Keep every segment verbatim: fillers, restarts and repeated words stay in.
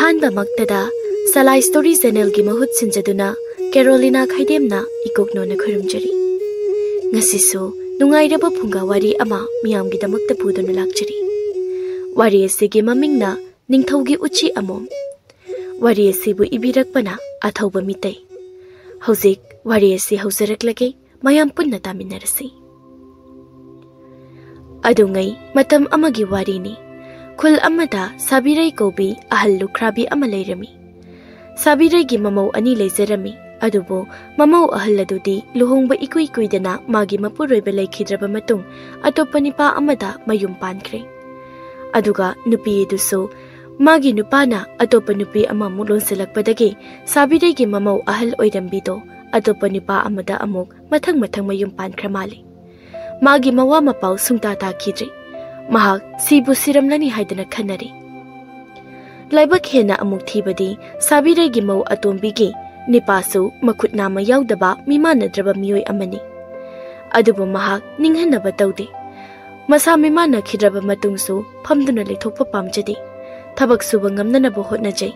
ꯑꯍꯥꯟꯕꯃꯛꯇꯗ ꯁꯂꯥꯏ story ꯆꯦꯅꯦꯜꯒꯤ ꯃꯍꯨꯠ ꯁꯤꯟꯖꯗꯨꯅ ꯀꯦꯔꯣꯂꯤꯅꯥ ꯈꯩꯗꯦꯝꯅ ꯏꯀꯣꯛꯅꯣꯅ ꯈꯨꯔꯨꯝꯖꯔꯤ꯫ ꯉꯁꯤꯁꯨ ꯅꯨꯡꯉꯥꯏꯔꯕ ꯐꯨꯡꯒꯥ ꯋꯥꯔꯤ ꯑꯃ ꯃꯤꯌꯥꯝꯒꯤꯗꯃꯛꯇ ꯄꯨꯗꯨꯅ ꯂꯥꯛꯆꯔꯤ꯫ ꯋꯥꯔꯤ ꯑꯁꯤꯒꯤ ꯃꯃꯤꯡꯅ ꯅꯤꯡꯊꯧꯒꯤ ꯎꯆꯤ ꯑꯃꯣꯝ꯫ ꯋꯥꯔꯤ ꯑꯁꯤꯕꯨ ꯏꯕꯤꯔꯛꯄꯅ ꯑꯊꯧꯕ ꯃꯤꯇꯩ꯫ ꯍꯧꯖꯤꯛ ꯋꯥꯔꯤ ꯑꯁꯤ ꯍꯧꯖꯔꯛꯂꯒꯦ, ꯃꯌꯥꯝ ꯄꯨꯟꯅ ꯇꯥꯃꯤꯟꯅꯔꯁꯤ꯫ ꯑꯗꯨꯉꯩ ꯃꯇꯝ ꯑꯃꯒꯤ ꯋꯥꯔꯤꯅꯤ꯫ ꯈꯨꯜ ꯑꯃꯗ ꯁꯥꯕꯤꯔꯩ ꯀꯧꯕꯤ ꯑꯍꯜ ꯂꯨꯈ꯭ꯔꯥꯕꯤ ꯑꯃ ꯂꯩꯔꯝꯃꯤ꯫ ꯁꯥꯕꯤꯔꯩꯒꯤ ꯃꯃꯧ ꯑꯅꯤ ꯂꯩꯖꯔꯝꯃꯤ, ꯑꯗꯨꯕꯨ ꯃꯃꯧ ꯑꯍꯜ ꯑꯗꯨꯗꯤ ꯂꯨꯍꯣꯡꯕ ꯏꯀꯨꯏ ꯀꯨꯏꯗꯅ ꯃꯥꯒꯤ ꯃꯄꯨꯔꯣꯏꯕ ꯂꯩꯈꯤꯗ꯭ꯔꯕ ꯃꯇꯨꯡ ꯑꯇꯣꯞꯄ ꯅꯨꯄꯥ ꯑꯃꯗ ꯃꯌꯨꯝ ꯄꯥꯟꯈ꯭ꯔꯦ꯫ ꯑꯗꯨꯒ ꯅꯨꯄꯤ ꯑꯗꯨꯁꯨ ꯃꯥꯒꯤ ꯅꯨꯄꯥꯅ ꯑꯇꯣꯞꯄ ꯅꯨꯄꯤ ꯑꯃꯃꯨꯛ ꯂꯣꯟꯁꯤꯜꯂꯛꯄꯗꯒꯤ ꯁꯥꯕꯤꯔꯩꯒꯤ ꯃꯃꯧ ꯑꯍꯜ ꯑꯣꯏꯔꯝꯕꯤꯗꯣ ꯑꯇꯣꯞꯄ ꯅꯨꯄꯥ ꯑꯃꯗ ꯑꯃꯨꯛ ꯃꯊꯪ ꯃꯊꯪ ꯃꯌꯨꯝ ꯄꯥꯟꯈ꯭ꯔ ꯃꯥꯜꯂꯤ꯫ ꯃꯥꯒꯤ ꯃꯋꯥ ꯃꯄꯥꯎ ꯁꯨꯡꯇꯥ ꯇꯥꯈꯤꯗ꯭ꯔꯦ꯫ ꯃꯍꯥꯛ ꯁꯤꯕꯨ ꯁꯤꯔꯝꯂꯅꯤ ꯍꯥꯏꯗꯅ ꯈꯟꯅꯔꯦ꯫ ꯂꯥꯏꯕꯛ ꯍꯦꯟꯅ ꯑꯃꯨꯛ ꯊꯤꯕꯗꯤ ꯁꯥꯕꯤꯔꯩꯒꯤ ꯃꯧ ꯑꯇꯣꯝꯕꯤꯒꯤ ꯅꯤꯄꯥꯁꯨ ꯃꯈꯨꯠ ꯅꯥꯝꯃ ꯌꯥꯎꯗꯕ ꯃꯤꯃꯥꯟꯅꯗ꯭ꯔꯕ ꯃꯤꯑꯣꯏ ꯑꯃꯅꯤ꯫ ꯑꯗꯨꯕꯨ ꯃꯍꯥꯛ ꯅꯤꯡꯍꯟꯅꯕ ꯇꯧꯗꯦ꯫ ꯃꯁꯥ ꯃꯤꯃꯥꯟꯅꯈꯤꯗ꯭ꯔꯕ ꯃꯇꯨꯡꯁꯨ ꯐꯝꯗꯨꯅ ꯂꯩꯊꯣꯛꯄ ꯄꯥꯝꯖꯗꯦ꯫ ꯊꯕꯛ ꯁꯨꯕ ꯉꯝꯅꯅꯕ ꯍꯣꯠꯅꯖꯩ꯫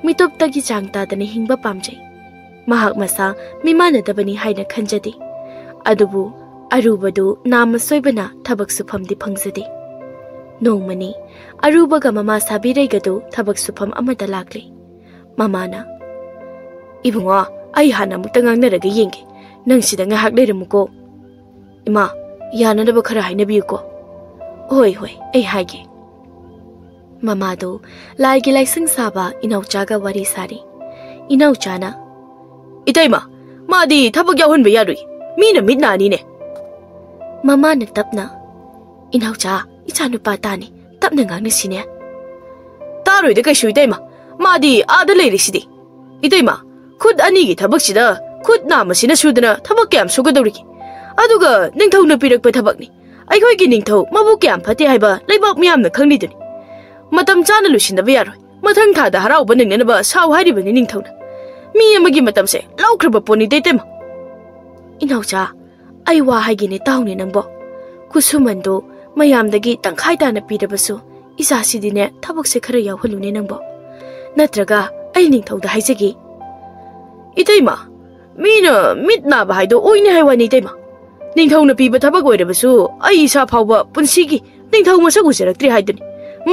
ꯃꯤꯇꯣꯞꯇꯒꯤ ꯆꯥꯡ ꯇꯥꯗꯅ ꯍꯤꯡꯕ ꯄꯥꯝꯖꯩ꯫ ꯃꯍꯥꯛ ꯃꯁꯥ ꯃꯤꯃꯥꯟꯅꯗꯕꯅꯤ ꯍꯥꯏꯅ ꯈꯟꯖꯗꯦ꯫ ꯑꯗꯨꯕꯨ ꯑꯔꯨꯕꯗꯨ ꯅꯥꯝꯃ ꯁꯣꯏꯕꯅ ꯊꯕꯛ ꯁꯨꯐꯝꯗꯤ ꯐꯪꯖꯗꯦ꯫ ꯅꯣꯡꯃꯅꯤ ꯑꯔꯨꯕꯒ ꯃꯃꯥ ꯁꯥꯕꯤꯔꯩꯒꯗꯨ ꯊꯕꯛ ꯁꯨꯐꯝ ꯑꯃꯗ ꯂꯥꯛꯂꯦ꯫ ꯃꯃꯥꯅ, "ꯏꯕꯨꯡꯉꯣ, ꯑꯩ ꯍꯥꯟꯅ ꯑꯃꯨꯛꯇ ꯉꯥꯡꯅꯔꯒ ꯌꯦꯡꯒꯦ꯫ ꯅꯪ ꯁꯤꯗ ꯉꯥꯏꯍꯥꯛ ꯂꯩꯔꯝꯃꯨꯀꯣ꯫ ꯏꯃꯥ, ꯌꯥꯅꯅꯕ ꯈꯔ ꯍꯥꯏꯅꯕꯤꯌꯨꯀꯣ꯫" "ꯍꯣꯏ, ꯍꯣꯏ, ꯑꯩ ꯍꯥꯏꯒꯦ꯫" ꯃꯃꯥꯗꯨ ꯂꯥꯏꯒꯤ ꯂꯥꯏꯁꯪ ꯁꯥꯕ ꯏꯅꯥꯎꯆꯥꯒ ꯋꯥꯔꯤ ꯁꯥꯔꯤ꯫ ꯏꯅꯥꯎꯆꯥꯅ, "ꯏꯇꯩꯃ, ꯃꯥꯗꯤ ꯊꯕꯛ ꯌꯥꯎꯍꯟꯕ ꯌꯥꯔꯣꯏ꯫ ꯃꯤꯅ ꯃꯤꯠ ꯅꯥꯅꯤꯅꯦ꯫" ꯃꯃꯥꯅ ꯇꯞꯅ, "ꯏꯅꯥꯎꯆꯥ, ꯏꯆꯥꯅꯨꯄꯥ ꯇꯥꯅꯤ, ꯇꯞꯅ ꯉꯥꯡꯅꯁꯤꯅꯦ꯫" "ꯇꯥꯔꯣꯏꯗ ꯀꯩꯁꯨ, ꯏꯇꯩꯃ꯫ ꯃꯥꯗꯤ ꯑꯥꯗ ꯂꯩꯔꯤꯁꯤꯗꯤ꯫ ꯏꯇꯩꯃ, ꯈꯨꯠ ꯑꯅꯤꯒꯤ ꯊꯕꯛꯁꯤꯗ ꯈꯨꯠ ꯅꯥꯝꯃꯁꯤꯅ ꯁꯨꯗꯅ ꯊꯕꯛ ꯀꯌꯥꯝ ꯁꯨꯒꯗꯧꯔꯤꯒꯦ? ꯑꯗꯨꯒ ꯅꯤꯡꯊꯧꯅ ꯄꯤꯔꯛꯄ ꯊꯕꯛꯅꯤ꯫ ꯑꯩꯈꯣꯏꯒꯤ ꯅꯤꯡꯊꯧ ꯃꯕꯨꯛ ꯀꯌꯥꯝ ꯐꯠꯇꯦ ꯍꯥꯏꯕ ꯂꯩꯕꯥꯛ ꯃꯤꯌꯥꯝꯅ ꯈꯪꯂꯤꯗꯨꯅꯤ꯫ ꯃꯇꯝ ꯆꯥꯅ ꯂꯣꯏꯁꯤꯟꯗꯕ ꯌꯥꯔꯣꯏ꯫ ꯃꯊꯪ ꯊꯥꯗ ꯍꯔꯥꯎꯕ ꯅꯪꯅꯅꯕ ꯁꯥꯎ ꯍꯥꯏꯔꯤꯕꯅꯤ ꯅꯤꯡꯊꯧꯅ꯫ ꯃꯤ ꯑꯃꯒꯤ ꯃꯇꯝꯁꯦ ꯂꯧꯈ꯭ꯔꯕ ꯄꯣꯠꯅꯤ, ꯏꯇꯩꯃ꯫" "ꯏꯅꯥꯎꯆꯥ, ꯑꯩ ꯋꯥ ꯍꯥꯏꯒꯦꯅꯦ, ꯇꯥꯎꯅꯦ ꯅꯪꯕꯣ꯫ ꯈꯨꯠꯁꯨꯃꯟꯗꯣ ꯃꯌꯥꯝꯗꯒꯤ ꯇꯪꯈꯥꯏ ꯇꯥꯅ ꯄꯤꯔꯕꯁꯨ, ꯏꯆꯥꯁꯤꯗꯤꯅꯦ ꯊꯕꯛꯁꯦ ꯈꯔ ꯌꯥꯎꯍꯜꯂꯨꯅꯦ ꯅꯪꯕꯣ꯫ ꯅꯠꯇ꯭ꯔꯒ ꯑꯩ ꯅꯤꯡꯊꯧꯗ ꯍꯥꯏꯖꯒꯦ꯫ "ꯏꯇꯩꯃ, ꯃꯤꯅ ꯃꯤꯠ ꯅꯥꯕ ꯍꯥꯏꯗꯣ ꯑꯣꯏꯅꯤ ꯍꯥꯏ ꯋꯥꯅꯤ, ꯏꯇꯩꯃ꯫ ꯅꯤꯡꯊꯧꯅ ꯄꯤꯕ ꯊꯕꯛ ꯑꯣꯏꯔꯕꯁꯨ ꯑꯩ ꯏꯁꯥ ꯐꯥꯎꯕ ꯄꯨꯟꯁꯤꯒꯤ ꯅꯤꯡꯊꯧ ꯃꯁꯛ ꯎꯖꯔꯛꯇ꯭ꯔꯤ ꯍꯥꯏꯗꯨꯅꯤ,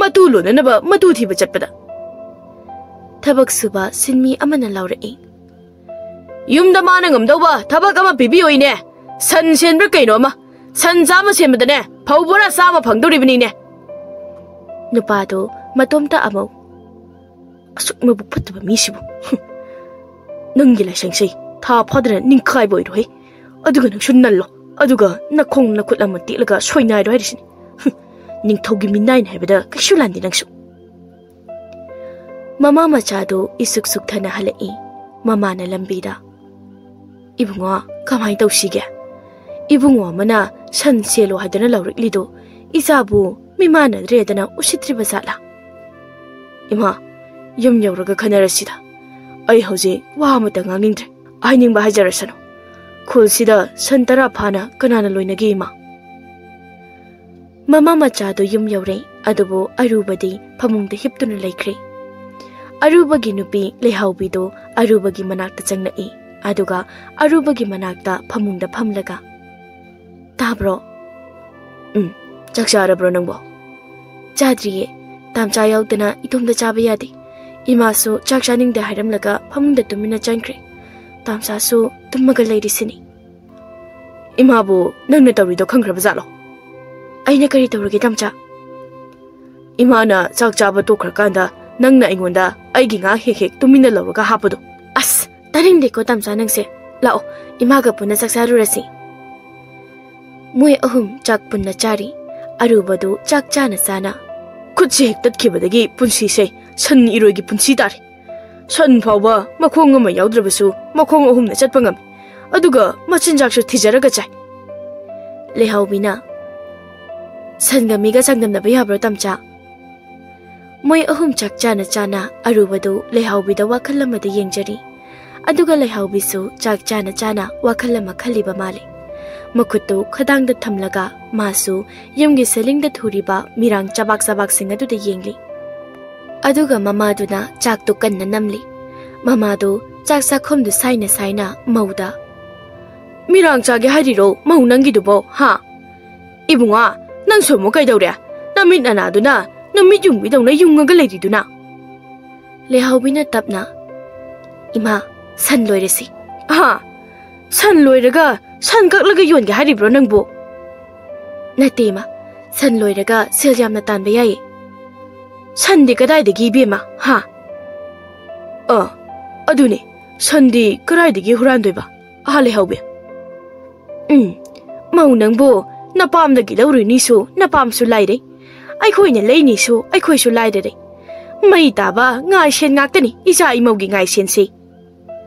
ꯃꯇꯨ ꯂꯣꯟꯅꯅꯕ ꯃꯇꯨ ꯊꯤꯕ ꯆꯠꯄꯗ"꯫ ꯊꯕꯛ ꯁꯨꯕ ꯁꯤꯟꯃꯤ ꯑꯃꯅ ꯂꯥꯎꯔꯛꯏ꯫ "ꯌꯨꯝꯗ ꯃꯥꯅ ꯉꯝꯗꯧꯕ ꯊꯕꯛ ꯑꯃ ꯄꯤꯕꯤꯌꯣ ꯏꯅꯦ꯫ ꯁꯟ ꯁꯦꯟꯕ꯭ꯔꯥ ꯀꯩꯅꯣ ꯑꯃ꯫ ꯁꯟ ꯆꯥꯝꯃ ꯁꯦꯟꯕꯗꯅꯦ, ꯐꯧ ꯕꯣꯔꯥ ꯆꯥꯝꯃ ꯐꯪꯗꯧꯔꯤꯕꯅꯤꯅꯦ"꯫ ꯅꯨꯄꯥꯗꯣ ꯃꯇꯣꯝꯇ ꯑꯃꯨꯛ, "ꯑꯁꯨꯛ ꯃꯕꯨꯛ ꯐꯠꯇꯕ ꯃꯤꯁꯤꯕꯨ꯫ ꯅꯪꯒꯤ ꯂꯥꯏꯁꯪꯁꯦ ꯊꯥ ꯐꯥꯗꯅ ꯅꯤꯡꯈꯥꯏꯕ ꯑꯣꯏꯔꯣꯏ꯫ ꯑꯗꯨꯒ ꯅꯪꯁꯨ ꯅꯜꯂꯣ꯫ ꯑꯗꯨꯒ ꯅꯈꯣꯡ ꯅꯈꯨꯠ ꯑꯃ ꯇꯦꯛꯂꯒ ꯁꯣꯏꯅꯥꯏꯔꯣ ꯍꯥꯏꯔꯤꯁꯤꯅꯤ꯫ ꯅꯤꯡꯊꯧꯒꯤ ꯃꯤꯅꯥꯏꯅꯤ ꯍꯥꯏꯕꯗ ꯀꯩꯁꯨ ꯂꯥꯟꯗꯦ ꯅꯪꯁꯨ"꯫ ꯃꯃꯥ ꯃꯆꯥꯗꯨ ꯏꯁꯨꯛ ꯁꯨꯛꯊꯅ ꯍꯜꯂꯛꯏ꯫ ꯃꯃꯥꯅ ꯂꯝꯕꯤꯗ, "ꯏꯕꯨꯡꯉꯣ, ꯀꯃꯥꯏ ꯇꯧꯁꯤꯒꯦ? ꯏꯕꯨꯡꯉꯣ ꯑꯃꯅ ꯁꯟ ꯁꯦꯜꯂꯣ ꯍꯥꯏꯗꯅ ꯂꯧꯔꯛꯂꯤꯗꯣ ꯏꯆꯥꯕꯨ ꯃꯤꯃꯥꯟꯅꯗ꯭ꯔꯦꯗꯅ ꯎꯁꯤꯠꯇ꯭ꯔꯤꯕ ꯖꯥꯠꯂꯥ?" "ꯏꯃꯥ, ꯌꯨꯝ ꯌꯧꯔꯒ ꯈꯟꯅꯔꯁꯤꯗ꯫ ꯑꯩ ꯍꯧꯖꯤꯛ ꯋꯥ ꯑꯃꯠꯇ ꯉꯥꯡꯅꯤꯡꯗ꯭ꯔꯦ꯫ ꯍꯥꯏꯅꯤꯡꯕ ꯍꯥꯏꯖꯔꯁꯅꯨ꯫ ꯈꯨꯜꯁꯤꯗ ꯁꯟ ꯇꯔꯥ ꯐꯥꯅ ꯀꯅꯥꯅ ꯂꯣꯏꯅꯒꯦ, ꯏꯃꯥ?" ꯃꯃꯥ ꯃꯆꯥꯗꯨ ꯌꯨꯝ ꯌꯧꯔꯦ, ꯑꯗꯨꯕꯨ ꯑꯔꯨꯕꯗꯤ ꯐꯃꯨꯡꯗ ꯍꯤꯞꯇꯨꯅ ꯂꯩꯈ꯭ꯔꯦ꯫ ꯑꯔꯨꯕꯒꯤ ꯅꯨꯄꯤ ꯂꯩꯍꯥꯎꯕꯤꯗꯨ ꯑꯔꯨꯕꯒꯤ ꯃꯅꯥꯛꯇ ꯆꯪꯂꯛꯏ, ꯑꯗꯨꯒ ꯑꯔꯨꯕꯒꯤ ꯃꯅꯥꯛꯇ ꯐꯃꯨꯡꯗ ꯐꯝꯂꯒ, "ꯇꯥꯕ꯭ꯔꯣ?" "ꯎꯝ, ꯆꯥꯛ ꯆꯥꯔꯕ꯭ꯔꯣ ꯅꯪꯕꯣ?" "ꯆꯥꯗ꯭ꯔꯤꯌꯦ꯫ ꯇꯥꯝꯆꯥ ꯌꯥꯎꯗꯅ ꯏꯇꯣꯝꯇ ꯆꯥꯕ ꯌꯥꯗꯦ꯫ ꯏꯃꯥꯁꯨ ꯆꯥꯛ ꯆꯥꯅꯤꯡꯗꯦ ꯍꯥꯏꯔꯝꯂꯒ ꯐꯃꯨꯡꯗ ꯇꯨꯃꯤꯟꯅ ꯆꯪꯈ꯭ꯔꯦ꯫ ꯇꯥꯝꯆꯥꯁꯨ ꯇꯨꯝꯃꯒ ꯂꯩꯔꯤꯁꯤꯅꯤ"꯫ "ꯏꯃꯥꯕꯨ ꯅꯪꯅ ꯇꯧꯔꯤꯗꯣ ꯈꯪꯈ꯭ꯔꯕ ꯖꯥꯠꯂꯣ?" "ꯑꯩꯅ ꯀꯔꯤ ꯇꯧꯔꯒꯦ, ꯇꯥꯝꯆꯥ?" "ꯏꯃꯥꯅ ꯆꯥꯛ ꯆꯥꯕ ꯇꯣꯛꯈ꯭ꯔꯀꯥꯟꯗ ꯅꯪꯅ ꯑꯩꯉꯣꯟꯗ ꯑꯩꯒꯤ ꯉꯥ ꯍꯦꯛ ꯍꯦꯛ ꯇꯨꯃꯤꯟꯅ ꯂꯧꯔꯒ ꯍꯥꯞꯄꯗꯣ"꯫ "ꯑꯁ, ꯇꯥꯅꯤꯡꯗꯦꯀꯣ, ꯇꯥꯝꯆꯥ, ꯅꯪꯁꯦ꯫ ꯂꯥꯛꯑꯣ, ꯏꯃꯥꯒ ꯄꯨꯟꯅ ꯆꯥꯛ ꯆꯥꯔꯨꯔꯁꯤ"꯫ ꯃꯣꯏ ꯑꯍꯨꯝ ꯆꯥꯛ ꯄꯨꯟꯅ ꯆꯥꯔꯤ꯫ ꯑꯔꯨꯕꯗꯨ ꯆꯥꯛ ꯆꯥꯅ ꯆꯥꯅ, "ꯈꯨꯠꯁꯦ ꯍꯦꯛ ꯇꯠꯈꯤꯕꯗꯒꯤ ꯄꯨꯟꯁꯤꯁꯦ ꯁꯟ ꯏꯔꯣꯏꯒꯤ ꯄꯨꯟꯁꯤ ꯇꯥꯔꯦ꯫ ꯁꯟ ꯐꯥꯎꯕ ꯃꯈꯣꯡ ꯑꯃ ꯌꯥꯎꯗ꯭ꯔꯕꯁꯨ ꯃꯈꯣꯡ ꯑꯍꯨꯝꯅ ꯆꯠꯄ ꯉꯝꯃꯤ꯫ ꯑꯗꯨꯒ ꯃꯆꯤꯟꯖꯥꯛꯁꯨ ꯊꯤꯖꯔꯒ ꯆꯥꯏ"꯫ ꯂꯩꯍꯥꯎꯕꯤꯅ, "ꯁꯟꯒ ꯃꯤꯒ ꯆꯥꯡꯗꯝꯅꯕ ꯌꯥꯕ꯭ꯔꯣ, ꯇꯥꯝꯆꯥ?" ꯃꯣꯏ ꯑꯍꯨꯝ ꯆꯥꯛ ꯆꯥꯅ ꯆꯥꯅ ꯑꯔꯨꯕꯗꯨ ꯂꯩꯍꯥꯎꯕꯤꯗ ꯋꯥꯈꯜ ꯑꯃꯗ ꯌꯦꯡꯖꯔꯤ꯫ ꯑꯗꯨꯒ ꯂꯩꯍꯥꯎꯕꯤꯁꯨ ꯆꯥꯛ ꯆꯥꯅ ꯆꯥꯅ ꯋꯥꯈꯜ ꯑꯃ ꯈꯜꯂꯤꯕ ꯃꯥꯜꯂꯤ꯫ ꯃꯈꯨꯠꯇꯨ ꯈꯗꯥꯡꯗ ꯊꯝꯂꯒ ꯃꯥꯁꯨ ꯌꯨꯝꯒꯤ ꯁꯦꯂꯤꯡꯗ ꯊꯨꯔꯤꯕ ꯃꯤꯔꯥꯡ ꯆꯕꯥꯛ ꯆꯕꯥꯛꯁꯤꯡ ꯑꯗꯨꯗ ꯌꯦꯡꯂꯤ꯫ ꯑꯗꯨꯒ ꯃꯃꯥꯗꯨꯅ ꯆꯥꯛꯇꯨ ꯀꯟꯅ ꯅꯝꯂꯤ꯫ ꯃꯃꯥꯗꯨ ꯆꯥꯛ ꯆꯥꯛꯈꯨꯝꯗꯨ ꯁꯥꯏꯅ ꯁꯥꯏꯅ ꯃꯧꯗ, "ꯃꯤꯔꯥꯡ ꯆꯥꯒꯦ ꯍꯥꯏꯔꯤꯔꯣ ꯃꯧ ꯅꯪꯒꯤꯗꯨꯕꯣ, ꯍꯥ? ꯏꯕꯨꯡꯉꯣ, ꯅꯪꯁꯨ ꯑꯃꯨꯛ ꯀꯩꯗꯧꯔꯦ? ꯅꯃꯤꯠ ꯅꯅꯥꯗꯨꯅ ꯅꯨꯃꯤꯠ ꯌꯨꯡꯕꯤꯗꯧꯅ ꯌꯨꯡꯉꯒ ꯂꯩꯔꯤꯗꯨꯅ?" ꯂꯩꯍꯥꯎꯕꯤꯅ ꯇꯞꯅ, "ꯏꯃꯥ, ꯁꯟ ꯂꯣꯏꯔꯁꯤ꯫" "ꯍꯥ? ꯁꯟ ꯂꯣꯏꯔꯒ ꯁꯟ ꯀꯛꯂꯒ ꯌꯣꯟꯒꯦ ꯍꯥꯏꯔꯤꯕ꯭ꯔꯣ ꯅꯪꯕꯨ?" "ꯅꯠꯇꯦ ꯏꯃꯥ, ꯁꯟ ꯂꯣꯏꯔꯒ ꯁꯦꯜ ꯌꯥꯝꯅ ꯇꯥꯟꯕ ꯌꯥꯏꯌꯦ꯫" "ꯁꯟꯗꯤ ꯀꯗꯥꯏꯗꯒꯤ, ꯏꯕꯦꯝꯃ, ꯍꯥ?" "ꯑ, ꯑꯗꯨꯅꯦ, ꯁꯟꯗꯤ ꯀꯗꯥꯏꯗꯒꯤ ꯍꯨꯔꯥꯟꯗꯣꯏꯕ, ꯑꯍꯥ ꯂꯩꯍꯧꯕꯤ?" "ꯎꯝ, ꯃꯧ ꯅꯪꯕꯨ ꯅꯄꯥꯝꯗꯒꯤ ꯂꯧꯔꯨꯅꯤꯁꯨ ꯅꯄꯥꯝꯁꯨ ꯂꯥꯏꯔꯩ, ꯑꯩꯈꯣꯏꯅ ꯂꯩꯅꯤꯁꯨ ꯑꯩꯈꯣꯏꯁꯨ ꯂꯥꯏꯔꯔꯦ꯫ ꯃꯩ ꯇꯥꯕ ꯉꯥꯏꯁꯦꯟ ꯉꯥꯛꯇꯅꯤ ꯏꯆꯥ ꯏꯃꯧꯒꯤ ꯉꯥꯏꯁꯦꯟꯁꯤ꯫"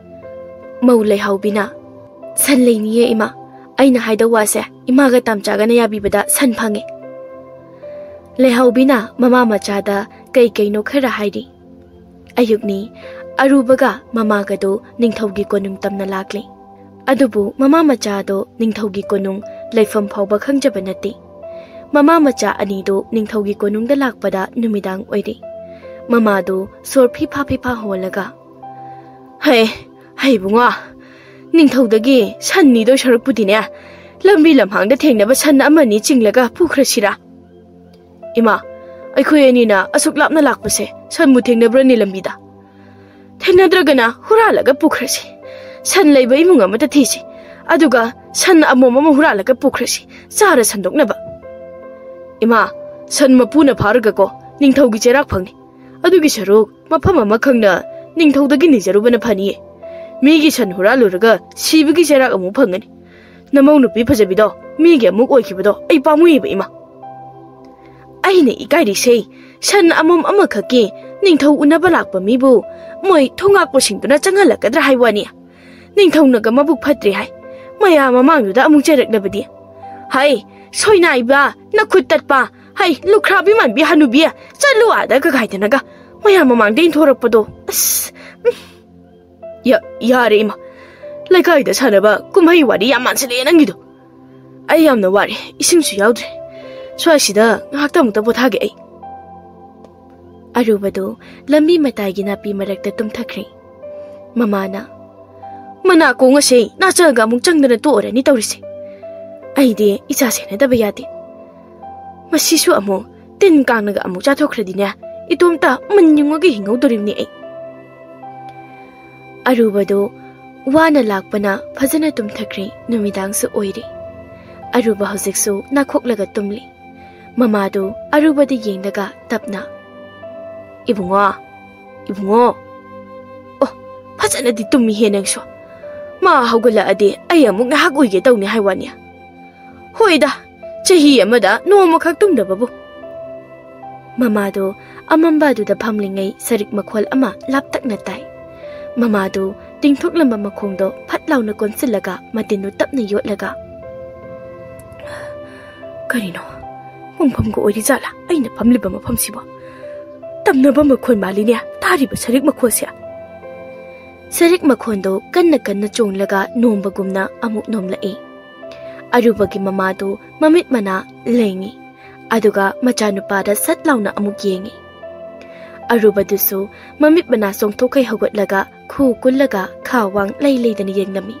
ꯃꯧ ꯂꯩꯍꯥꯎꯕꯤꯅ, "ꯁꯟ ꯂꯩꯅꯤꯌꯦ ꯏꯃꯥ꯫ ꯑꯩꯅ ꯍꯥꯏꯗꯧ ꯋꯥꯁꯦ ꯏꯃꯥꯒ ꯇꯥꯝꯆꯥꯒꯅ ꯌꯥꯕꯤꯕꯗ ꯁꯟ ꯐꯪꯉꯦ꯫" ꯂꯩꯍꯥꯎꯕꯤꯅ ꯃꯃꯥ ꯃꯆꯥꯗ ꯀꯩ ꯀꯩꯅꯣ ꯈꯔ ꯍꯥꯏꯔꯤ꯫ ꯑꯌꯨꯛꯅꯤ꯫ ꯑꯔꯨꯕꯒ ꯃꯃꯥꯒꯗꯣ ꯅꯤꯡꯊꯧꯒꯤ ꯀꯣꯅꯨꯡ ꯇꯝꯅ ꯂꯥꯛꯂꯤ꯫ ꯑꯗꯨꯕꯨ ꯃꯃꯥ ꯃꯆꯥꯗꯣ ꯅꯤꯡꯊꯧꯒꯤ ꯀꯣꯅꯨꯡ ꯂꯩꯐꯝ ꯐꯥꯎꯕ ꯈꯪꯖꯕ ꯅꯠꯇꯦ꯫ ꯃꯃꯥ ꯃꯆꯥ ꯑꯅꯤꯗꯣ ꯅꯤꯡꯊꯧꯒꯤ ꯀꯣꯅꯨꯡꯗ ꯂꯥꯛꯄꯗ ꯅꯨꯃꯤꯗꯥꯡ ꯑꯣꯏꯔꯦ꯫ ꯃꯃꯥꯗꯣ ꯁꯣꯔ ꯐꯤꯐꯥ ꯐꯤꯐꯥ ꯍꯣꯜꯂꯒ, "ꯍꯩ, ꯍꯩ ꯏꯕꯨꯡꯉꯣ, ꯅꯤꯡꯊꯧꯗꯒꯤ ꯁꯟ ꯅꯤꯗꯣꯏ ꯁꯔꯨꯛꯄꯨꯗꯤꯅꯦ, ꯂꯝꯕꯤ ꯂꯝꯍꯥꯡꯗ ꯊꯦꯡꯅꯕ ꯁꯟ ꯑꯃꯅꯤ ꯆꯤꯡꯂꯒ ꯄꯨꯈ꯭ꯔꯁꯤꯔꯥ?" "ꯏꯃꯥ, ꯑꯩꯈꯣꯏ ꯑꯅꯤꯅ ꯑꯁꯨꯛ ꯂꯥꯞꯅ ꯂꯥꯛꯄꯁꯦ ꯁꯟꯕꯨ ꯊꯦꯡꯅꯕ꯭ꯔꯅꯦ ꯂꯝꯕꯤꯗ? ꯊꯦꯡꯅꯗ꯭ꯔꯒꯅ ꯍꯨꯔꯥꯜꯂꯒ ꯄꯨꯈ꯭ꯔꯁꯤ꯫ ꯁꯟ ꯂꯩꯕ ꯏꯃꯨꯡ ꯑꯃꯗ ꯊꯤꯁꯤ꯫ ꯑꯗꯨꯒ ꯁꯟ ꯑꯃꯣꯝ ꯑꯃ ꯍꯨꯔꯥꯜꯂꯒ ꯄꯨꯈ꯭ꯔꯁꯤ, ꯆꯥꯔ ꯁꯟꯗꯣꯛꯅꯕ꯫" "ꯏꯃꯥ, ꯁꯟ ꯃꯄꯨꯅ ꯐꯥꯔꯒꯀꯣ ꯅꯤꯡꯊꯧꯒꯤ ꯆꯩꯔꯥꯛ ꯐꯪꯅꯤ꯫ ꯑꯗꯨꯒꯤ ꯁꯔꯨꯛ ꯃꯐꯝ ꯑꯃ ꯈꯪꯅ ꯅꯤꯡꯊꯧꯗꯒꯤ ꯅꯤꯖꯔꯨꯕꯅ ꯐꯅꯤꯌꯦ꯫ ꯃꯤꯒꯤ ꯁꯟ ꯍꯨꯔꯥꯜꯂꯨꯔꯒ ꯁꯤꯕꯒꯤ ꯆꯩꯔꯥꯛ ꯑꯃꯨꯛ ꯐꯪꯒꯅꯤ꯫ ꯅꯃꯧ ꯅꯨꯄꯤ ꯐꯖꯕꯤꯗꯣ ꯃꯤꯒꯤ ꯑꯃꯨꯛ ꯑꯣꯏꯈꯤꯕꯗꯣ ꯑꯩ ꯄꯥꯝꯃꯨꯏꯌꯦꯕ, ꯏꯃꯥ꯫" "ꯑꯩꯅ ꯏꯀꯥꯏꯔꯤꯁꯦ ꯁꯟ ꯑꯃꯣꯝ ꯑꯃꯈꯛꯀꯤ ꯅꯤꯡꯊꯧ ꯎꯅꯕ ꯂꯥꯛꯄ ꯃꯤꯕꯨ ꯃꯣꯏ ꯊꯣꯡꯉꯥꯛꯄꯁꯤꯡꯗꯨꯅ ꯆꯪꯍꯜꯂꯛꯀꯗ꯭ꯔꯥ ꯍꯥꯏ ꯋꯥꯅꯤ꯫ ꯅꯤꯡꯊꯧꯅꯒ ꯃꯕꯨꯛ ꯐꯠꯇ꯭ꯔꯦ ꯍꯥꯏ, ꯃꯌꯥꯝ ꯃꯃꯥꯡꯗꯨꯗ ꯑꯃꯨꯛ ꯆꯩꯔꯛꯂꯕꯗꯤ꯫ ꯍꯩ, ꯁꯣꯏꯅꯥꯏꯕ, ꯅꯈꯨꯠ ꯇꯠꯄ, ꯍꯩ, ꯂꯨꯈ꯭ꯔꯥꯕꯤ ꯃꯥꯟꯕꯤ ꯍꯅꯨꯕꯤ, ꯆꯠꯂꯨ ꯑꯥꯗ ꯀꯒꯥꯏꯗꯅꯒ ꯃꯌꯥꯝ ꯃꯃꯥꯡꯗ ꯏꯟꯊꯣꯔꯛꯄꯗꯣ, ꯑꯁ, ꯎꯝ꯫ ꯌꯥ-, ꯌꯥꯔꯦ ꯏꯃꯥ, ꯂꯩꯀꯥꯏꯗ ꯁꯥꯟꯅꯕ ꯀꯨꯝꯍꯩ ꯋꯥꯔꯤ ꯌꯥꯝ ꯃꯥꯟꯁꯤꯜꯂꯛꯑꯦ ꯅꯪꯒꯤꯗꯣ꯫ ꯑꯩ ꯌꯥꯝꯅ ꯋꯥꯔꯦ, ꯏꯁꯤꯡꯁꯨ ꯌꯥꯎꯗ꯭ꯔꯦ꯫ ꯁ꯭ꯋꯥꯏꯁꯤꯗ ꯉꯥꯏꯍꯥꯛꯇ ꯑꯃꯨꯛꯇ ꯄꯣꯊꯥꯒꯦ ꯑꯩ꯫" ꯑꯔꯨꯕꯗꯨ ꯂꯝꯕꯤ ꯃꯇꯥꯏꯒꯤ ꯅꯥꯄꯤ ꯃꯔꯛꯇ ꯇꯨꯝꯊꯈ꯭ꯔꯦ꯫ ꯃꯃꯥꯅ, "ꯃꯅꯥ ꯀꯣꯡ ꯑꯁꯦ ꯅꯥꯆꯜꯒ ꯑꯃꯨꯛ ꯆꯪꯗꯅ ꯇꯣꯛꯑꯔꯅꯤ ꯇꯧꯔꯤꯁꯦ꯫ ꯑꯩꯗꯤ ꯏꯆꯥ ꯁꯦꯟꯅꯗꯕ ꯌꯥꯗꯦ꯫ ꯃꯁꯤꯁꯨ ꯑꯃꯨꯛ ꯇꯤꯟ ꯀꯥꯡꯅꯒ ꯑꯃꯨꯛ ꯆꯥꯊꯣꯛꯈ꯭ꯔꯗꯤꯅꯦ, ꯏꯇꯣꯝꯇ ꯃꯟ ꯌꯨꯡꯉꯒ ꯍꯤꯡꯍꯧꯗꯣꯔꯤꯕꯅꯤ ꯑꯩ꯫" ꯑꯔꯨꯕꯗꯨ ꯋꯥꯅ ꯂꯥꯛꯄꯅ ꯐꯖꯅ ꯇꯨꯝꯊꯈ꯭ꯔꯦ꯫ ꯅꯨꯃꯤꯗꯥꯡꯁꯨ ꯑꯣꯏꯔꯦ꯫ ꯑꯔꯨꯕ ꯍꯧꯖꯤꯛꯁꯨ ꯅꯥꯈꯣꯛꯂꯒ ꯇꯨꯝꯂꯤ꯫ ꯃꯃꯥꯗꯨ ꯑꯔꯨꯕꯗ ꯌꯦꯡꯂꯒ ꯇꯞꯅ, "ꯏꯕꯨꯡꯉꯣ, ꯏꯕꯨꯡꯉꯣ, ꯑꯣ, ꯐꯖꯅꯗꯤ ꯇꯨꯝꯃꯤꯍꯦ ꯅꯪꯁꯨ꯫ ꯃꯥ ꯍꯧꯒꯠꯂꯛꯑꯗꯤ ꯑꯩ ꯑꯃꯨꯛ ꯉꯥꯏꯍꯥꯛ ꯎꯏꯒꯦ ꯇꯧꯅꯤ ꯍꯥꯏ ꯋꯥꯅꯤ꯫ ꯍꯣꯏꯗ, ꯆꯍꯤ ꯑꯃꯗ ꯅꯣꯡꯃꯈꯛ ꯇꯨꯝꯗꯕꯕꯨ꯫" ꯃꯃꯥꯗꯨ ꯑꯃꯝꯕ ꯑꯗꯨꯗ ꯐꯝꯂꯤꯉꯩ ꯁꯔꯤꯛ ꯃꯈꯣꯜ ꯑꯃ ꯂꯥꯞꯇꯛꯅ ꯇꯥꯏ꯫ ꯃꯃꯥꯗꯨ ꯇꯤꯡꯊꯣꯛꯂꯝꯕ ꯃꯈꯣꯡꯗꯣ ꯐꯠ ꯂꯥꯎꯅ ꯀꯣꯟꯁꯤꯜꯂꯒ ꯃꯇꯤꯟꯗꯨ ꯇꯞꯅ ꯌꯣꯠꯂꯒ, "ꯀꯔꯤꯅꯣ? ꯄꯨꯡꯐꯝꯒ ꯑꯣꯏꯔꯤꯖꯥꯠꯂꯥ ꯑꯩꯅ ꯐꯝꯂꯤꯕ ꯃꯐꯝꯁꯤꯕꯣ? ꯇꯝꯅꯕ ꯃꯈꯣꯜ ꯃꯥꯜꯂꯤꯅꯦ ꯇꯥꯔꯤꯕ ꯁꯔꯤꯛ ꯃꯈꯣꯜꯁꯦ꯫" ꯁꯔꯤꯛ ꯃꯈꯣꯟꯗꯣ ꯀꯟꯅ ꯀꯟꯅ ꯆꯣꯡꯂꯒ ꯅꯣꯝꯕꯒꯨꯝꯅ ꯑꯃꯨꯛ ꯅꯣꯝꯂꯛꯏ꯫ ꯑꯔꯨꯕꯒꯤ ꯃꯃꯥꯗꯨ ꯃꯃꯤꯠ ꯃꯅꯥ ꯂꯦꯡꯉꯤ, ꯑꯗꯨꯒ ꯃꯆꯥꯅꯨꯄꯥꯗ ꯁꯠ ꯂꯥꯎꯅ ꯑꯃꯨꯛ ꯌꯦꯡꯉꯤ꯫ ꯑꯔꯨꯕꯗꯨꯁꯨ ꯃꯃꯤꯠ ꯃꯅꯥ ꯆꯣꯡꯊꯣꯛꯈꯩ ꯍꯧꯒꯠꯂꯒ ꯈꯨ ꯀꯨꯜꯂꯒ ꯈꯥ ꯋꯥꯡ ꯂꯩ ꯂꯩꯗꯅ ꯌꯦꯡꯂꯝꯃꯤ꯫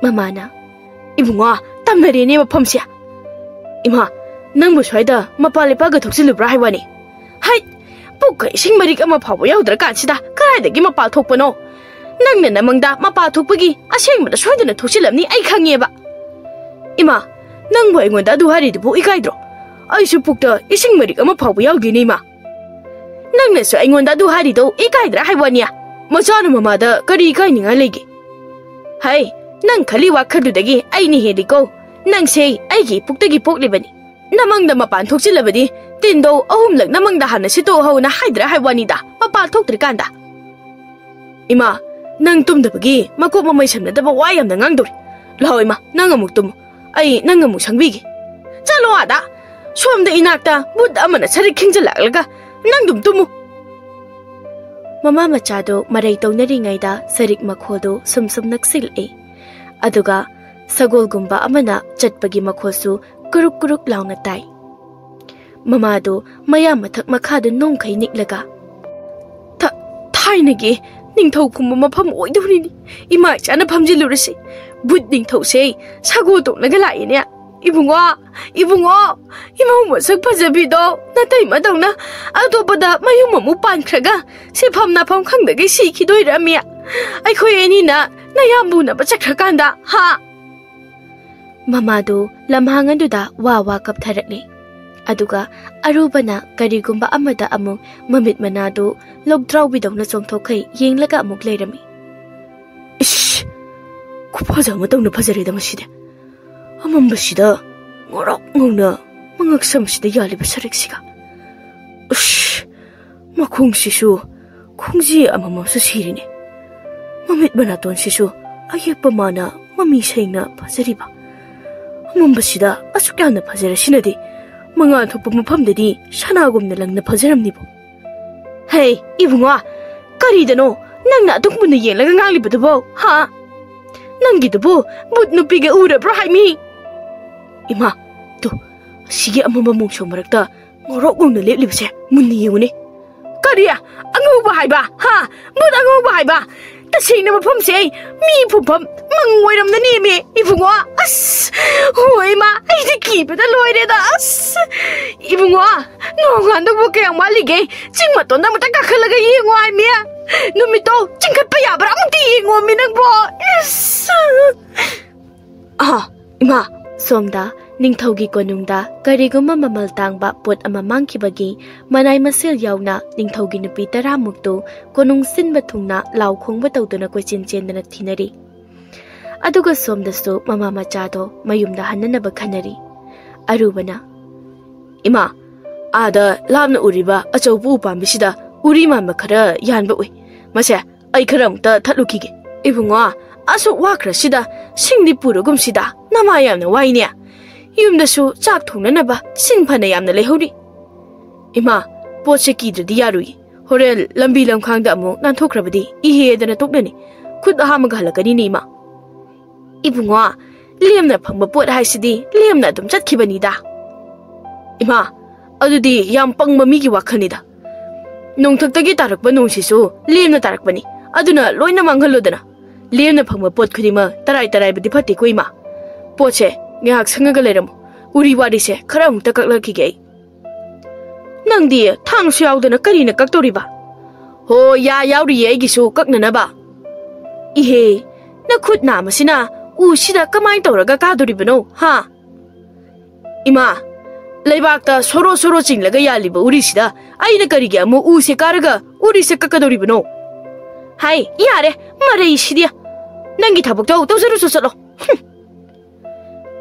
ꯃꯃꯥꯅ, "ꯏꯕꯨꯡꯉꯣ, ꯇꯝꯅꯔꯦꯅꯦ ꯃꯐꯝꯁꯦ꯫ ꯏꯃꯥ, ꯅꯪꯕꯨ ꯁ꯭ꯋꯥꯏꯗ ꯃꯄꯥ ꯂꯩꯄꯥꯛꯀ ꯊꯣꯛꯆꯤꯜꯂꯨꯕ꯭ꯔꯥ ꯍꯥꯏ ꯋꯥꯅꯤ? ꯍꯩꯠ! ꯄꯨꯛꯀ ꯏꯁꯤꯡ ꯃꯔꯤꯛ ꯑꯃ ꯐꯥꯎꯕ ꯌꯥꯎꯗ꯭ꯔꯀꯥꯟꯁꯤꯗ ꯀꯗꯥꯏꯗꯒꯤ ꯃꯄꯥ ꯊꯣꯛꯄꯅꯣ? ꯅꯪꯅ ꯅꯃꯪꯗ ꯃꯄꯥ ꯊꯣꯛꯄꯒꯤ ꯑꯁꯦꯡꯕꯗ ꯁꯣꯏꯗꯅ ꯊꯣꯛꯆꯤꯜꯂꯝꯅꯤ ꯑꯩ ꯈꯪꯉꯦꯕ꯫ ꯏꯃꯥ, ꯅꯪꯕꯨ ꯑꯩꯉꯣꯟꯗ ꯑꯗꯨ ꯍꯥꯏꯔꯤꯗꯨꯕꯨ ꯏꯀꯥꯏꯗ꯭ꯔꯣ? ꯑꯩꯁꯨ ꯄꯨꯛꯇ ꯏꯁꯤꯡ ꯃꯔꯤꯛ ꯑꯃ ꯐꯥꯎꯕ ꯌꯥꯎꯗꯦꯅꯦ ꯏꯃꯥ꯫ ꯅꯪꯅꯁꯨ ꯑꯩꯉꯣꯟꯗ ꯑꯗꯨ ꯍꯥꯏꯔꯤꯗꯣ ꯏꯀꯥꯏꯗ꯭ꯔꯥ ꯍꯥꯏ ꯋꯥꯅꯤ? ꯃꯆꯥꯅ ꯃꯃꯥꯗ ꯀꯔꯤ ꯏꯀꯥꯏꯅꯤꯡꯉꯥꯏ ꯂꯩꯒꯦ? ꯍꯩ, ꯅꯪ ꯈꯜꯂꯤ ꯋꯥꯈꯜꯗꯨꯗꯒꯤ ꯑꯩꯅ ꯍꯦꯜꯂꯤꯀꯣ꯫ ꯅꯪꯁꯦ ꯑꯩꯒꯤ ꯏꯄꯨꯛꯇꯒꯤ ꯄꯣꯛꯂꯤꯕꯅꯤ꯫ ꯅꯃꯪꯗ ꯃꯄꯥꯟ ꯊꯣꯛꯆꯤꯜꯂꯕꯗꯤ ꯇꯤꯟꯗꯣ ꯑꯍꯨꯝꯂꯛ ꯅꯃꯪꯗ ꯍꯥꯟꯅ ꯁꯤꯠꯇꯣꯛꯍꯧꯅ ꯍꯥꯏꯗ꯭ꯔꯥ ꯍꯥꯏ ꯋꯥꯅꯤꯗ, ꯃꯄꯥꯟ ꯊꯣꯛꯇ꯭ꯔꯤꯀꯥꯟꯗ꯫ ꯏꯃꯥ, ꯅꯪ ꯇꯨꯝꯗꯕꯒꯤ ꯃꯀꯣꯛ ꯃꯃꯩ ꯁꯝꯅꯗꯕ ꯋꯥ ꯌꯥꯝꯅ ꯉꯥꯡꯗꯧꯔꯤ꯫ ꯂꯥꯛꯑꯣ ꯏꯃꯥ, ꯅꯪ ꯑꯃꯨꯛ ꯇꯨꯝꯃꯨ꯫ ꯑꯩ ꯅꯪ ꯑꯃꯨꯛ ꯁꯪꯕꯤꯒꯦ꯫ ꯆꯠꯂꯣ ꯑꯥꯗ꯫ ꯁꯣꯝꯗ ꯏꯅꯥꯛꯇ ꯕꯨꯠ ꯑꯃꯅ ꯁꯔꯤꯛ ꯈꯤꯡꯖꯤꯜꯂꯛꯂꯒ ꯅꯪ ꯑꯗꯨꯝ ꯇꯨꯝꯃꯨ꯫ ꯃꯃꯥ ꯃꯆꯥꯗꯣ ꯃꯔꯩ ꯇꯧꯅꯔꯤꯉꯩꯗ ꯁꯔꯤꯛ ꯃꯈꯣꯜꯗꯣ ꯁꯨꯝ ꯁꯨꯝ ꯅꯛꯁꯤꯜꯂꯛꯏ꯫ ꯑꯗꯨꯒ ꯁꯒꯣꯜꯒꯨꯝꯕ ꯑꯃꯅ ꯆꯠꯄꯒꯤ ꯃꯈꯣꯜꯁꯨ ꯀꯨꯔꯨꯛ ꯀꯨꯔꯨꯛ ꯂꯥꯎꯅ ꯇꯥꯏ꯫ ꯃꯃꯥꯗꯨ ꯃꯌꯥ ꯃꯊꯛ ꯃꯈꯥꯗ ꯅꯣꯡꯈꯩ ꯅꯤꯛꯂꯒ, "ꯊ-, ꯊꯥꯏꯅꯒꯤ ꯅꯤꯡꯊꯧ ꯈꯨꯝꯕ ꯃꯐꯝ ꯑꯣꯏꯗꯧꯔꯤꯅꯤ꯫ ꯏꯃꯥ ꯏꯆꯥꯅ ꯐꯝꯖꯤꯜꯂꯨꯔꯁꯤ꯫ ꯕꯨꯠ ꯅꯤꯡꯊꯧꯁꯦ ꯁꯒꯣꯜ ꯇꯣꯡꯂꯒ ꯂꯥꯛꯏꯅꯦ꯫ ꯏꯕꯨꯡꯉꯣ, ꯏꯕꯨꯡꯉꯣ, ꯏꯃꯧ ꯃꯁꯛ ꯐꯖꯕꯤꯗꯣ ꯅꯇꯩꯃꯗꯧꯅ ꯑꯇꯣꯞꯄꯗ ꯃꯌꯨꯝ ꯑꯃꯨꯛ ꯄꯥꯟꯈ꯭ꯔꯒ ꯁꯤꯐꯝ ꯅꯥꯐꯝ ꯈꯪꯗꯒꯩ ꯁꯤꯈꯤꯗꯣꯏꯔꯝꯃꯤ꯫ ꯑꯩꯈꯣꯏ ꯑꯅꯤꯅ ꯅꯌꯥꯝꯕ ꯎꯅꯕ ꯆꯠꯈ꯭ꯔꯀꯥꯟꯗ, ꯍꯥ?" ꯃꯃꯥꯗꯨ ꯂꯝꯍꯥꯡ ꯑꯗꯨꯗ ꯋꯥ ꯋꯥ ꯀꯞꯊꯔꯛꯂꯦ꯫ ꯑꯗꯨꯒ ꯑꯔꯨꯕꯅ ꯀꯔꯤꯒꯨꯝꯕ ꯑꯃꯗ ꯑꯃꯨꯛ ꯃꯃꯤꯠ ꯃꯅꯥꯗꯨ ꯂꯧꯗ꯭ꯔꯥꯎꯕꯤꯗꯧꯅ ꯆꯣꯡꯊꯣꯛꯈꯩ ꯌꯦꯡꯂꯒ ꯑꯃꯨꯛ ꯂꯩꯔꯝꯃꯤ꯫ "ꯏꯁ! ꯈꯨꯐꯖ ꯑꯃ ꯇꯧꯅ ꯐꯖꯔꯦꯗ ꯃꯁꯤꯗꯤ꯫ ꯑꯃꯝꯕꯁꯤꯗ ꯉꯧꯔꯣꯛ ꯉꯧꯅ ꯃꯉꯛ ꯁꯝꯁꯤꯗ ꯌꯥꯜꯂꯤꯕ ꯁꯔꯤꯛꯁꯤꯒ꯫ ꯎꯁ! ꯃꯈꯣꯡꯁꯤꯁꯨ ꯈꯣꯡꯖꯤ ꯑꯃꯃꯝꯁꯨ ꯁꯤꯔꯤꯅꯦ꯫ ꯃꯃꯤꯠ ꯃꯅꯥꯇꯣꯟꯁꯤꯁꯨ ꯑꯌꯦꯛꯄ ꯃꯥꯅ ꯃꯃꯤ ꯁꯦꯡꯅ ꯐꯖꯔꯤꯕ꯫ ꯑꯃꯝꯕꯁꯤꯗ ꯑꯁꯨꯛ ꯌꯥꯝꯅ ꯐꯖꯔꯁꯤꯅꯗꯤ ꯃꯉꯥꯜ ꯊꯣꯛꯄ ꯃꯐꯝꯗꯗꯤ ꯁꯅꯥꯒꯨꯝꯅ ꯂꯪꯅ ꯐꯖꯔꯝꯅꯤꯕꯣ꯫ ꯍꯦ, ꯏꯕꯨꯡꯉꯣ, ꯀꯔꯤꯗꯅꯣ ꯅꯪꯅ ꯑꯗꯨꯛ ꯃꯨꯟꯅ ꯌꯦꯡꯂꯒ ꯉꯥꯡꯂꯤꯕꯗꯨꯕꯣ, ꯍꯥ? ꯅꯪꯒꯤꯗꯨꯕꯨ ꯕꯨꯠ ꯅꯨꯄꯤꯒ ꯎꯔꯕ꯭ꯔꯣ ꯍꯥꯏꯃꯤ?" "ꯏꯃꯥ, ꯇꯨ, ꯑꯁꯤꯒꯤ ꯑꯃꯝꯕ ꯃꯣꯡꯁꯣꯡ ꯃꯔꯛꯇ ꯉꯧꯔꯣꯛ ꯉꯧꯅ ꯂꯦꯞꯂꯤꯕꯁꯦ ꯃꯨꯟꯅ ꯌꯦꯡꯉꯨꯅꯦ꯫" "ꯀꯔꯤ? ꯑꯉꯧꯕ ꯍꯥꯏꯕ? ꯍꯥ? ꯕꯨꯠ ꯑꯉꯧꯕ ꯍꯥꯏꯕ? ꯇꯁꯦꯡꯅ ꯃꯐꯝꯁꯦ ꯑꯩ ꯃꯤ ꯐꯨꯝꯐꯝ ꯃꯪ ꯑꯣꯏꯔꯝꯗꯅꯦꯃꯤ, ꯏꯕꯨꯡꯉꯣ꯫ ꯑꯁ! ꯍꯣꯏ, ꯏꯃꯥ, ꯑꯩꯗꯤ ꯀꯤꯕꯗ ꯂꯣꯏꯔꯦꯗ꯫ ꯑꯁ! ꯏꯕꯨꯡꯉꯣ, ꯅꯣꯡꯉꯥꯟꯗꯧꯕ ꯀꯌꯥꯝ ꯋꯥꯠꯂꯤꯒꯦ? ꯆꯤꯡ ꯃꯇꯣꯟꯗ ꯑꯃꯨꯛꯇ ꯀꯥꯈꯠꯂꯒ ꯌꯦꯡꯉꯣ ꯍꯥꯏꯃꯤ꯫ ꯅꯨꯃꯤꯠꯇꯣ ꯆꯤꯡꯈꯠꯄ ꯌꯥꯕ꯭ꯔꯥ ꯑꯃꯨꯛꯇ ꯌꯦꯡꯉꯣꯃꯤ ꯅꯪꯕꯣ꯫" ꯑꯁ! "ꯑꯥ, ꯏꯃꯥ!" ꯁꯣꯝꯗ ꯅꯤꯡꯊꯧꯒꯤ ꯀꯣꯅꯨꯡꯗ ꯀꯔꯤꯒꯨꯝꯕ ꯃꯃꯜ ꯇꯥꯡꯕ ꯄꯣꯠ ꯑꯃ ꯃꯥꯡꯈꯤꯕꯒꯤ ꯃꯅꯥꯏ ꯃꯁꯤꯜ ꯌꯥꯎꯅ ꯅꯤꯡꯊꯧꯒꯤ ꯅꯨꯄꯤ ꯇꯔꯥꯃꯨꯛꯇꯨ ꯀꯣꯅꯨꯡ ꯁꯤꯟꯕ ꯊꯨꯡꯅ ꯂꯥꯎ ꯈꯣꯡꯕ ꯇꯧꯗꯨꯅ ꯀꯣꯏꯆꯦꯟ ꯆꯦꯟꯗꯅ ꯊꯤꯅꯔꯤ꯫ ꯑꯗꯨꯒ ꯁꯣꯝꯗꯁꯨ ꯃꯃꯥ ꯃꯆꯥꯗꯣ ꯃꯌꯨꯝꯗ ꯍꯟꯅꯅꯕ ꯈꯟꯅꯔꯤ꯫ ꯑꯔꯨꯕꯅ, "ꯏꯃꯥ, ꯑꯥꯗ ꯂꯥꯞꯅ ꯎꯔꯤꯕ ꯑꯆꯧꯕ ꯎꯄꯥꯝꯕꯤꯁꯤꯗ ꯎꯔꯤ ꯃꯥꯟꯕ ꯈꯔ ꯌꯥꯟꯕ ꯎꯏ꯫ ꯃꯁꯦ ꯑꯩ ꯈꯔ ꯑꯃꯨꯛꯇ ꯊꯠꯂꯨꯈꯤꯒꯦ꯫" "ꯏꯕꯨꯡꯉꯣ, ꯑꯁꯨꯛ ꯋꯥꯈ꯭ꯔꯁꯤꯗ ꯁꯤꯡꯗꯤ ꯄꯨꯔꯒꯨꯝꯁꯤꯗ, ꯅꯃꯥ ꯌꯥꯝꯅ ꯋꯥꯏꯅꯦ꯫ ꯌꯨꯝꯗꯁꯨ ꯆꯥꯛ ꯊꯣꯡꯅꯅꯕ ꯁꯤꯡ ꯐꯅ ꯌꯥꯝꯅ ꯂꯩꯍꯧꯔꯤ꯫" "ꯏꯃꯥ, ꯄꯣꯠꯁꯦ ꯀꯤꯗ꯭ꯔꯗꯤ ꯌꯥꯔꯨꯏ꯫ ꯍꯣꯔꯦꯟ ꯂꯝꯕꯤ ꯂꯝꯈꯥꯡꯗ ꯑꯃꯨꯛ ꯅꯥꯟꯊꯣꯛꯈ꯭ꯔꯕꯗꯤ ꯏꯍꯦꯗꯅ ꯇꯣꯛꯅꯅꯤ꯫ ꯈꯨꯠ ꯍꯥꯝꯃꯒ ꯍꯜꯂꯛꯀꯅꯤꯅꯦ, ꯏꯃꯥ꯫" "ꯏꯕꯨꯡꯉꯣ, ꯂꯦꯝꯅ ꯐꯪꯕ ꯄꯣꯠ ꯍꯥꯏꯁꯤꯗꯤ ꯂꯦꯝꯅ ꯑꯗꯨꯝ ꯆꯠꯈꯤꯕꯅꯤꯗ꯫" "ꯏꯃꯥ, ꯑꯗꯨꯗꯤ ꯌꯥꯝ ꯄꯪꯕ ꯃꯤꯒꯤ ꯋꯥꯈꯜꯅꯤꯗ꯫ ꯅꯣꯡꯊꯛꯇꯒꯤ ꯇꯥꯔꯛꯄ ꯅꯣꯡꯁꯤꯁꯨ ꯂꯦꯝꯅ ꯇꯥꯔꯛꯄꯅꯤ, ꯑꯗꯨꯅ ꯂꯣꯏꯅ ꯃꯥꯡꯍꯜꯂꯣꯗꯅ꯫ ꯂꯦꯝꯅ ꯐꯪꯕ ꯄꯣꯠ ꯈꯨꯗꯤꯡꯃꯛ ꯇꯔꯥꯏ ꯇꯔꯥꯏꯕꯗꯤ ꯐꯠꯇꯦꯀꯣ, ꯏꯃꯥ꯫ ꯄꯣꯠꯁꯦ ꯉꯥꯏꯍꯥꯛ ꯁꯪꯉꯒ ꯂꯩꯔꯝꯃꯨ꯫ ꯎꯔꯤ ꯋꯥꯔꯤꯁꯦ ꯈꯔ ꯑꯃꯨꯛꯇ ꯀꯛꯂꯛꯈꯤꯒꯦ ꯑꯩ꯫ ꯅꯪꯗꯤ ꯊꯥꯡꯁꯨ ꯌꯥꯎꯗꯅ ꯀꯔꯤꯅ ꯀꯛꯇꯧꯔꯤꯕ? ꯍꯣ, ꯌꯥ ꯌꯥꯎꯔꯤꯌꯦ ꯑꯩꯒꯤꯁꯨ ꯀꯛꯅꯅꯕ꯫ ꯏꯍꯦ, ꯅꯈꯨꯠ ꯅꯥꯝꯃꯁꯤꯅ ꯎꯁꯤꯗ ꯀꯃꯥꯏꯅ ꯇꯧꯔꯒ ꯀꯥꯗꯣꯔꯤꯕꯅꯣ, ꯍꯥ? ꯏꯃꯥ, ꯂꯩꯕꯥꯛꯇ ꯁꯣꯔꯣ ꯁꯣꯔꯣ ꯆꯤꯡꯂꯒ ꯌꯥꯜꯂꯤꯕ ꯎꯔꯤꯁꯤꯗ ꯑꯩꯅ ꯀꯔꯤꯒꯤ ꯑꯃꯨꯛ ꯎꯁꯦ ꯀꯥꯔꯒ ꯎꯔꯤꯁꯦ ꯀꯛꯀꯗꯧꯔꯤꯕꯅꯣ? ꯍꯥꯏ, ꯌꯥꯔꯦ, ꯃꯔꯩꯁꯤꯗꯤ꯫ ꯅꯪꯒꯤ ꯊꯕꯛꯇꯣ ꯇꯧꯖꯔꯨꯁꯨ ꯆꯠꯂꯣ꯫ ꯍꯨꯝ꯫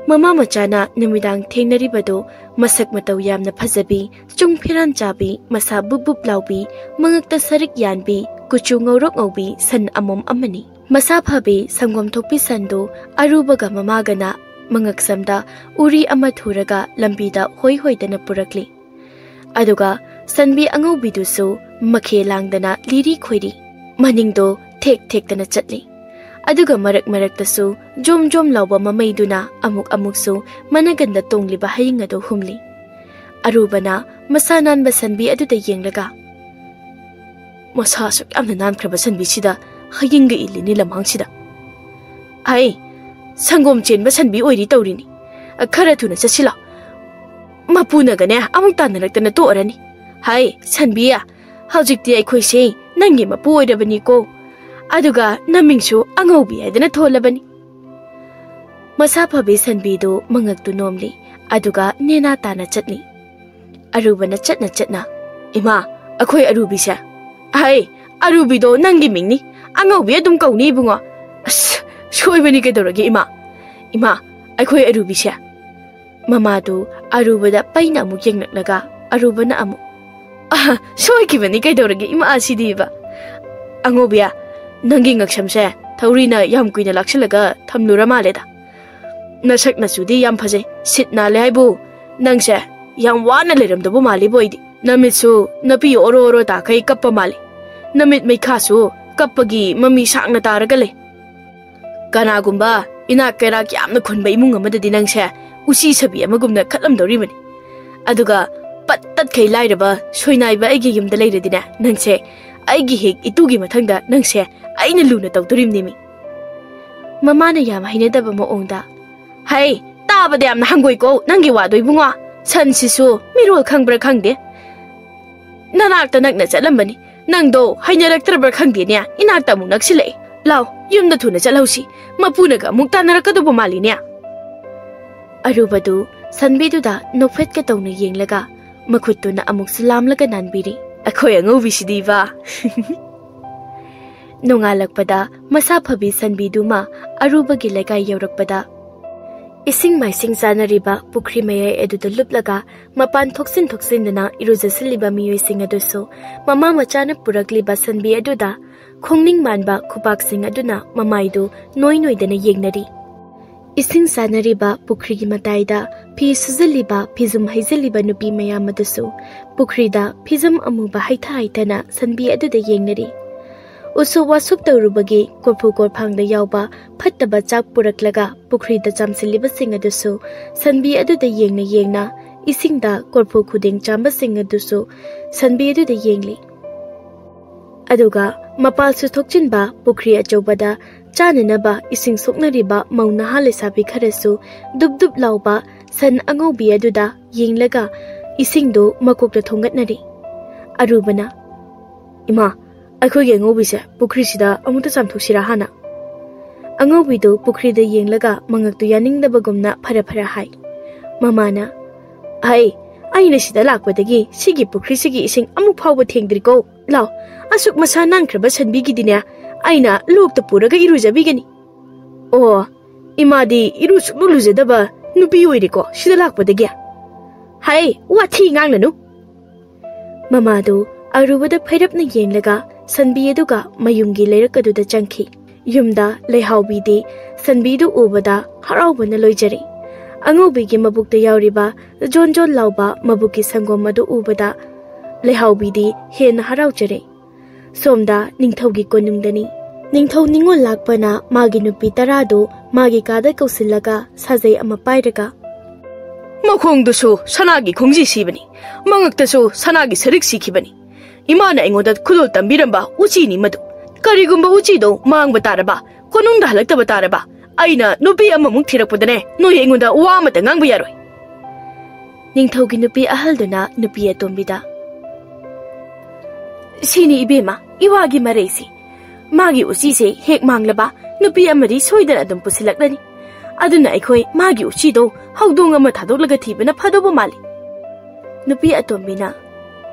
ꯃꯃꯥ ꯃꯆꯥꯅ ꯅꯨꯃꯤꯗꯥꯡ ꯊꯦꯡꯅꯔꯤꯕꯗꯨ ꯃꯁꯛ ꯃꯇꯧ ꯌꯥꯝꯅ ꯐꯖꯕꯤ, ꯆꯨꯡ ꯐꯤꯔꯥꯟ ꯆꯥꯕꯤ, ꯃꯁꯥ ꯕꯨꯞ ꯕꯨꯞ ꯂꯥꯎꯕꯤ, ꯃꯉꯛꯇ ꯁꯔꯤꯛ ꯌꯥꯟꯕꯤ, ꯀꯨꯆꯨ ꯉꯧꯔꯣꯛ ꯉꯧꯕꯤ ꯁꯟ ꯑꯃꯣꯝ ꯑꯃꯅꯤ꯫ ꯃꯁꯥ ꯐꯕꯤ ꯁꯪꯒꯣꯝ ꯊꯣꯛꯄꯤ ꯁꯟꯗꯨ ꯑꯔꯨꯕꯒ ꯃꯃꯥꯒꯅ ꯃꯉꯛꯁꯝꯗ ꯎꯔꯤ ꯑꯃ ꯊꯨꯔꯒ ꯂꯝꯕꯤꯗ ꯍꯣꯏ ꯍꯣꯏꯗꯅ ꯄꯨꯔꯛꯂꯤ꯫ ꯑꯗꯨꯒ ꯁꯟꯕꯤ ꯑꯉꯧꯕꯤꯗꯨꯁꯨ ꯃꯈꯦ ꯂꯥꯡꯗꯅ ꯂꯤꯔꯤ ꯈꯣꯏꯔꯤ ꯃꯅꯤꯡꯗꯣ ꯊꯦꯛ ꯊꯦꯛꯇꯅ ꯆꯠꯂꯤ꯫ ꯑꯗꯨꯒ ꯃꯔꯛ ꯃꯔꯛꯇꯁꯨ ꯖꯣꯝ ꯖꯣꯝ ꯂꯥꯎꯕ ꯃꯃꯩꯗꯨꯅ ꯑꯃꯨꯛ ꯑꯃꯨꯛꯁꯨ ꯃꯅꯒꯟꯗ ꯇꯣꯡꯂꯤꯕ ꯍꯌꯤꯡ ꯑꯗꯨ ꯍꯨꯝꯂꯤ꯫ ꯑꯔꯨꯕꯅ ꯃꯁꯥ ꯅꯥꯟꯕ ꯁꯟꯕꯤ ꯑꯗꯨꯗ ꯌꯦꯡꯂꯒ, "ꯃꯁꯥ ꯑꯁꯨꯛ ꯌꯥꯝꯅ ꯅꯥꯟꯈ꯭ꯔꯕ ꯁꯟꯕꯤꯁꯤꯗ ꯍꯌꯤꯡꯒ ꯏꯜꯂꯤꯅꯤ ꯂꯝꯍꯥꯡꯁꯤꯗ꯫ ꯍꯩ, ꯁꯪꯒꯣꯝ ꯆꯦꯟꯕ ꯁꯟꯕꯤ ꯑꯣꯏꯔꯤ ꯇꯧꯔꯤꯅꯤ꯫ ꯈꯔ ꯊꯨꯅ ꯆꯠꯁꯤꯜꯂꯣ꯫ ꯃꯄꯨꯅꯒꯅꯦ ꯑꯃꯨꯛ ꯇꯥꯟꯅꯔꯛꯇꯅ ꯇꯣꯛꯑꯔꯅꯤ꯫ ꯍꯩ, ꯁꯟꯕꯤ, ꯍꯧꯖꯤꯛꯇꯤ ꯑꯩꯈꯣꯏꯁꯦ ꯅꯪꯒꯤ ꯃꯄꯨ ꯑꯣꯏꯔꯕꯅꯤꯀꯣ꯫ ꯑꯗꯨꯒ ꯅꯃꯤꯡꯁꯨ ꯑꯉꯧꯕꯤ ꯍꯥꯏꯗꯅ ꯊꯣꯜꯂꯕꯅꯤ꯫" ꯃꯁꯥ ꯐꯕꯤ ꯁꯟꯕꯤꯗꯨ ꯃꯉꯛꯇꯨ ꯅꯣꯝꯂꯤ, ꯑꯗꯨꯒ ꯅꯦꯅꯥ ꯇꯥꯅ ꯆꯠꯂꯤ꯫ ꯑꯔꯨꯕꯅ ꯆꯠꯅ ꯆꯠꯅ, "ꯏꯃꯥ, ꯑꯩꯈꯣꯏ ꯑꯔꯨꯕꯤꯁꯦ꯫" "ꯍꯩ, ꯑꯔꯨꯕꯤꯗꯣ ꯅꯪꯒꯤ ꯃꯤꯡꯅꯤ, ꯑꯉꯧꯕꯤ ꯑꯗꯨꯝ ꯀꯧꯅꯤ ꯏꯕꯨꯡꯉꯣ꯫" "ꯑꯁ, ꯁꯣꯏꯕꯅꯤ ꯀꯩꯗꯧꯔꯒꯦ ꯏꯃꯥ?" "ꯏꯃꯥ, ꯑꯩꯈꯣꯏ ꯑꯔꯨꯕꯤꯁꯦ꯫" ꯃꯃꯥꯗꯨ ꯑꯔꯨꯕꯗ ꯄꯩꯅ ꯑꯃꯨꯛ ꯌꯦꯡꯂꯛꯂꯒ ꯑꯔꯨꯕꯅ ꯑꯃꯨꯛ, "ꯑꯍ, ꯁꯣꯏꯈꯤꯕꯅꯤ ꯀꯩꯗꯧꯔꯒꯦ ꯏꯃꯥ ꯁꯤꯗꯤꯕ꯫ ꯑꯉꯧꯕꯤꯌꯥ, ꯅꯪꯒꯤ ꯉꯛꯁꯝꯁꯦ ꯊꯧꯔꯤꯅ ꯌꯥꯝ ꯀꯨꯏꯅ ꯂꯥꯛꯁꯤꯜꯂꯒ ꯊꯝꯂꯨꯔ ꯃꯥꯜꯂꯦꯗ꯫ ꯅꯁꯛ ꯅꯆꯨꯗꯤ ꯌꯥꯝ ꯐꯖꯩ, ꯁꯤꯠ ꯅꯥꯜꯂꯦ ꯍꯥꯏꯕꯨ ꯅꯪꯁꯦ ꯌꯥꯝ ꯋꯥꯅ ꯂꯩꯔꯝꯗꯧꯕ ꯃꯥꯜꯂꯤꯕꯨ ꯑꯩꯗꯤ꯫ ꯅꯃꯤꯠꯁꯨ ꯅꯄꯤ ꯑꯣꯔꯣ ꯑꯣꯔꯣ ꯇꯥꯈꯩ ꯀꯞꯄ ꯃꯥꯜꯂꯤ꯫ ꯅꯃꯤꯠ ꯃꯩꯈꯥꯁꯨ ꯀꯞꯄꯒꯤ ꯃꯃꯤ ꯁꯥꯡꯅ ꯇꯥꯔꯒ ꯂꯩ꯫ ꯀꯅꯥꯒꯨꯝꯕ ꯏꯅꯥꯛ ꯀꯩꯔꯥꯛ ꯌꯥꯝꯅ ꯈꯨꯟꯕ ꯏꯃꯨꯡ ꯑꯃꯗꯗꯤ ꯅꯪꯁꯦ ꯎꯆꯤ ꯁꯥꯕꯤ ꯑꯃꯒꯨꯝꯅ ꯈꯠꯂꯝꯗꯧꯔꯤꯕꯅꯤ꯫ ꯑꯗꯨꯒ ꯇꯠꯈꯩ ꯂꯥꯏꯔꯕ ꯁꯣꯏꯅꯥꯏꯕ ꯑꯩꯒꯤ ꯌꯨꯝꯗ ꯂꯩꯔꯗꯤꯅꯦ, ꯅꯪꯁꯦ ꯑꯩꯒꯤ ꯍꯦꯛ ꯏꯇꯨꯒꯤ ꯃꯊꯪꯗ ꯅꯪꯁꯦ ꯑꯩꯅ ꯂꯨꯅ ꯇꯧꯗꯣꯔꯤꯕꯅꯤꯃꯤ꯫ ꯃꯃꯥꯅ ꯌꯥꯝ ꯍꯩꯅꯗꯕ ꯃꯑꯣꯡꯗ, "ꯍꯩ, ꯇꯥꯕꯗ ꯌꯥꯝꯅ ꯍꯪꯒꯣꯏꯀꯣ ꯅꯪꯒꯤ ꯋꯥꯗꯣ, ꯏꯕꯨꯡꯉꯣ꯫ ꯁꯟꯁꯤꯁꯨ ꯃꯤꯔꯣꯜ ꯈꯪꯕ꯭ꯔꯥ ꯈꯪꯗꯦ, ꯅꯅꯥꯛꯇ ꯅꯛꯅ ꯆꯠꯂꯝꯕꯅꯤ꯫ ꯅꯪꯗꯣ ꯍꯩꯅꯔꯛꯇ꯭ꯔꯕ꯭ꯔꯥ ꯈꯪꯗꯦꯅꯦ, ꯏꯅꯥꯛꯇ ꯑꯃꯨꯛ ꯅꯛꯁꯤꯜꯂꯛꯑꯦ꯫ ꯂꯥꯎ, ꯌꯨꯝꯗ ꯊꯨꯅ ꯆꯠꯍꯧꯁꯤ, ꯃꯄꯨꯅꯒ ꯑꯃꯨꯛ ꯇꯥꯟꯅꯔꯛꯀꯗꯧꯕ ꯃꯥꯜꯂꯤꯅꯦ꯫" ꯑꯔꯨꯕꯗꯨ ꯁꯟꯕꯤꯗꯨꯗ ꯅꯣꯛꯐꯦꯠꯀ ꯇꯧꯅ ꯌꯦꯡꯂꯒ ꯃꯈꯨꯠꯇꯨꯅ ꯑꯃꯨꯛꯁꯨ ꯂꯥꯝꯂꯒ ꯅꯥꯟꯕꯤꯔꯤ꯫ "ꯑꯩꯈꯣꯏ ꯑꯉꯧꯕꯤꯁꯤꯗꯤꯕ!" ꯅꯣꯡꯉꯥꯜꯂꯛꯄꯗ ꯃꯁꯥ ꯐꯕꯤ ꯁꯟꯕꯤꯗꯨꯃ ꯑꯔꯨꯕꯒꯤ ꯂꯩꯀꯥꯏ ꯌꯧꯔꯛꯄꯗ, ꯏꯁꯤꯡ ꯃꯥꯏꯁꯤꯡ ꯆꯥꯅꯔꯤꯕ ꯄꯨꯈ꯭ꯔꯤ ꯃꯌꯥꯏ ꯑꯗꯨꯗ ꯂꯨꯞꯂꯒ ꯃꯄꯥꯟ ꯊꯣꯛꯆꯤꯟ ꯊꯣꯛꯆꯤꯟꯗꯅ ꯏꯔꯨꯖꯁꯤꯜꯂꯤꯕ ꯃꯤꯑꯣꯏꯁꯤꯡ ꯑꯗꯨꯁꯨ ꯃꯃꯥ ꯃꯆꯥꯅ ꯄꯨꯔꯛꯂꯤꯕ ꯁꯟꯕꯤ ꯑꯗꯨꯗ ꯈꯣꯡꯅꯤꯡ ꯃꯥꯟꯕ ꯈꯨꯕꯥꯛꯁꯤꯡ ꯑꯗꯨꯅ ꯃꯃꯥꯏꯗꯨ ꯅꯣꯏ ꯅꯣꯏꯗꯅ ꯌꯦꯡꯅꯔꯤ꯫ ꯏꯁꯤꯡ ꯆꯥꯅꯔꯤꯕ ꯄꯨꯈ꯭ꯔꯤꯒꯤ ꯃꯇꯥꯏꯗ ꯐꯤ ꯁꯨꯖꯜꯂꯤꯕ, ꯐꯤꯖꯨꯝ ꯍꯩꯖꯜꯂꯤꯕ ꯅꯨꯄꯤ ꯃꯌꯥꯝ ꯑꯗꯨꯁꯨ ꯄꯨꯈ꯭ꯔꯤꯗ ꯐꯤꯖꯝ ꯑꯃꯨꯕ ꯍꯩꯊ ꯍꯩꯊꯅ ꯁꯟꯕꯤ ꯑꯗꯨꯗ ꯌꯦꯡꯅꯔꯤ꯫ ꯎꯁꯣꯞ ꯋꯥꯁꯣꯞ ꯇꯧꯔꯨꯕꯒꯤ ꯀꯣꯔꯐꯨ ꯀꯣꯔꯐꯥꯡꯗ ꯌꯥꯎꯕ ꯐꯠꯇꯕ ꯆꯥꯛ ꯄꯨꯔꯛꯂꯒ ꯄꯨꯈ꯭ꯔꯤꯗ ꯆꯥꯝꯁꯤꯜꯂꯤꯕꯁꯤꯡ ꯑꯗꯨꯁꯨ ꯁꯟꯕꯤ ꯑꯗꯨꯗ ꯌꯦꯡꯅ ꯌꯦꯡꯅ, ꯏꯁꯤꯡꯗ ꯀꯣꯔꯐꯨ ꯈꯨꯗꯦꯡ ꯆꯥꯝꯕꯁꯤꯡ ꯑꯗꯨꯁꯨ ꯁꯟꯕꯤ ꯑꯗꯨꯗ ꯌꯦꯡꯂꯤ꯫ ꯑꯗꯨꯒ ꯃꯄꯥꯜꯁꯨ ꯊꯣꯛꯆꯤꯟꯕ ꯄꯨꯈ꯭ꯔꯤ ꯑꯆꯧꯕꯗ ꯆꯥꯅꯅꯕ ꯏꯁꯤꯡ ꯁꯣꯛꯅꯔꯤꯕ ꯃꯧ ꯅꯍꯥ ꯂꯩꯁꯥꯕꯤ ꯈꯔꯁꯨ ꯗꯨꯞ ꯗꯨꯞ ꯂꯥꯎꯕ ꯁꯟ ꯑꯉꯧꯕꯤ ꯑꯗꯨꯗ ꯌꯦꯡꯂꯒ ꯏꯁꯤꯡꯗꯨ ꯃꯀꯣꯛꯇ ꯊꯣꯡꯒꯠꯅꯔꯤ꯫ ꯑꯔꯨꯕꯅ, "ꯏꯃꯥ, ꯑꯩꯈꯣꯏꯒꯤ ꯑꯉꯧꯕꯤꯁꯦ ꯄꯨꯈ꯭ꯔꯤꯁꯤꯗ ꯑꯃꯨꯛꯇ ꯆꯥꯝꯊꯣꯛꯁꯤꯔꯥ ꯍꯥꯟꯅ?" ꯑꯉꯧꯕꯤꯗꯨ ꯄꯨꯈ꯭ꯔꯤꯗ ꯌꯦꯡꯂꯒ ꯃꯉꯛꯇꯨ ꯌꯥꯅꯤꯡꯗꯕꯒꯨꯝꯅ ꯐꯔ ꯐꯔ ꯍꯥꯏ꯫ ꯃꯃꯥꯅ, "ꯑꯩ, ꯑꯩꯅ ꯁꯤꯗ ꯂꯥꯛꯄꯗꯒꯤ ꯁꯤꯒꯤ ꯄꯨꯈ꯭ꯔꯤꯁꯤꯒꯤ ꯏꯁꯤꯡ ꯑꯃꯨꯛ ꯐꯥꯎꯕ ꯊꯦꯡꯗ꯭ꯔꯤꯀꯣ꯫ ꯂꯥꯎ, ꯑꯁꯨꯛ ꯃꯁꯥ ꯅꯥꯟꯈ꯭ꯔꯕ ꯁꯟꯕꯤꯒꯤꯗꯤꯅꯦ, ꯑꯩꯅ ꯂꯣꯛꯇ ꯄꯨꯔꯒ ꯏꯔꯨꯖꯕꯤꯒꯅꯤ꯫" "ꯑꯣ, ꯏꯃꯥꯗꯤ ꯏꯔꯨ ꯁꯨꯛꯂꯨ ꯂꯨꯖꯗꯕ ꯅꯨꯄꯤ ꯑꯣꯏꯔꯦꯀꯣ ꯁꯤꯗ ꯂꯥꯛꯄꯗꯒꯤ?" "ꯍꯥꯏ, ꯋꯥꯊꯤ ꯉꯥꯡꯂꯅꯨ!" ꯃꯃꯥꯗꯨ ꯑꯔꯨꯕꯗ ꯐꯩꯔꯞꯅ ꯌꯦꯡꯂꯒ ꯁꯟꯕꯤ ꯑꯗꯨꯒ ꯃꯌꯨꯝꯒꯤ ꯂꯩꯔꯛ ꯑꯗꯨꯗ ꯆꯪꯈꯤ꯫ ꯌꯨꯝꯗ ꯂꯩꯍꯥꯎꯕꯤꯗꯤ ꯁꯟꯕꯤꯗꯨ ꯎꯕꯗ ꯍꯔꯥꯎꯕꯅ ꯂꯣꯏꯖꯔꯦ꯫ ꯑꯉꯧꯕꯤꯒꯤ ꯃꯕꯨꯛꯇ ꯌꯥꯎꯔꯤꯕ ꯖꯣꯟ ꯖꯣꯟ ꯂꯥꯎꯕ ꯃꯕꯨꯛꯀꯤ ꯁꯪꯒꯣꯝ ꯑꯗꯨ ꯎꯕꯗ ꯂꯩꯍꯥꯎꯕꯤꯗꯤ ꯍꯦꯟꯅ ꯍꯔꯥꯎꯖꯔꯦ꯫ ꯁꯣꯝꯗ ꯅꯤꯡꯊꯧꯒꯤ ꯀꯣꯅꯨꯡꯗꯅꯤ꯫ ꯅꯤꯡꯊꯧ ꯅꯤꯉꯣꯜ ꯂꯥꯛꯄꯅ ꯃꯥꯒꯤ ꯅꯨꯄꯤ ꯇꯔꯥꯗꯨ ꯃꯥꯒꯤ ꯀꯥꯗ ꯀꯧꯁꯤꯜꯂꯒ ꯁꯥꯖꯩ ꯑꯃ ꯄꯥꯏꯔꯒ, ꯃꯈꯣꯡꯗꯨꯁꯨ ꯁꯅꯥꯒꯤ ꯈꯣꯡꯖꯤ ꯁꯤꯕꯅꯤ, ꯃꯉꯛꯇꯁꯨ ꯁꯅꯥꯒꯤ ꯁꯔꯤꯛ ꯁꯤꯈꯤꯕꯅꯤ꯫ ꯏꯃꯥꯅ ꯑꯩꯉꯣꯟꯗ ꯈꯨꯗꯣꯜ ꯇꯝꯕꯤꯔꯝꯕ ꯎꯆꯤꯅꯤ ꯃꯗꯨ꯫ ꯀꯔꯤꯒꯨꯝꯕ ꯎꯆꯤꯗꯣ ꯃꯥꯡꯕ ꯇꯥꯔꯕ, ꯀꯣꯅꯨꯡꯗ ꯍꯜꯂꯛꯇꯕ ꯇꯥꯔꯕ, ꯑꯩꯅ ꯅꯨꯄꯤ ꯑꯃꯃꯨꯛ ꯊꯤꯔꯛꯄꯗꯅꯦ, ꯅꯣꯏ ꯑꯩꯉꯣꯟꯗ ꯋꯥ ꯑꯃꯇ ꯉꯥꯡꯕ ꯌꯥꯔꯣꯏ꯫ ꯅꯤꯡꯊꯧꯒꯤ ꯅꯨꯄꯤ ꯑꯍꯜꯗꯨꯅ ꯅꯨꯄꯤ ꯑꯇꯣꯝꯕꯤꯗ, "ꯁꯤꯅꯤ ꯏꯕꯦꯝꯃ, ꯏꯋꯥꯒꯤ ꯃꯔꯩꯁꯤ꯫ ꯃꯥꯒꯤ ꯎꯆꯤꯁꯦ ꯍꯦꯛ ꯃꯥꯡꯂꯕ, ꯅꯨꯄꯤ ꯑꯃꯗꯤ ꯁꯣꯏꯗꯅ ꯑꯗꯨꯝ ꯄꯨꯁꯤꯜꯂꯛꯂꯅꯤ꯫ ꯑꯗꯨꯅ ꯑꯩꯈꯣꯏ ꯃꯥꯒꯤ ꯎꯆꯤꯗꯣ ꯍꯧꯗꯣꯡ ꯑꯃ ꯊꯥꯗꯣꯛꯂꯒ ꯊꯤꯕꯅ ꯐꯗꯧꯕ ꯃꯥꯜꯂꯤ꯫" ꯅꯨꯄꯤ ꯑꯇꯣꯝꯕꯤꯅ,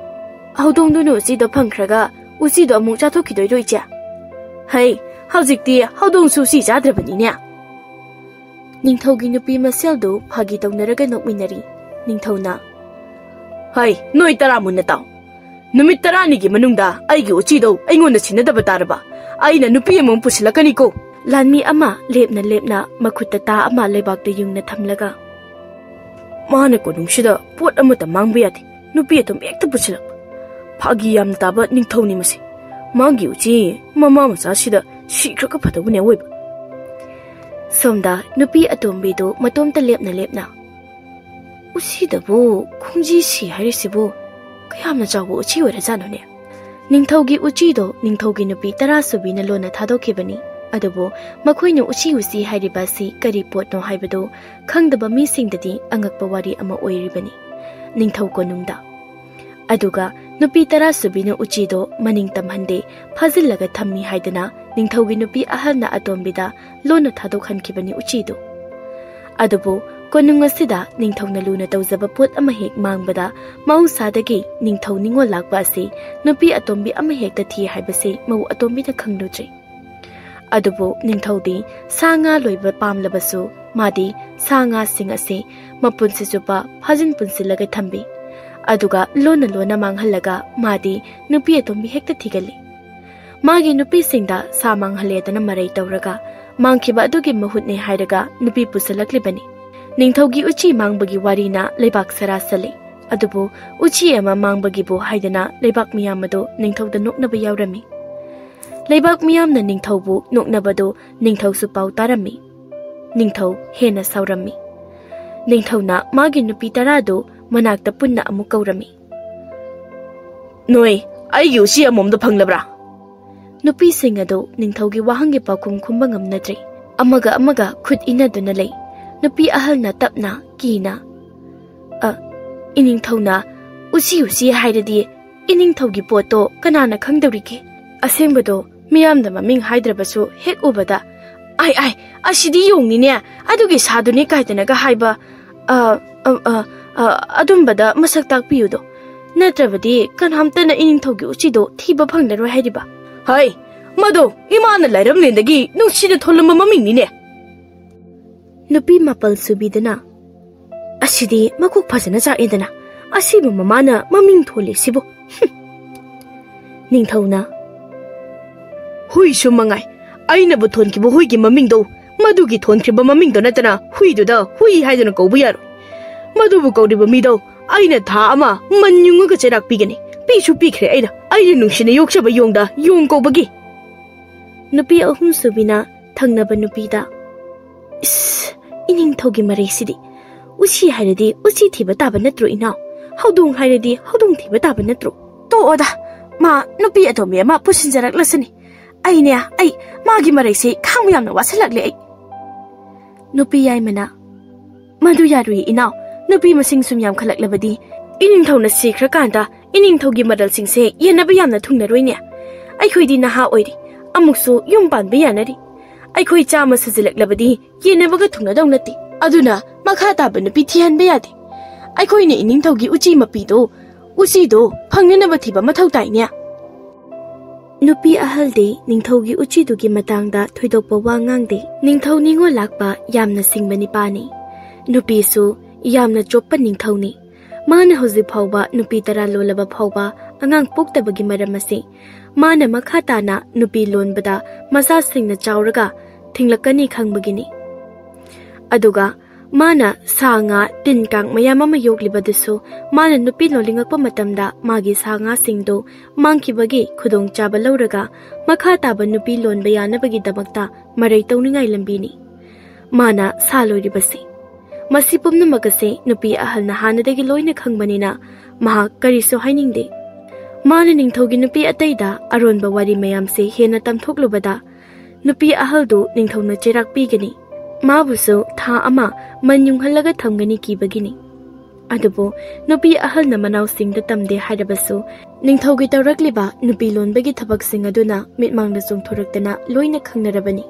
"ꯍꯧꯗꯣꯡꯗꯨꯅ ꯎꯆꯤꯗꯣ ꯐꯪꯈ꯭ꯔꯒ ꯎꯆꯤꯗꯣ ꯑꯃꯨꯛ ꯆꯥꯊꯣꯛꯈꯤꯗꯣꯏꯔꯣ, ꯏꯆꯦ? ꯍꯩ, ꯍꯧꯖꯤꯛꯇꯤ ꯍꯧꯗꯣꯡꯁꯨ ꯎꯆꯤ ꯆꯥꯗ꯭ꯔꯕꯅꯤꯅꯦ꯫" ꯅꯤꯡꯊꯧꯒꯤ ꯅꯨꯄꯤ ꯃꯁꯦꯜꯗꯨ ꯐꯥꯒꯤ ꯇꯧꯅꯔꯒ ꯅꯣꯛꯃꯤꯟꯅꯔꯤ꯫ ꯅꯤꯡꯊꯧꯅ, "ꯍꯩ, ꯅꯣꯏ ꯇꯔꯥ ꯃꯨꯟꯅ ꯇꯥꯎ꯫ ꯅꯨꯃꯤꯠ ꯇꯔꯥꯅꯤꯒꯤ ꯃꯅꯨꯡꯗ ꯑꯩꯒꯤ ꯎꯆꯤꯗꯣ ꯑꯩꯉꯣꯟꯗ ꯁꯤꯟꯅꯗꯕ ꯇꯥꯔꯕ, ꯑꯩꯅ ꯅꯨꯄꯤ ꯑꯃꯃꯨꯛ ꯄꯨꯁꯤꯜꯂꯛꯀꯅꯤꯀꯣ꯫" ꯂꯥꯟꯃꯤ ꯑꯃ ꯂꯦꯞꯅ ꯂꯦꯞꯅ ꯃꯈꯨꯠꯇ ꯇꯥ ꯑꯃ ꯂꯩꯕꯥꯛꯇ ꯌꯨꯡꯅ ꯊꯝꯂꯒ, "ꯃꯥꯅ ꯀꯣꯅꯨꯡꯁꯤꯗ ꯄꯣꯠ ꯑꯃꯠꯇ ꯃꯥꯡꯕ ꯌꯥꯗꯦ, ꯅꯨꯄꯤ ꯑꯗꯨꯝ ꯍꯦꯛꯇ ꯄꯨꯁꯤꯜꯂꯛꯄ꯫ ꯐꯥꯒꯤ ꯌꯥꯝꯅ ꯇꯥꯕ ꯅꯤꯡꯊꯧꯅꯤ ꯃꯁꯤ꯫ ꯃꯥꯒꯤ ꯎꯆꯤ ꯃꯃꯥ ꯃꯆꯥꯁꯤꯗ ꯁꯤꯈ꯭ꯔꯒ ꯐꯗꯧꯕꯅꯦ ꯑꯋꯣꯏꯕ꯫" ꯁꯣꯝꯗ ꯅꯨꯄꯤ ꯑꯇꯣꯝꯕꯤꯗꯨ ꯃꯇꯣꯝꯇ ꯂꯦꯞꯅ ꯂꯦꯞꯅ, "ꯎꯆꯤꯗꯕꯨ ꯈꯣꯡꯖꯤ ꯁꯤ ꯍꯥꯏꯔꯤꯁꯤꯕꯨ ꯀꯌꯥꯝꯅ ꯆꯥꯎꯕ ꯎꯆꯤ ꯑꯣꯏꯔꯖꯥꯠꯅꯣꯅꯦ?" ꯅꯤꯡꯊꯧꯒꯤ ꯎꯆꯤꯗꯣ ꯅꯤꯡꯊꯧꯒꯤ ꯅꯨꯄꯤ ꯇꯔꯥ ꯁꯨꯕꯤꯅ ꯂꯣꯟꯅ ꯊꯥꯗꯣꯛꯈꯤꯕꯅꯤ꯫ ꯑꯗꯨꯕꯨ ꯃꯈꯣꯏꯅ ꯎꯆꯤ ꯎꯆꯤ ꯍꯥꯏꯔꯤꯕ ꯑꯁꯤ ꯀꯔꯤ ꯄꯣꯠꯅꯣ ꯍꯥꯏꯕꯗꯨ ꯈꯪꯗꯕ ꯃꯤꯁꯤꯡꯗꯗꯤ ꯑꯉꯛꯄ ꯋꯥꯔꯤ ꯑꯃ ꯑꯣꯏꯔꯤꯕꯅꯤ ꯅꯤꯡꯊꯧ ꯀꯣꯅꯨꯡꯗ꯫ ꯑꯗꯨꯒ ꯅꯨꯄꯤ ꯇꯔꯥ ꯁꯨꯕꯤꯅ ꯎꯆꯤꯗꯣ ꯃꯅꯤꯡ ꯇꯝꯍꯟꯗꯦ, ꯐꯥꯖꯤꯜꯂꯒ ꯊꯝꯃꯤ ꯍꯥꯏꯗꯅ ꯅꯤꯡꯊꯧꯒꯤ ꯅꯨꯄꯤ ꯑꯍꯜꯅ ꯑꯇꯣꯝꯕꯤꯗ ꯂꯣꯟꯅ ꯊꯥꯗꯣꯛꯍꯟꯈꯤꯕꯅꯤ ꯎꯆꯤꯗꯨ꯫ ꯑꯗꯨꯕꯨ ꯀꯣꯅꯨꯡ ꯑꯁꯤꯗ ꯅꯤꯡꯊꯧꯅ ꯂꯨꯅ ꯇꯧꯖꯕ ꯄꯣꯠ ꯑꯃ ꯍꯦꯛ ꯃꯥꯡꯕꯗ ꯃꯍꯧꯁꯥꯗꯒꯤ ꯅꯤꯡꯊꯧ ꯅꯤꯉꯣꯜ ꯂꯥꯛꯄ ꯑꯁꯤ ꯅꯨꯄꯤ ꯑꯇꯣꯝꯕꯤ ꯑꯃ ꯍꯦꯛꯇ ꯊꯤ ꯍꯥꯏꯕꯁꯤ ꯃꯧ ꯑꯇꯣꯝꯕꯤꯅ ꯈꯪꯂꯨꯗ꯭ꯔꯤ꯫ ꯑꯗꯨꯕꯨ ꯅꯤꯡꯊꯧꯗꯤ ꯁꯥ ꯉꯥ ꯂꯣꯏꯕ ꯄꯥꯝꯂꯕꯁꯨ ꯃꯥꯗꯤ ꯁꯥ ꯉꯥꯁꯤꯡ ꯑꯁꯤ ꯃꯄꯨꯟꯁꯤ ꯆꯨꯞꯄ ꯐꯥꯖꯤꯟ ꯄꯨꯟꯁꯤꯜꯂꯒ ꯊꯝꯕꯤ꯫ ꯑꯗꯨꯒ ꯂꯣꯟꯅ ꯂꯣꯟꯅ ꯃꯥꯡꯍꯜꯂꯒ ꯃꯥꯗꯤ ꯅꯨꯄꯤ ꯑꯇꯣꯝꯕꯤ ꯍꯦꯛꯇ ꯊꯤꯒꯜꯂꯤ꯫ ꯃꯥꯒꯤ ꯅꯨꯄꯤꯁꯤꯡꯗ ꯁꯥ ꯃꯥꯡꯍꯜꯂꯦꯗꯅ ꯃꯔꯩ ꯇꯧꯔꯒ ꯃꯥꯡꯈꯤꯕ ꯑꯗꯨꯒꯤ ꯃꯍꯨꯠꯅꯦ ꯍꯥꯏꯔꯒ ꯅꯨꯄꯤ ꯄꯨꯁꯤꯜꯂꯛꯂꯤꯕꯅꯤ꯫ ꯅꯤꯡꯊꯧꯒꯤ ꯎꯆꯤ ꯃꯥꯡꯕꯒꯤ ꯋꯥꯔꯤꯅ ꯂꯩꯕꯥꯛ ꯁꯔꯥ ꯁꯜꯂꯤ꯫ ꯑꯗꯨꯕꯨ ꯎꯆꯤ ꯑꯃ ꯃꯥꯡꯕꯒꯤꯕꯨ ꯍꯥꯏꯗꯅ ꯂꯩꯕꯥꯛ ꯃꯤꯌꯥꯝ ꯑꯗꯨ ꯅꯤꯡꯊꯧꯗ ꯅꯣꯛꯅꯕ ꯌꯥꯎꯔꯝꯃꯤ꯫ ꯂꯩꯕꯥꯛ ꯃꯤꯌꯥꯝꯅ ꯅꯤꯡꯊꯧꯕꯨ ꯅꯣꯛꯅꯕꯗꯨ ꯅꯤꯡꯊꯧꯁꯨ ꯄꯥꯎ ꯇꯥꯔꯝꯃꯤ꯫ ꯅꯤꯡꯊꯧ ꯍꯦꯟꯅ ꯁꯥꯎꯔꯝꯃꯤ꯫ ꯅꯤꯡꯊꯧꯅ ꯃꯥꯒꯤ ꯅꯨꯄꯤ ꯇꯔꯥꯗꯨ ꯃꯅꯥꯛꯇ ꯄꯨꯟꯅ ꯑꯃꯨꯛ ꯀꯧꯔꯝꯃꯤ꯫ "ꯅꯣꯏ ꯑꯩꯒꯤ ꯎꯆꯤ ꯑꯃꯣꯝꯗꯣ ꯐꯪꯂꯕ꯭ꯔꯥ?" ꯅꯨꯄꯤꯁꯤꯡ ꯑꯗꯨ ꯅꯤꯡꯊꯧꯒꯤ ꯋꯥꯍꯪꯒꯤ ꯄꯥꯎꯈꯨꯝ ꯈꯨꯝꯕ ꯉꯝꯅꯗ꯭ꯔꯦ꯫ ꯑꯃꯒ ꯑꯃꯒ ꯈꯨꯠ ꯏꯟꯅꯗꯨꯅ ꯂꯩ꯫ ꯅꯨꯄꯤ ꯑꯍꯜꯅ ꯇꯞꯅ, ꯀꯤꯅ, "ꯑ, ꯏꯅꯤꯡꯊꯧꯅ ꯎꯆꯤ ꯎꯆꯤ ꯍꯥꯏꯔꯗꯤ ꯏꯅꯤꯡꯊꯧꯒꯤ ꯄꯣꯠꯇꯣ ꯀꯅꯥꯅ ꯈꯪꯗꯧꯔꯤꯒꯦ? ꯑꯁꯦꯡꯕꯗꯣ ꯃꯤꯌꯥꯝꯅ ꯃꯃꯤꯡ ꯍꯥꯏꯗ꯭ꯔꯕꯁꯨ ꯍꯦꯛ ꯎꯕꯗ, 'ꯑꯥꯏ, ꯑꯥꯏ, ꯑꯁꯤꯗꯤ ꯌꯣꯡꯅꯤꯅꯦ, ꯑꯗꯨꯒꯤ ꯁꯥꯗꯨꯅꯤ' ꯀꯥꯏꯗꯅꯒ ꯍꯥꯏꯕ, ꯑ, ꯑ, ꯑ, ꯑ, ꯑꯗꯨꯝꯕꯗ ꯃꯁꯛ ꯇꯥꯛꯄꯤꯌꯨꯗꯣ꯫ ꯅꯠꯇ꯭ꯔꯕꯗꯤ ꯀꯅꯥꯝꯇꯅ ꯏꯅꯤꯡꯊꯧꯒꯤ ꯎꯆꯤꯗꯣ ꯊꯤꯕ ꯐꯪꯂꯔꯣꯏ ꯍꯥꯏꯔꯤꯕ꯫ ꯍꯩ, ꯃꯗꯣ ꯏꯃꯥꯅ ꯂꯥꯏꯔꯝꯂꯦꯟꯗꯒꯤ ꯅꯨꯡꯁꯤꯅ ꯊꯣꯜꯂꯝꯕ ꯃꯃꯤꯡꯅꯤꯅꯦ꯫" ꯅꯨꯄꯤ ꯃꯥꯄꯜ ꯁꯨꯕꯤꯗꯨꯅ, "ꯑꯁꯤꯗꯤ ꯃꯀꯣꯛ ꯐꯖꯅ ꯆꯥꯛꯑꯦꯗꯅ, ꯑꯁꯤꯕꯨ ꯃꯃꯥꯅ ꯃꯃꯤꯡ ꯊꯣꯜꯂꯤꯁꯤꯕꯨ?" ꯍꯨꯝ꯫ ꯅꯤꯡꯊꯧꯅ, "ꯍꯨꯏꯁꯨ ꯃꯉꯥꯏ, ꯑꯩꯅꯕꯨ ꯊꯣꯟꯈꯤꯕ ꯍꯨꯏꯒꯤ ꯃꯃꯤꯡꯗꯣ, ꯃꯗꯨꯒꯤ ꯊꯣꯟꯈ꯭ꯔꯤꯕ ꯃꯃꯤꯡꯗꯣ ꯅꯠꯇꯅ ꯍꯨꯏꯗꯨꯗ ꯍꯨꯏ ꯍꯥꯏꯗꯨꯅ ꯀꯧꯕ ꯌꯥꯔꯣꯏ꯫ ꯃꯗꯨꯕꯨ ꯀꯧꯔꯤꯕ ꯃꯤꯗꯣ ꯑꯩꯅ ꯊꯥ ꯑꯃ ꯃꯟ ꯌꯨꯡꯉꯒ ꯆꯩꯔꯥꯛ ꯄꯤꯒꯅꯤ꯫ ꯄꯤꯁꯨ ꯄꯤꯈ꯭ꯔꯦ ꯑꯩꯅ, ꯑꯩꯅ ꯅꯨꯡꯁꯤꯅ ꯌꯣꯛꯆꯕ ꯌꯣꯡꯗ ꯌꯣꯡ ꯀꯧꯕꯒꯤ꯫" ꯅꯨꯄꯤ ꯑꯍꯨꯝ ꯁꯨꯕꯤꯅ ꯊꯪꯅꯕ ꯅꯨꯄꯤꯗ, "ꯏꯁ, ꯏꯅꯤꯡꯊꯧꯒꯤ ꯃꯔꯩꯁꯤꯗꯤ! ꯎꯆꯤ ꯍꯥꯏꯔꯗꯤ ꯎꯆꯤ ꯊꯤꯕ ꯇꯥꯕ ꯅꯠꯇ꯭ꯔꯣ, ꯏꯅꯥꯎ? ꯍꯧꯗꯣꯡ ꯍꯥꯏꯔꯗꯤ ꯍꯧꯗꯣꯡ ꯊꯤꯕ ꯇꯥꯕ ꯅꯠꯇ꯭ꯔꯣ?" "ꯇꯣꯛꯑꯣꯗ, ꯃꯥ ꯅꯨꯄꯤ ꯑꯇꯣꯝꯕꯤ ꯑꯃ ꯄꯨꯁꯤꯟꯖꯔꯛꯂꯁꯅꯤ꯫ ꯑꯩꯅꯦ, ꯑꯩ, ꯃꯥꯒꯤ ꯃꯔꯩꯁꯦ ꯈꯥꯡꯕ ꯌꯥꯝꯅ ꯋꯥꯁꯤꯜꯂꯛꯂꯦ ꯑꯩ꯫" ꯅꯨꯄꯤ ꯌꯥꯏꯃꯅ, "ꯃꯗꯨ ꯌꯥꯔꯨꯏ, ꯏꯅꯥꯎ꯫ ꯅꯨꯄꯤ ꯃꯁꯤꯡ ꯁꯨꯝ ꯌꯥꯝꯈꯠꯂꯛꯂꯕꯗꯤ ꯏꯅꯤꯡꯊꯧꯅ ꯁꯤꯈ꯭ꯔꯀꯥꯟꯗ ꯏꯅꯤꯡꯊꯧꯒꯤ ꯃꯔꯜꯁꯤꯡꯁꯦ ꯌꯦꯟꯅꯕ ꯌꯥꯝꯅ ꯊꯨꯡꯅꯔꯣꯏꯅꯦ꯫ ꯑꯩꯈꯣꯏꯗꯤ ꯅꯍꯥ ꯑꯣꯏꯔꯤ, ꯑꯃꯨꯛꯁꯨ ꯌꯨꯝ ꯄꯥꯟꯕ ꯌꯥꯅꯔꯤ꯫ ꯑꯩꯈꯣꯏ ꯆꯥꯝꯃ ꯁꯨꯖꯤꯜꯂꯛꯂꯕꯗꯤ ꯌꯦꯟꯅꯕꯒ ꯊꯨꯡꯅꯗꯧ ꯅꯠꯇꯦ꯫ ꯑꯗꯨꯅ ꯃꯈꯥ ꯇꯥꯕ ꯅꯨꯄꯤ ꯊꯤꯍꯟꯕ ꯌꯥꯗꯦ꯫ ꯑꯩꯈꯣꯏꯅ ꯏꯅꯤꯡꯊꯧꯒꯤ ꯎꯆꯤ ꯃꯄꯤꯗꯣ, ꯎꯆꯤꯗꯣ ꯐꯪꯅꯅꯕ ꯊꯤꯕ ꯃꯊꯧ ꯇꯥꯏꯅꯦ꯫" ꯅꯨꯄꯤ ꯑꯍꯜꯗꯤ ꯅꯤꯡꯊꯧꯒꯤ ꯎꯆꯤꯗꯨꯒꯤ ꯃꯇꯥꯡꯗ ꯊꯣꯏꯗꯣꯛꯄ ꯋꯥ ꯉꯥꯡꯗꯦ꯫ ꯅꯤꯡꯊꯧ ꯅꯤꯉꯣꯜ ꯂꯥꯛꯄ ꯌꯥꯝꯅ ꯁꯤꯡꯕ ꯅꯤꯄꯥꯅꯤ꯫ ꯅꯨꯄꯤꯁꯨ ꯌꯥꯝꯅ ꯆꯣꯞꯄ ꯅꯤꯡꯊꯧꯅꯤ꯫ ꯃꯥꯅ ꯍꯧꯖꯤꯛ ꯐꯥꯎꯕ ꯅꯨꯄꯤ ꯇꯔꯥ ꯂꯣꯜꯂꯕ ꯐꯥꯎꯕ ꯑꯉꯥꯡ ꯄꯣꯛꯇꯕꯒꯤ ꯃꯔꯝ ꯑꯁꯤ ꯃꯥꯅ ꯃꯈꯥ ꯇꯥꯅ ꯅꯨꯄꯤ ꯂꯣꯟꯕꯗ ꯃꯆꯥꯁꯤꯡꯅ ꯆꯥꯎꯔꯒ ꯊꯤꯡꯂꯛꯀꯅꯤ ꯈꯪꯕꯒꯤꯅꯤ꯫ ꯑꯗꯨꯒ ꯃꯥꯅ ꯁꯥ ꯉꯥ, ꯇꯤꯟ ꯀꯥꯡ ꯃꯌꯥꯝ ꯑꯃ ꯌꯣꯛꯂꯤꯕꯗꯨꯁꯨ ꯃꯥꯅ ꯅꯨꯄꯤ ꯂꯣꯜꯂꯤꯉꯛꯄ ꯃꯇꯝꯗ ꯃꯥꯒꯤ ꯁꯥ ꯉꯥꯁꯤꯡꯗꯨ ꯃꯥꯡꯈꯤꯕꯒꯤ ꯈꯨꯗꯣꯡꯆꯥꯕ ꯂꯧꯔꯒ ꯃꯈꯥ ꯇꯥꯕ ꯅꯨꯄꯤ ꯂꯣꯟꯕ ꯌꯥꯅꯕꯒꯤꯗꯃꯛꯇ ꯃꯔꯩ ꯇꯧꯅꯤꯡꯉꯥꯏ ꯂꯝꯕꯤꯅꯤ꯫ ꯃꯥꯅ ꯁꯥ ꯂꯣꯏꯔꯤꯕꯁꯤ꯫ ꯃꯁꯤ ꯄꯨꯝꯅꯃꯛ ꯑꯁꯤ ꯅꯨꯄꯤ ꯑꯍꯜꯅ ꯍꯥꯟꯅꯗꯒꯤ ꯂꯣꯏꯅ ꯈꯪꯕꯅꯤꯅ ꯃꯍꯥꯛ ꯀꯔꯤꯁꯨ ꯍꯥꯏꯅꯤꯡꯗꯦ꯫ ꯃꯥꯅ ꯅꯤꯡꯊꯧꯒꯤ ꯅꯨꯄꯤ ꯑꯇꯩꯗ ꯑꯔꯣꯟꯕ ꯋꯥꯔꯤ ꯃꯌꯥꯝꯁꯦ ꯍꯦꯟꯅ ꯇꯝꯊꯣꯛꯂꯨꯕꯗ ꯅꯨꯄꯤ ꯑꯍꯜꯗꯨ ꯅꯤꯡꯊꯧꯅ ꯆꯩꯔꯥꯛ ꯄꯤꯒꯅꯤ꯫ ꯃꯥꯕꯨꯁꯨ ꯊꯥ ꯑꯃ ꯃꯟ ꯌꯨꯡꯍꯜꯂꯒ ꯊꯝꯒꯅꯤ ꯀꯤꯕꯒꯤꯅꯤ꯫ ꯑꯗꯨꯕꯨ ꯅꯨꯄꯤ ꯑꯍꯜꯅ ꯃꯅꯥꯎꯁꯤꯡꯗ ꯇꯝꯗꯦ ꯍꯥꯏꯔꯕꯁꯨ ꯅꯤꯡꯊꯧꯒꯤ ꯇꯧꯔꯛꯂꯤꯕ ꯅꯨꯄꯤ ꯂꯣꯟꯕꯒꯤ ꯊꯕꯛꯁꯤꯡ ꯑꯗꯨꯅ ꯃꯤꯠꯃꯥꯡꯗ ꯆꯣꯡꯊꯣꯔꯛꯇꯅ ꯂꯣꯏꯅ ꯈꯪꯅꯔꯕꯅꯤ꯫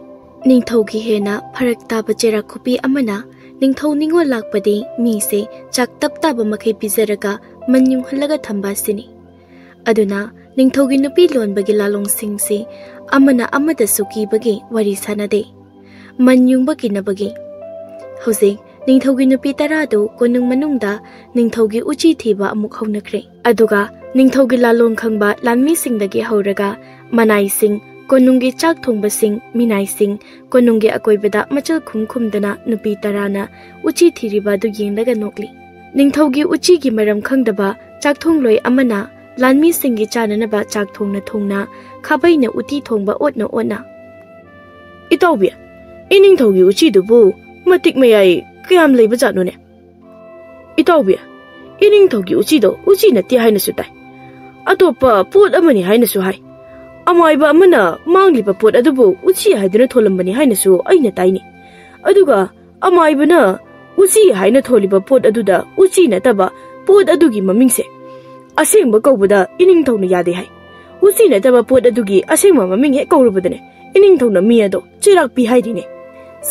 ꯅꯤꯡꯊꯧꯒꯤ ꯍꯦꯟꯅ ꯐꯔꯛ ꯇꯥꯕ ꯆꯩꯔꯥꯛ ꯈꯨꯄꯤ ꯑꯃꯅ ꯅꯤꯡꯊꯧ ꯅꯤꯉꯣꯜ ꯂꯥꯛꯄꯗꯤ ꯃꯤꯁꯦ ꯆꯥꯛ ꯇꯞ ꯇꯥꯕ ꯃꯈꯩ ꯄꯤꯖꯔꯒ ꯃꯟ ꯌꯨꯡꯍꯜꯂꯒ ꯊꯝꯕ ꯑꯁꯤꯅꯤ꯫ ꯑꯗꯨꯅ ꯅꯤꯡꯊꯧꯒꯤ ꯅꯨꯄꯤ ꯂꯣꯟꯕꯒꯤ ꯂꯥꯂꯣꯡꯁꯤꯡꯁꯤ ꯑꯃꯅ ꯑꯃꯗꯁꯨ ꯀꯤꯕꯒꯤ ꯋꯥꯔꯤ ꯁꯥꯅꯗꯦ꯫ ꯃꯟ ꯌꯨꯡꯕ ꯀꯤꯅꯕꯒꯤ꯫ ꯍꯧꯖꯤꯛ ꯅꯤꯡꯊꯧꯒꯤ ꯅꯨꯄꯤ ꯇꯔꯥꯗꯨ ꯀꯣꯅꯨꯡ ꯃꯅꯨꯡꯗ ꯅꯤꯡꯊꯧꯒꯤ ꯎꯆꯤ ꯊꯤꯕ ꯑꯃꯨꯛ ꯍꯧꯅꯈ꯭ꯔꯦ꯫ ꯑꯗꯨꯒ ꯅꯤꯡꯊꯧꯒꯤ ꯂꯥꯂꯣꯡ ꯈꯪꯕ ꯂꯥꯟꯃꯤꯁꯤꯡꯗꯒꯤ ꯍꯧꯔꯒ ꯃꯅꯥꯏꯁꯤꯡ, ꯀꯣꯅꯨꯡꯒꯤ ꯆꯥꯛ ꯊꯣꯡꯕꯁꯤꯡ, ꯃꯤꯅꯥꯏꯁꯤꯡ, ꯀꯣꯅꯨꯡꯒꯤ ꯑꯀꯣꯏꯕꯗ ꯃꯆꯜ ꯈꯨꯝ ꯈꯨꯝꯗꯅ ꯅꯨꯄꯤ ꯇꯔꯥꯅ ꯎꯆꯤ ꯊꯤꯔꯤꯕ ꯑꯗꯨ ꯌꯦꯡꯂꯒ ꯅꯣꯛꯂꯤ꯫ ꯅꯤꯡꯊꯧꯒꯤ ꯎꯆꯤꯒꯤ ꯃꯔꯝ ꯈꯪꯗꯕ ꯆꯥꯛꯊꯣꯡꯂꯣꯏ ꯑꯃꯅ ꯂꯥꯟꯃꯤꯁꯤꯡꯒꯤ ꯆꯥꯅꯅꯕ ꯆꯥꯛ ꯊꯣꯡꯅ ꯊꯣꯡꯅ ꯈꯥꯕꯩꯅ ꯎꯇꯤ ꯊꯣꯡꯕ ꯑꯣꯠꯅ ꯑꯣꯠꯅ, "ꯏꯇꯥꯎꯕꯤ, ꯏꯅꯤꯡꯊꯧꯒꯤ ꯎꯆꯤꯗꯨꯕꯨ ꯃꯇꯤꯛ ꯃꯌꯥꯏ ꯀꯌꯥꯝ ꯂꯩꯕ ꯖꯥꯠꯅꯣꯅꯦ? ꯏꯇꯥꯎꯕꯤ, ꯏꯅꯤꯡꯊꯧꯒꯤ ꯎꯆꯤꯗꯣ ꯎꯆꯤ ꯅꯠꯇꯦ ꯍꯥꯏꯅꯁꯨ ꯇꯥꯏ꯫ ꯑꯇꯣꯞꯄ ꯄꯣꯠ ꯑꯃꯅꯤ ꯍꯥꯏꯅꯁꯨ ꯍꯥꯏ꯫ ꯑꯃꯥꯏꯕ ꯑꯃꯅ ꯃꯥꯡꯂꯤꯕ ꯄꯣꯠ ꯑꯗꯨꯕꯨ ꯎꯆꯤ ꯍꯥꯏꯗꯨꯅ ꯊꯣꯜꯂꯝꯕꯅꯤ ꯍꯥꯏꯅꯁꯨ ꯑꯩꯅ ꯇꯥꯏꯅꯦ꯫ ꯑꯗꯨꯒ ꯑꯃꯥꯏꯕꯅ ꯎꯆꯤ ꯍꯥꯏꯅ ꯊꯣꯜꯂꯤꯕ ꯄꯣꯠ ꯑꯗꯨꯗ ꯎꯆꯤ ꯅꯠꯇꯕ ꯄꯣꯠ ꯑꯗꯨꯒꯤ ꯃꯃꯤꯡꯁꯦ ꯑꯁꯦꯡꯕ ꯀꯧꯕꯗ ꯏꯅꯤꯡꯊꯧꯅ ꯌꯥꯗꯦ ꯍꯥꯏ꯫ ꯎꯆꯤ ꯅꯠꯇꯕ ꯄꯣꯠ ꯑꯗꯨꯒꯤ ꯑꯁꯦꯡꯕ ꯃꯃꯤꯡ ꯍꯦꯛ ꯀꯧꯔꯨꯕꯗꯅꯦ ꯏꯅꯤꯡꯊꯧꯅ ꯃꯤ ꯑꯗꯣ ꯆꯩꯔꯥꯛ ꯄꯤ ꯍꯥꯏꯔꯤꯅꯦ"꯫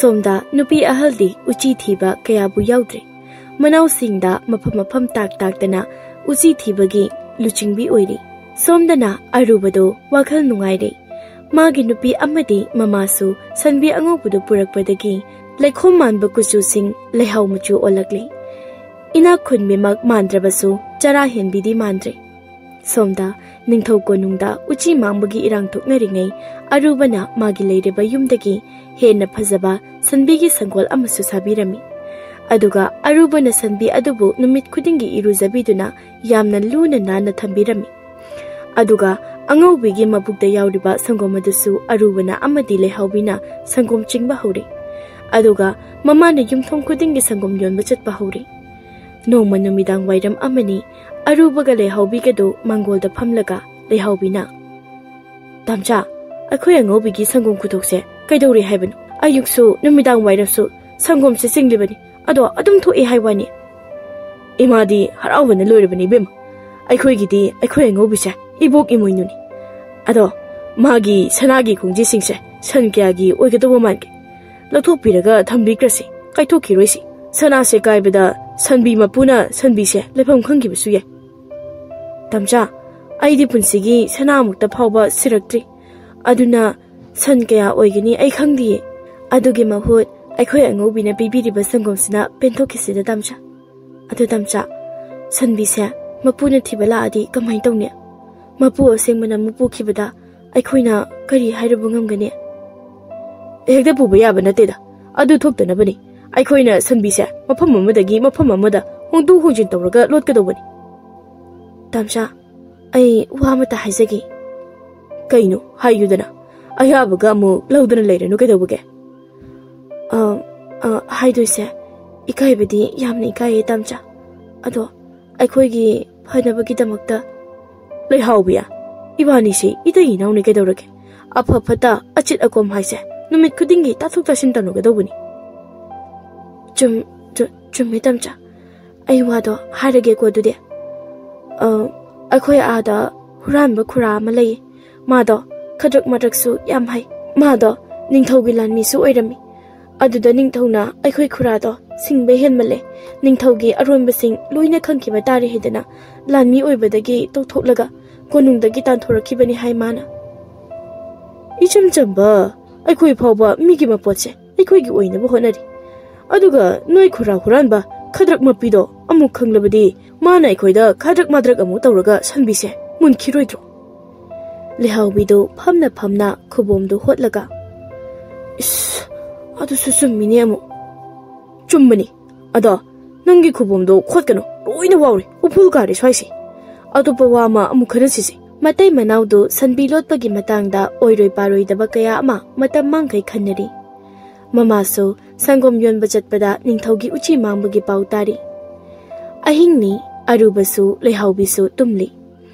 ꯁꯣꯝꯗ ꯅꯨꯄꯤ ꯑꯍꯜꯗꯤ ꯎꯆꯤ ꯊꯤꯕ ꯀꯌꯥꯕꯨ ꯌꯥꯎꯗ꯭ꯔꯦ꯫ ꯃꯅꯥꯎꯁꯤꯡꯗ ꯃꯐꯝ ꯃꯐꯝ ꯇꯥꯛ ꯇꯥꯛꯇꯅ ꯎꯆꯤ ꯊꯤꯕꯒꯤ ꯂꯨꯆꯤꯡꯕꯤ ꯑꯣꯏꯔꯤ꯫ ꯁꯣꯝꯗꯅ ꯑꯔꯨꯕꯗꯣ ꯋꯥꯈꯜ ꯅꯨꯡꯉꯥꯏꯔꯦ꯫ ꯃꯥꯒꯤ ꯅꯨꯄꯤ ꯑꯃꯗꯤ ꯃꯃꯥꯁꯨ ꯁꯟꯕꯤ ꯑꯉꯧꯕꯗꯨ ꯄꯨꯔꯛꯄꯗꯒꯤ ꯂꯩꯈꯣꯝ ꯃꯥꯟꯕ ꯀꯨꯆꯨꯁꯤꯡ ꯂꯩꯍꯥꯎ ꯃꯆꯨ ꯑꯣꯜꯂꯛꯂꯤ꯫ ꯏꯅꯥꯛ ꯈꯨꯟꯕꯤꯃꯛ ꯃꯥꯟꯗ꯭ꯔꯕꯁꯨ ꯆꯔꯥ ꯍꯦꯟꯕꯤꯗꯤ ꯃꯥꯟꯗ꯭ꯔꯦ꯫ ꯁꯣꯝꯗ ꯅꯤꯡꯊꯧ ꯀꯣꯅꯨꯡꯗ ꯎꯆꯤ ꯃꯥꯡꯕꯒꯤ ꯏꯔꯥꯡ ꯊꯣꯛꯅꯔꯤꯉꯩ ꯑꯔꯨꯕꯅ ꯃꯥꯒꯤ ꯂꯩꯔꯤꯕ ꯌꯨꯝꯗꯒꯤ ꯍꯦꯟꯅ ꯐꯖꯕ ꯁꯟꯕꯤꯒꯤ ꯁꯪꯒꯣꯜ ꯑꯃꯁꯨ ꯁꯥꯕꯤꯔꯝꯃꯤ꯫ ꯑꯗꯨꯒ ꯑꯔꯨꯕꯅ ꯁꯟꯕꯤ ꯑꯗꯨꯕꯨ ꯅꯨꯃꯤꯠ ꯈꯨꯗꯤꯡꯒꯤ ꯏꯔꯨꯖꯕꯤꯗꯨꯅ ꯌꯥꯝꯅ ꯂꯨꯅ ꯅꯥꯟꯅ ꯊꯝꯕꯤꯔꯝꯃꯤ꯫ ꯑꯗꯨꯒ ꯑꯉꯧꯕꯤꯒꯤ ꯃꯕꯨꯛꯇ ꯌꯥꯎꯔꯤꯕ ꯁꯪꯒꯣꯝ ꯑꯗꯨꯁꯨ ꯑꯔꯨꯕꯅ ꯑꯃꯗꯤ ꯂꯩꯍꯥꯎꯕꯤꯅ ꯁꯪꯒꯣꯝ ꯆꯤꯡꯕ ꯍꯧꯔꯦ꯫ ꯑꯗꯨꯒ ꯃꯃꯥꯅ ꯌꯨꯝꯊꯣꯡ ꯈꯨꯗꯤꯡꯒꯤ ꯁꯪꯒꯣꯝ ꯌꯣꯟꯕ ꯆꯠꯄ ꯍꯧꯔꯦ꯫ ꯅꯣꯡꯃ ꯅꯨꯃꯤꯗꯥꯡ ꯋꯥꯏꯔꯝ ꯑꯃꯅꯤ꯫ ꯑꯔꯨꯕꯒ ꯂꯩꯍꯥꯎꯕꯤꯒꯗꯨ ꯃꯥꯡꯒꯣꯜꯗ ꯐꯝꯂꯒ ꯂꯩꯍꯥꯎꯕꯤꯅ, "ꯇꯥꯝꯆꯥ, ꯑꯩꯈꯣꯏ ꯑꯉꯧꯕꯤꯒꯤ ꯁꯪꯒꯣꯝ ꯈꯨꯊꯣꯛꯁꯦ ꯀꯩꯗꯧꯔꯦ ꯍꯥꯏꯕꯅꯣ? ꯑꯌꯨꯛꯁꯨ ꯅꯨꯃꯤꯗꯥꯡ ꯋꯥꯏꯔꯝꯁꯨ ꯁꯪꯒꯣꯝꯁꯦ ꯆꯤꯡꯂꯤꯕꯅꯤ, ꯑꯗꯣ ꯑꯗꯨꯝ ꯊꯣꯛꯑꯦ ꯍꯥꯏ ꯋꯥꯅꯤ꯫ ꯏꯃꯥꯗꯤ ꯍꯔꯥꯎꯕꯅ ꯂꯣꯏꯔꯕꯅꯤ ꯏꯕꯦꯝꯃ꯫ ꯑꯩꯈꯣꯏꯒꯤꯗꯤ ꯑꯩꯈꯣꯏ ꯑꯉꯧꯕꯤꯁꯦ ꯏꯕꯣꯛ ꯏꯃꯣꯏꯅꯨꯅꯤ꯫ ꯑꯗꯣ ꯃꯥꯒꯤ ꯁꯅꯥꯒꯤ ꯈꯣꯡꯖꯤꯁꯤꯡꯁꯦ ꯁꯟ ꯀꯌꯥꯒꯤ ꯑꯣꯏꯒꯗꯧꯕ ꯃꯥꯟꯒꯦ? ꯂꯧꯊꯣꯛꯄꯤꯔꯒ ꯊꯝꯕꯤꯈ꯭ꯔꯁꯤ, ꯀꯥꯏꯊꯣꯛꯈꯤꯔꯣꯏꯁꯤ꯫ ꯁꯅꯥꯁꯦ ꯀꯥꯏꯕꯗ ꯁꯟꯕꯤ ꯃꯄꯨꯅ ꯁꯟꯕꯤꯁꯦ ꯂꯩꯐꯝ ꯈꯪꯈꯤꯕꯁꯨ ꯌꯥꯏ꯫ ꯇꯥꯝꯆꯥ, ꯑꯩꯗꯤ ꯄꯨꯟꯁꯤꯒꯤ ꯁꯅꯥꯃꯨꯛꯇ ꯐꯥꯎꯕ ꯁꯤꯔꯛꯇ꯭ꯔꯤ꯫ ꯑꯗꯨꯅ ꯁꯟ ꯀꯌꯥ ꯑꯣꯏꯒꯅꯤ ꯑꯩ ꯈꯪꯗꯤꯌꯦ꯫ ꯑꯗꯨꯒꯤ ꯃꯍꯨꯠ ꯑꯩꯈꯣꯏ ꯑꯉꯧꯕꯤꯅ ꯄꯤꯕꯤꯔꯤꯕ ꯁꯪꯒꯣꯝꯁꯤꯅ ꯄꯦꯟꯊꯣꯛꯈꯤꯁꯤꯗ ꯇꯥꯝꯆꯥ꯫ ꯑꯗꯨ ꯇꯥꯝꯆꯥ, ꯁꯟꯕꯤꯁꯦ ꯃꯄꯨꯅ ꯊꯤꯕ ꯂꯥꯛꯑꯗꯤ ꯀꯃꯥꯏꯅ ꯇꯧꯅꯤ? ꯃꯄꯨ ꯑꯁꯦꯡꯕꯅ ꯑꯃꯨꯛ ꯄꯨꯈꯤꯕꯗ ꯑꯩꯈꯣꯏꯅ ꯀꯔꯤ ꯍꯥꯏꯔꯨꯕ ꯉꯝꯒꯅꯤ?" "ꯍꯦꯛꯇ ꯄꯨꯕ ꯌꯥꯕ ꯅꯠꯇꯦꯗ꯫ ꯑꯗꯨ ꯊꯣꯛꯇꯅꯕꯅꯤ ꯑꯩꯈꯣꯏꯅ ꯁꯟꯕꯤꯁꯦ ꯃꯐꯝ ꯑꯃꯗꯒꯤ ꯃꯐꯝ ꯑꯃꯗ ꯍꯣꯡꯗꯣꯛ ꯍꯣꯡꯖꯤꯟ ꯇꯧꯔꯒ ꯂꯣꯠꯀꯗꯧꯕꯅꯤ꯫ ꯇꯥꯝꯆꯥ, ꯑꯩ ꯋꯥ ꯑꯃꯇ ꯍꯥꯏꯖꯒꯦ꯫" "ꯀꯩꯅꯣ? ꯍꯥꯏꯌꯨꯗꯅ꯫ ꯑꯌꯥꯕꯒ ꯑꯃꯨꯛ ꯂꯧꯗꯅ ꯂꯩꯔꯅꯨ ꯀꯩꯗꯧꯕꯒꯦ?" "ꯑ, ꯑ, ꯍꯥꯏꯗꯣꯏꯁꯦ ꯏꯀꯥꯏꯕꯗꯤ ꯌꯥꯝꯅ ꯏꯀꯥꯏꯌꯦ ꯇꯥꯝꯆꯥ꯫ ꯑꯗꯣ ꯑꯩꯈꯣꯏꯒꯤ ꯐꯅꯕꯒꯤꯗꯃꯛꯇ꯫" "ꯂꯩꯍꯥꯎꯕꯤ, ꯏꯕꯥꯅꯤꯁꯤ ꯏꯇꯩ ꯏꯅꯥꯎꯅꯤ ꯀꯩꯗꯧꯔꯒꯦ? ꯑꯐ ꯐꯠꯇ, ꯑꯆꯤꯠ ꯑꯀꯣꯝ ꯍꯥꯏꯁꯦ ꯅꯨꯃꯤꯠ ꯈꯨꯗꯤꯡꯒꯤ ꯇꯥꯊꯣꯛ ꯇꯥꯁꯤꯟ ꯇꯧꯅꯒꯗꯧꯕꯅꯤ꯫" "ꯆꯨꯝ-, ꯆꯨ-, ꯆꯨꯝꯃꯦ ꯇꯥꯝꯆꯥ꯫ ꯑꯩ ꯋꯥꯗꯣ ꯍꯥꯏꯔꯒꯦꯀꯣ ꯑꯗꯨꯗꯤ꯫ ꯑ, ꯑꯩꯈꯣꯏ ꯑꯥꯗ ꯍꯨꯔꯥꯟꯕ ꯈꯨꯔꯥ ꯑꯃ ꯂꯩꯌꯦ꯫ ꯃꯥꯗꯣ ꯈꯗ꯭ꯔꯛ ꯃꯗ꯭ꯔꯛꯁꯨ ꯌꯥꯝ ꯍꯩ꯫ ꯃꯥꯗꯣ ꯅꯤꯡꯊꯧꯒꯤ ꯂꯥꯟꯃꯤꯁꯨ ꯑꯣꯏꯔꯝꯃꯤ꯫ ꯑꯗꯨꯗ ꯅꯤꯡꯊꯧꯅ ꯑꯩꯈꯣꯏ ꯈꯨꯔꯥꯗꯣ ꯁꯤꯡꯕ ꯍꯦꯟꯃꯜꯂꯦ, ꯅꯤꯡꯊꯧꯒꯤ ꯑꯔꯣꯟꯕꯁꯤꯡ ꯂꯣꯏꯅ ꯈꯪꯈꯤꯕ ꯇꯥꯔꯦ ꯍꯥꯏꯗꯅ ꯂꯥꯟꯃꯤ ꯑꯣꯏꯕꯗꯒꯤ ꯇꯧꯊꯣꯛꯂꯒ ꯀꯣꯅꯨꯡꯗꯒꯤ ꯇꯥꯟꯊꯣꯔꯛꯈꯤꯕꯅꯤ ꯍꯥꯏ ꯃꯥꯅ꯫" "ꯏꯆꯝ ꯆꯝꯕ ꯑꯩꯈꯣꯏ ꯐꯥꯎꯕ ꯃꯤꯒꯤ ꯃꯄꯣꯠꯁꯦ ꯑꯩꯈꯣꯏꯒꯤ ꯑꯣꯏꯅꯕ ꯍꯣꯠꯅꯔꯤ꯫ ꯑꯗꯨꯒ ꯅꯣꯏ ꯈꯨꯔꯥ ꯍꯨꯔꯥꯟꯕ ꯈꯗ꯭ꯔꯛ ꯃꯄꯤꯗꯣ ꯑꯃꯨꯛ ꯈꯪꯂꯕꯗꯤ ꯃꯥꯅ ꯑꯩꯈꯣꯏꯗ ꯈꯗ꯭ꯔꯛ ꯃꯗ꯭ꯔꯛ ꯑꯃꯨꯛ ꯇꯧꯔꯒ ꯁꯟꯕꯤꯁꯦ ꯃꯨꯟꯈꯤꯔꯣꯏꯗ꯭ꯔꯣ?" ꯂꯩꯍꯥꯎꯕꯤꯗꯨ ꯐꯝꯅ ꯐꯝꯅ ꯈꯨꯕꯣꯝꯗꯨ ꯍꯣꯠꯂꯒ, "ꯏꯁ, ꯑꯗꯨꯁꯨ ꯆꯨꯝꯃꯤꯅꯦ ꯑꯃꯨꯛ꯫" "ꯆꯨꯝꯕꯅꯤ꯫ ꯑꯗꯣ ꯅꯪꯒꯤ ꯈꯨꯕꯣꯝꯗꯣ ꯈꯣꯠꯀꯅꯨ, ꯂꯣꯏꯅ ꯋꯥꯎꯔꯦ, ꯎꯐꯨꯜ ꯀꯥꯔꯦ ꯁ꯭ꯋꯥꯏꯁꯦ꯫ ꯑꯇꯣꯞꯄ ꯋꯥ ꯑꯃ ꯑꯃꯨꯛ ꯈꯟꯅꯁꯤꯁꯦ꯫" ꯃꯇꯩ ꯃꯅꯥꯎꯗꯨ ꯁꯟꯕꯤ ꯂꯣꯠꯄꯒꯤ ꯃꯇꯥꯡꯗ ꯑꯣꯏꯔꯣꯏ ꯄꯥꯔꯣꯏꯗꯕ ꯀꯌꯥ ꯑꯃ ꯃꯇꯝ ꯃꯥꯡꯈꯩ ꯈꯟꯅꯔꯤ꯫ ꯃꯃꯥꯁꯨ ꯁꯪꯒꯣꯝ ꯌꯣꯟꯕ ꯆꯠꯄꯗ ꯅꯤꯡꯊꯧꯒꯤ ꯎꯆꯤ ꯃꯥꯡꯕꯒꯤ ꯄꯥꯎ ꯇꯥꯔꯤ꯫ ꯑꯍꯤꯡꯅꯤ, ꯑꯔꯨꯕꯁꯨ ꯂꯩꯍꯥꯎꯕꯤꯁꯨ ꯇꯨꯝꯂꯤ꯫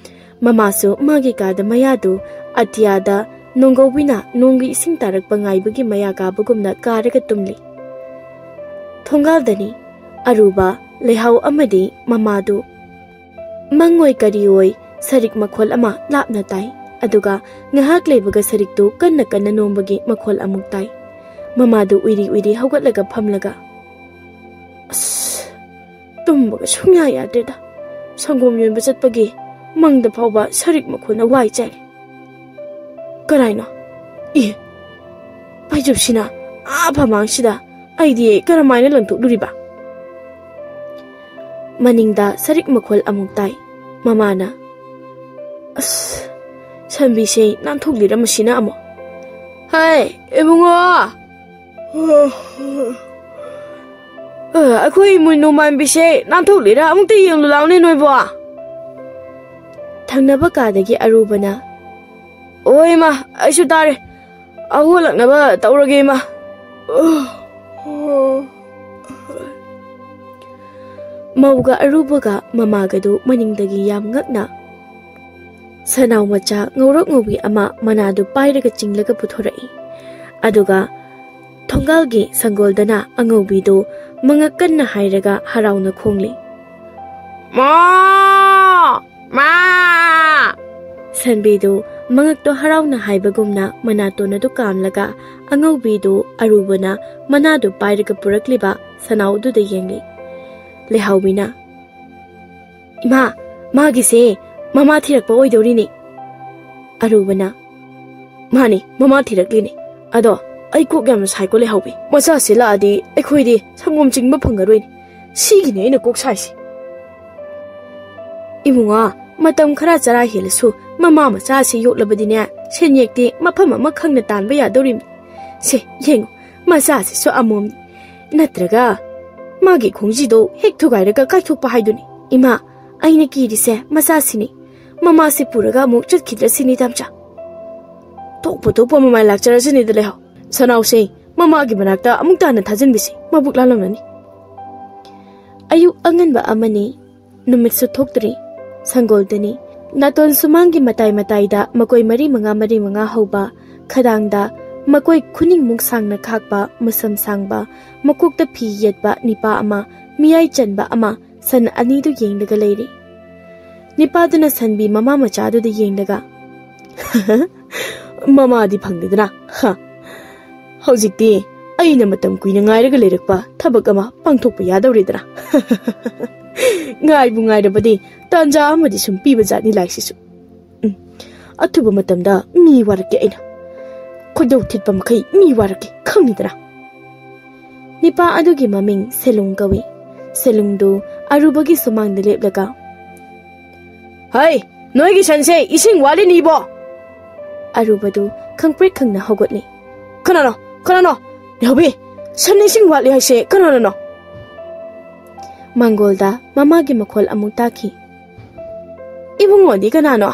ꯃꯃꯥꯁꯨ ꯃꯥꯒꯤ ꯀꯥꯗ ꯃꯌꯥꯗꯨ ꯑꯇꯤꯌꯥꯗ ꯅꯣꯡꯒꯧꯕꯤꯅ ꯅꯣꯡꯒꯤ ꯏꯁꯤꯡ ꯇꯥꯔꯛꯄ ꯉꯥꯏꯕꯒꯤ ꯃꯌꯥ ꯀꯥꯕꯒꯨꯝꯅ ꯀꯥꯔꯒ ꯇꯨꯝꯂꯤ꯫ ꯊꯣꯡꯒꯥꯜꯗꯅꯤ, ꯑꯔꯨꯕ, ꯂꯩꯍꯥꯎ ꯑꯃꯗꯤ ꯃꯃꯥꯗꯨ ꯃꯪꯑꯣꯏ ꯀꯔꯤꯑꯣꯏ ꯁꯔꯤꯛ ꯃꯈꯣꯜ ꯑꯃ ꯂꯥꯞꯅ ꯇꯥꯏ꯫ ꯑꯗꯨꯒ ꯉꯥꯏꯍꯥꯛ ꯂꯩꯕꯒ ꯁꯔꯤꯛꯇꯨ ꯀꯟꯅ ꯀꯟꯅ ꯅꯣꯝꯕꯒꯤ ꯃꯈꯣꯜ ꯑꯃꯨꯛ ꯇꯥꯏ꯫ ꯃꯃꯥꯗꯨ ꯎꯏꯔꯤ ꯎꯏꯔꯤ ꯍꯧꯒꯠꯂꯒ ꯐꯝꯂꯒ, "ꯑꯁ, ꯇꯨꯝꯕꯒ ꯁꯨꯡꯌꯥ ꯌꯥꯗ꯭ꯔꯦꯗ꯫ ꯁꯪꯒꯣꯝ ꯌꯣꯟꯕ ꯆꯠꯄꯒꯤ ꯃꯪꯗ ꯐꯥꯎꯕ ꯁꯔꯤꯛ ꯃꯈꯣꯜꯅ ꯋꯥꯏ ꯆꯥꯏꯔꯦ꯫ ꯀꯔꯥꯏꯅꯣ? ꯏ, ꯐꯩꯖꯨꯞꯁꯤꯅ ꯑꯥ ꯐꯃꯥꯡꯁꯤꯗ꯫ ꯑꯩꯗꯤ ꯀꯔꯝꯍꯥꯏꯅ ꯂꯪꯊꯣꯛꯂꯨꯔꯤꯕ?" ꯃꯅꯤꯡꯗ ꯁꯔꯤꯛ ꯃꯈꯣꯜ ꯑꯃꯨꯛ ꯇꯥꯏ꯫ ꯃꯃꯥꯅ, "ꯑꯁ, ꯁꯟꯕꯤꯁꯦ ꯅꯥꯟꯊꯣꯛꯂꯤꯔ ꯃꯁꯤꯅ ꯑꯃꯨꯛ? ꯍꯩ, ꯏꯕꯨꯡꯉꯣ! ꯑ, ꯑꯩꯈꯣꯏ ꯏꯃꯣꯏꯅꯨ ꯃꯥꯟꯕꯤꯁꯦ ꯅꯥꯟꯊꯣꯛꯂꯤꯔ? ꯑꯃꯨꯛꯇ ꯌꯦꯡꯂꯨ ꯂꯥꯎꯅꯦ ꯅꯣꯏꯕꯣ!" ꯊꯪꯅꯕ ꯀꯥꯗꯒꯤ ꯑꯔꯨꯕꯅ, "ꯑꯣ ꯏꯃꯥ, ꯑꯩꯁꯨ ꯇꯥꯔꯦ꯫ ꯍꯧꯒꯠꯂꯛꯅꯕ ꯇꯧꯔꯒꯦ ꯏꯃꯥ꯫" ꯃꯧꯒ ꯑꯔꯨꯕꯒ ꯃꯃꯥꯒꯗꯨ ꯃꯅꯤꯡꯗꯒꯤ ꯌꯥꯝ ꯉꯛꯅ ꯁꯅꯥꯎ ꯃꯆꯥ ꯉꯧꯔꯣꯛ ꯉꯧꯕꯤ ꯑꯃ ꯃꯅꯥꯗꯨ ꯄꯥꯏꯔꯒ ꯆꯤꯡꯂꯒ ꯄꯨꯊꯣꯔꯛꯏ꯫ ꯑꯗꯨꯒ ꯊꯣꯡꯒꯥꯜꯒꯤ ꯁꯪꯒꯣꯜꯗꯅ ꯑꯉꯧꯕꯤꯗꯨ ꯃꯉꯛ ꯀꯟꯅ ꯍꯥꯏꯔꯒ ꯍꯔꯥꯎꯅ ꯈꯣꯡꯂꯤ꯫ "ꯃꯥ! ꯃꯥ!" ꯁꯟꯕꯤꯗꯨ ꯃꯉꯛꯇꯣ ꯍꯔꯥꯎꯅ ꯍꯥꯏꯕꯒꯨꯝꯅ ꯃꯅꯥꯇꯣꯟ ꯑꯗꯨ ꯀꯥꯝꯂꯒ ꯑꯉꯧꯕꯤꯗꯨ ꯑꯔꯨꯕꯅ ꯃꯅꯥꯗꯨ ꯄꯥꯏꯔꯒ ꯄꯨꯔꯛꯂꯤꯕ ꯁꯅꯥꯎꯗꯨꯗ ꯌꯦꯡꯂꯤ꯫ ꯂꯩꯍꯥꯎꯕꯤꯅ, "ꯏꯃꯥ, ꯃꯥꯒꯤꯁꯦ ꯃꯃꯥ ꯊꯤꯔꯛꯄ ꯑꯣꯏꯗꯧꯔꯤꯅꯦ꯫" ꯑꯔꯨꯕꯅ, "ꯃꯥꯅꯤ, ꯃꯃꯥ ꯊꯤꯔꯛꯂꯤꯅꯦ꯫ ꯑꯗꯣ ꯑꯩ ꯀꯣꯛ ꯌꯥꯝꯅ ꯁꯥꯏꯀꯣ ꯂꯩꯍꯥꯎꯕꯤ꯫ ꯃꯆꯥꯁꯤ ꯂꯥꯛꯑꯗꯤ ꯑꯩꯈꯣꯏꯗꯤ ꯁꯪꯒꯣꯝ ꯆꯤꯡꯕ ꯐꯪꯉꯔꯣꯏꯅꯦ꯫ ꯁꯤꯒꯤꯅꯦ ꯑꯩꯅ ꯀꯣꯛ ꯁꯥꯏꯁꯦ꯫" "ꯏꯕꯨꯡꯉꯣ, ꯃꯇꯝ ꯈꯔ ꯆꯔꯥ ꯍꯦꯜꯂꯁꯨ ꯃꯃꯥ ꯃꯆꯥꯁꯤ ꯌꯣꯛꯂꯕꯗꯤꯅꯦ, ꯁꯦꯟꯌꯦꯛꯇꯤ ꯃꯐꯝ ꯑꯃ ꯈꯪꯅ ꯇꯥꯟꯕ ꯌꯥꯗꯧꯔꯤꯕꯅꯤ꯫ ꯁꯦ, ꯌꯦꯡꯉꯨ, ꯃꯆꯥꯁꯤꯁꯨ ꯑꯃꯣꯝꯅꯤ꯫ ꯅꯠꯇ꯭ꯔꯒ ꯃꯥꯒꯤ ꯈꯣꯡꯖꯤꯗꯣ ꯍꯦꯛ ꯊꯨꯒꯥꯏꯔꯒ ꯀꯥꯏꯊꯣꯛꯄ ꯍꯥꯏꯗꯨꯅꯤ꯫ ꯏꯃꯥ, ꯑꯩꯅ ꯀꯤꯔꯤꯁꯦ ꯃꯆꯥꯁꯤꯅꯤ꯫ ꯃꯃꯥꯁꯤ ꯄꯨꯔꯒ ꯑꯃꯨꯛ ꯆꯠꯈꯤꯗ꯭ꯔꯁꯤꯅꯤ ꯇꯥꯝꯆꯥ꯫ ꯊꯣꯛꯄ ꯊꯣꯛꯄ ꯃꯃꯥꯏ ꯂꯥꯛꯆꯔꯁꯤꯅꯤꯗ ꯂꯩꯍꯧ꯫ ꯁꯅꯥꯎꯁꯦ ꯃꯃꯥꯒꯤ ꯃꯅꯥꯛꯇ ꯑꯃꯨꯛ ꯇꯥꯅ ꯊꯥꯖꯤꯟꯕꯤꯁꯤ, ꯃꯕꯨꯛ ꯂꯥꯜꯂꯝꯂꯅꯤ꯫ ꯑꯌꯨꯛ ꯑꯉꯟꯕ ꯑꯃꯅꯤ, ꯅꯨꯃꯤꯠꯁꯨ ꯊꯣꯛꯇ꯭ꯔꯤ꯫ ꯁꯪꯒꯣꯜꯗꯅꯤ꯫ ꯅꯥꯇꯣꯟ ꯁꯨꯃꯥꯡꯒꯤ ꯃꯇꯥꯏ ꯃꯇꯥꯏꯗ ꯃꯀꯣꯏ ꯃꯔꯤ ꯃꯉꯥ, ꯃꯔꯤ ꯃꯉꯥ ꯍꯧꯕ, ꯈꯗꯥꯡꯗ ꯃꯀꯣꯏ ꯈꯨꯅꯤꯡꯃꯨꯛ ꯁꯥꯡꯅ ꯈꯥꯛꯄ, ꯃꯁꯝ ꯁꯥꯡꯕ, ꯃꯀꯣꯛꯇ ꯐꯤ ꯌꯦꯠꯄ ꯅꯤꯄꯥ ꯑꯃ, ꯃꯤꯌꯥꯏ ꯆꯟꯕ ꯑꯃ, ꯁꯟ ꯑꯅꯤꯗꯨ ꯌꯦꯡꯂꯒ ꯂꯩꯔꯤ꯫ ꯅꯤꯄꯥꯗꯨꯅ ꯁꯟꯕꯤ ꯃꯃꯥ ꯃꯆꯥꯗꯨꯗ ꯌꯦꯡꯂꯒ, "ꯃꯃꯥꯗꯤ ꯐꯪꯗꯦꯗꯅ, ꯍ꯫ ꯍꯧꯖꯤꯛꯇꯤ ꯑꯩꯅ ꯃꯇꯝ ꯀꯨꯏꯅ ꯉꯥꯏꯔꯒ ꯂꯩꯔꯛꯄ ꯊꯕꯛ ꯑꯃ ꯄꯥꯡꯊꯣꯛꯄ ꯌꯥꯗꯧꯔꯦꯗꯅ꯫ ꯉꯥꯏꯕꯨ ꯉꯥꯏꯔꯕꯗꯤ ꯇꯥꯟꯖꯥ ꯑꯃꯗꯤ ꯁꯨꯝ ꯄꯤꯕ ꯖꯥꯠꯅꯤ ꯂꯥꯏꯁꯤꯁꯨ꯫ ꯎꯝ, ꯑꯊꯨꯕ ꯃꯇꯝꯗ ꯃꯤ ꯋꯥꯔꯛꯀꯦ ꯑꯩꯅ꯫ ꯈꯣꯏꯗꯧ ꯊꯤꯠꯄ ꯃꯈꯩ ꯃꯤ ꯋꯥꯔꯛꯀꯦ, ꯈꯪꯅꯤꯗꯅ꯫" ꯅꯤꯄꯥ ꯑꯗꯨꯒꯤ ꯃꯃꯤꯡ ꯁꯦꯂꯨꯡ ꯀꯧꯏ꯫ ꯁꯦꯂꯨꯡꯗꯨ ꯑꯔꯨꯕꯒꯤ ꯁꯨꯃꯥꯡꯗ ꯂꯦꯞꯂꯒ, "ꯍꯩ, ꯅꯣꯏꯒꯤ ꯁꯟꯁꯦ ꯏꯁꯤꯡ ꯋꯥꯠꯂꯤꯅꯤꯕꯣ!" ꯑꯔꯨꯕꯗꯨ ꯈꯪꯄ꯭ꯔꯦꯛ ꯈꯪꯅ ꯍꯧꯒꯠꯂꯤ꯫ "ꯀꯅꯥꯅꯣ? ꯀꯅꯥꯅꯣ? ꯂꯩꯍꯧꯕꯤ, ꯁꯟ ꯏꯁꯤꯡ ꯋꯥꯠꯂꯤ ꯍꯥꯏꯁꯦ ꯀꯅꯥꯅꯅꯣ?" ꯃꯥꯡꯒꯣꯜꯗ ꯃꯃꯥꯒꯤ ꯃꯈꯣꯜ ꯑꯃꯨꯛ ꯇꯥꯈꯤ꯫ "ꯏꯕꯨꯡꯉꯣꯗꯤ ꯀꯅꯥꯅꯣ?"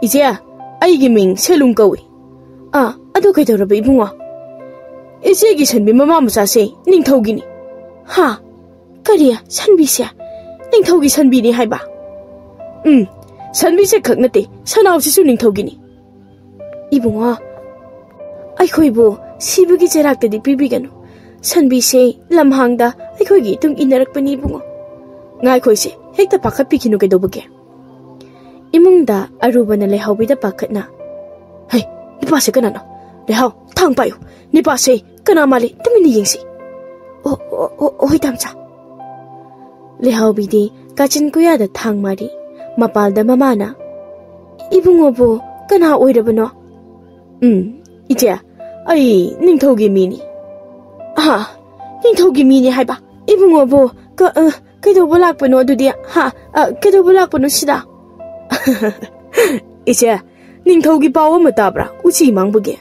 "ꯏꯆꯦ, ꯑꯩꯒꯤ ꯃꯤꯡ ꯁꯦꯂꯨꯡ ꯀꯧꯏ꯫" "ꯑꯥ, ꯑꯗꯨ ꯀꯩꯗꯧꯔꯕ ꯏꯕꯨꯡꯉꯣ?" "ꯏꯆꯦꯒꯤ ꯁꯟꯕꯤ ꯃꯃꯥ ꯃꯆꯥꯁꯦ ꯅꯤꯡꯊꯧꯒꯤꯅꯤ꯫" "ꯍꯥ? ꯀꯔꯤ? ꯁꯟꯕꯤꯁꯦ ꯅꯤꯡꯊꯧꯒꯤ ꯁꯟꯕꯤꯅꯤ ꯍꯥꯏꯕ?" "ꯎꯝ, ꯁꯟꯕꯤꯁꯦ ꯈꯛ ꯅꯠꯇꯦ, ꯁꯅꯥꯎꯁꯤꯁꯨ ꯅꯤꯡꯊꯧꯒꯤꯅꯤ꯫" "ꯏꯕꯨꯡꯉꯣ, ꯑꯩꯈꯣꯏꯕꯨ ꯁꯤꯕꯒꯤ ꯆꯩꯔꯥꯛꯇꯗꯤ ꯄꯤꯕꯤꯒꯅꯨ꯫ ꯁꯟꯕꯤꯁꯦ ꯂꯝꯍꯥꯡꯗ ꯑꯩꯈꯣꯏꯒꯤ ꯏꯇꯨꯡ ꯏꯟꯅꯔꯛꯄꯅꯤ ꯏꯕꯨꯡꯉꯣ꯫" "ꯉꯥꯏꯈꯣ ꯏꯆꯦ, ꯍꯦꯛꯇ ꯄꯥꯈꯠꯄꯤꯈꯤꯅꯨ ꯀꯩꯗꯧꯕꯒꯦ?" ꯏꯃꯨꯡꯗ ꯑꯔꯨꯕꯅ ꯂꯩꯍꯥꯎꯕꯤꯗ ꯄꯥꯈꯠꯅ, "ꯍꯩ, ꯅꯨꯄꯥꯁꯦ ꯀꯅꯥꯅꯣ? ꯂꯩꯍꯥꯎ, ꯊꯥꯡ ꯄꯥꯏꯌꯨ꯫ ꯅꯨꯄꯥꯁꯦ ꯀꯅꯥ ꯃꯥꯜꯂꯤ? ꯇꯨꯃꯤꯟꯅ ꯌꯦꯡꯁꯤ꯫" "ꯑꯣ, ꯑꯣ, ꯑꯣ, ꯑꯣ, ꯍꯣꯏ, ꯇꯥꯝꯆꯥ꯫" ꯂꯩꯍꯥꯎꯕꯤꯗꯤ ꯀꯥꯆꯤꯟ ꯀꯣꯌꯥꯗ ꯊꯥꯡ ꯃꯥꯔꯤ꯫ ꯃꯄꯥꯜꯗ ꯃꯃꯥꯅ, "ꯏꯕꯨꯡꯉꯣꯕꯨ ꯀꯅꯥ ꯑꯣꯏꯔꯕꯅꯣ?" "ꯎꯝ, ꯏꯆꯦ, ꯑꯩ ꯅꯤꯡꯊꯧꯒꯤ ꯃꯤꯅꯤ꯫" "ꯑꯍꯥ, ꯅꯤꯡꯊꯧꯒꯤ ꯃꯤꯅꯤ ꯍꯥꯏꯕ? ꯏꯕꯨꯡꯉꯣꯕꯨ ꯀ-, ꯑ, ꯀꯩꯗꯧꯕ ꯂꯥꯛꯄꯅꯣ ꯑꯗꯨꯗꯤ? ꯍꯥ? ꯑ, ꯀꯩꯗꯧꯕ ꯂꯥꯛꯄꯅꯣ ꯁꯤꯗ?" "ꯏꯆꯦ, ꯅꯤꯡꯊꯧꯒꯤ ꯄꯥꯎ ꯑꯃ ꯇꯥꯕ꯭ꯔꯥ? ꯎꯆꯤ ꯃꯥꯡꯕꯒꯤ?"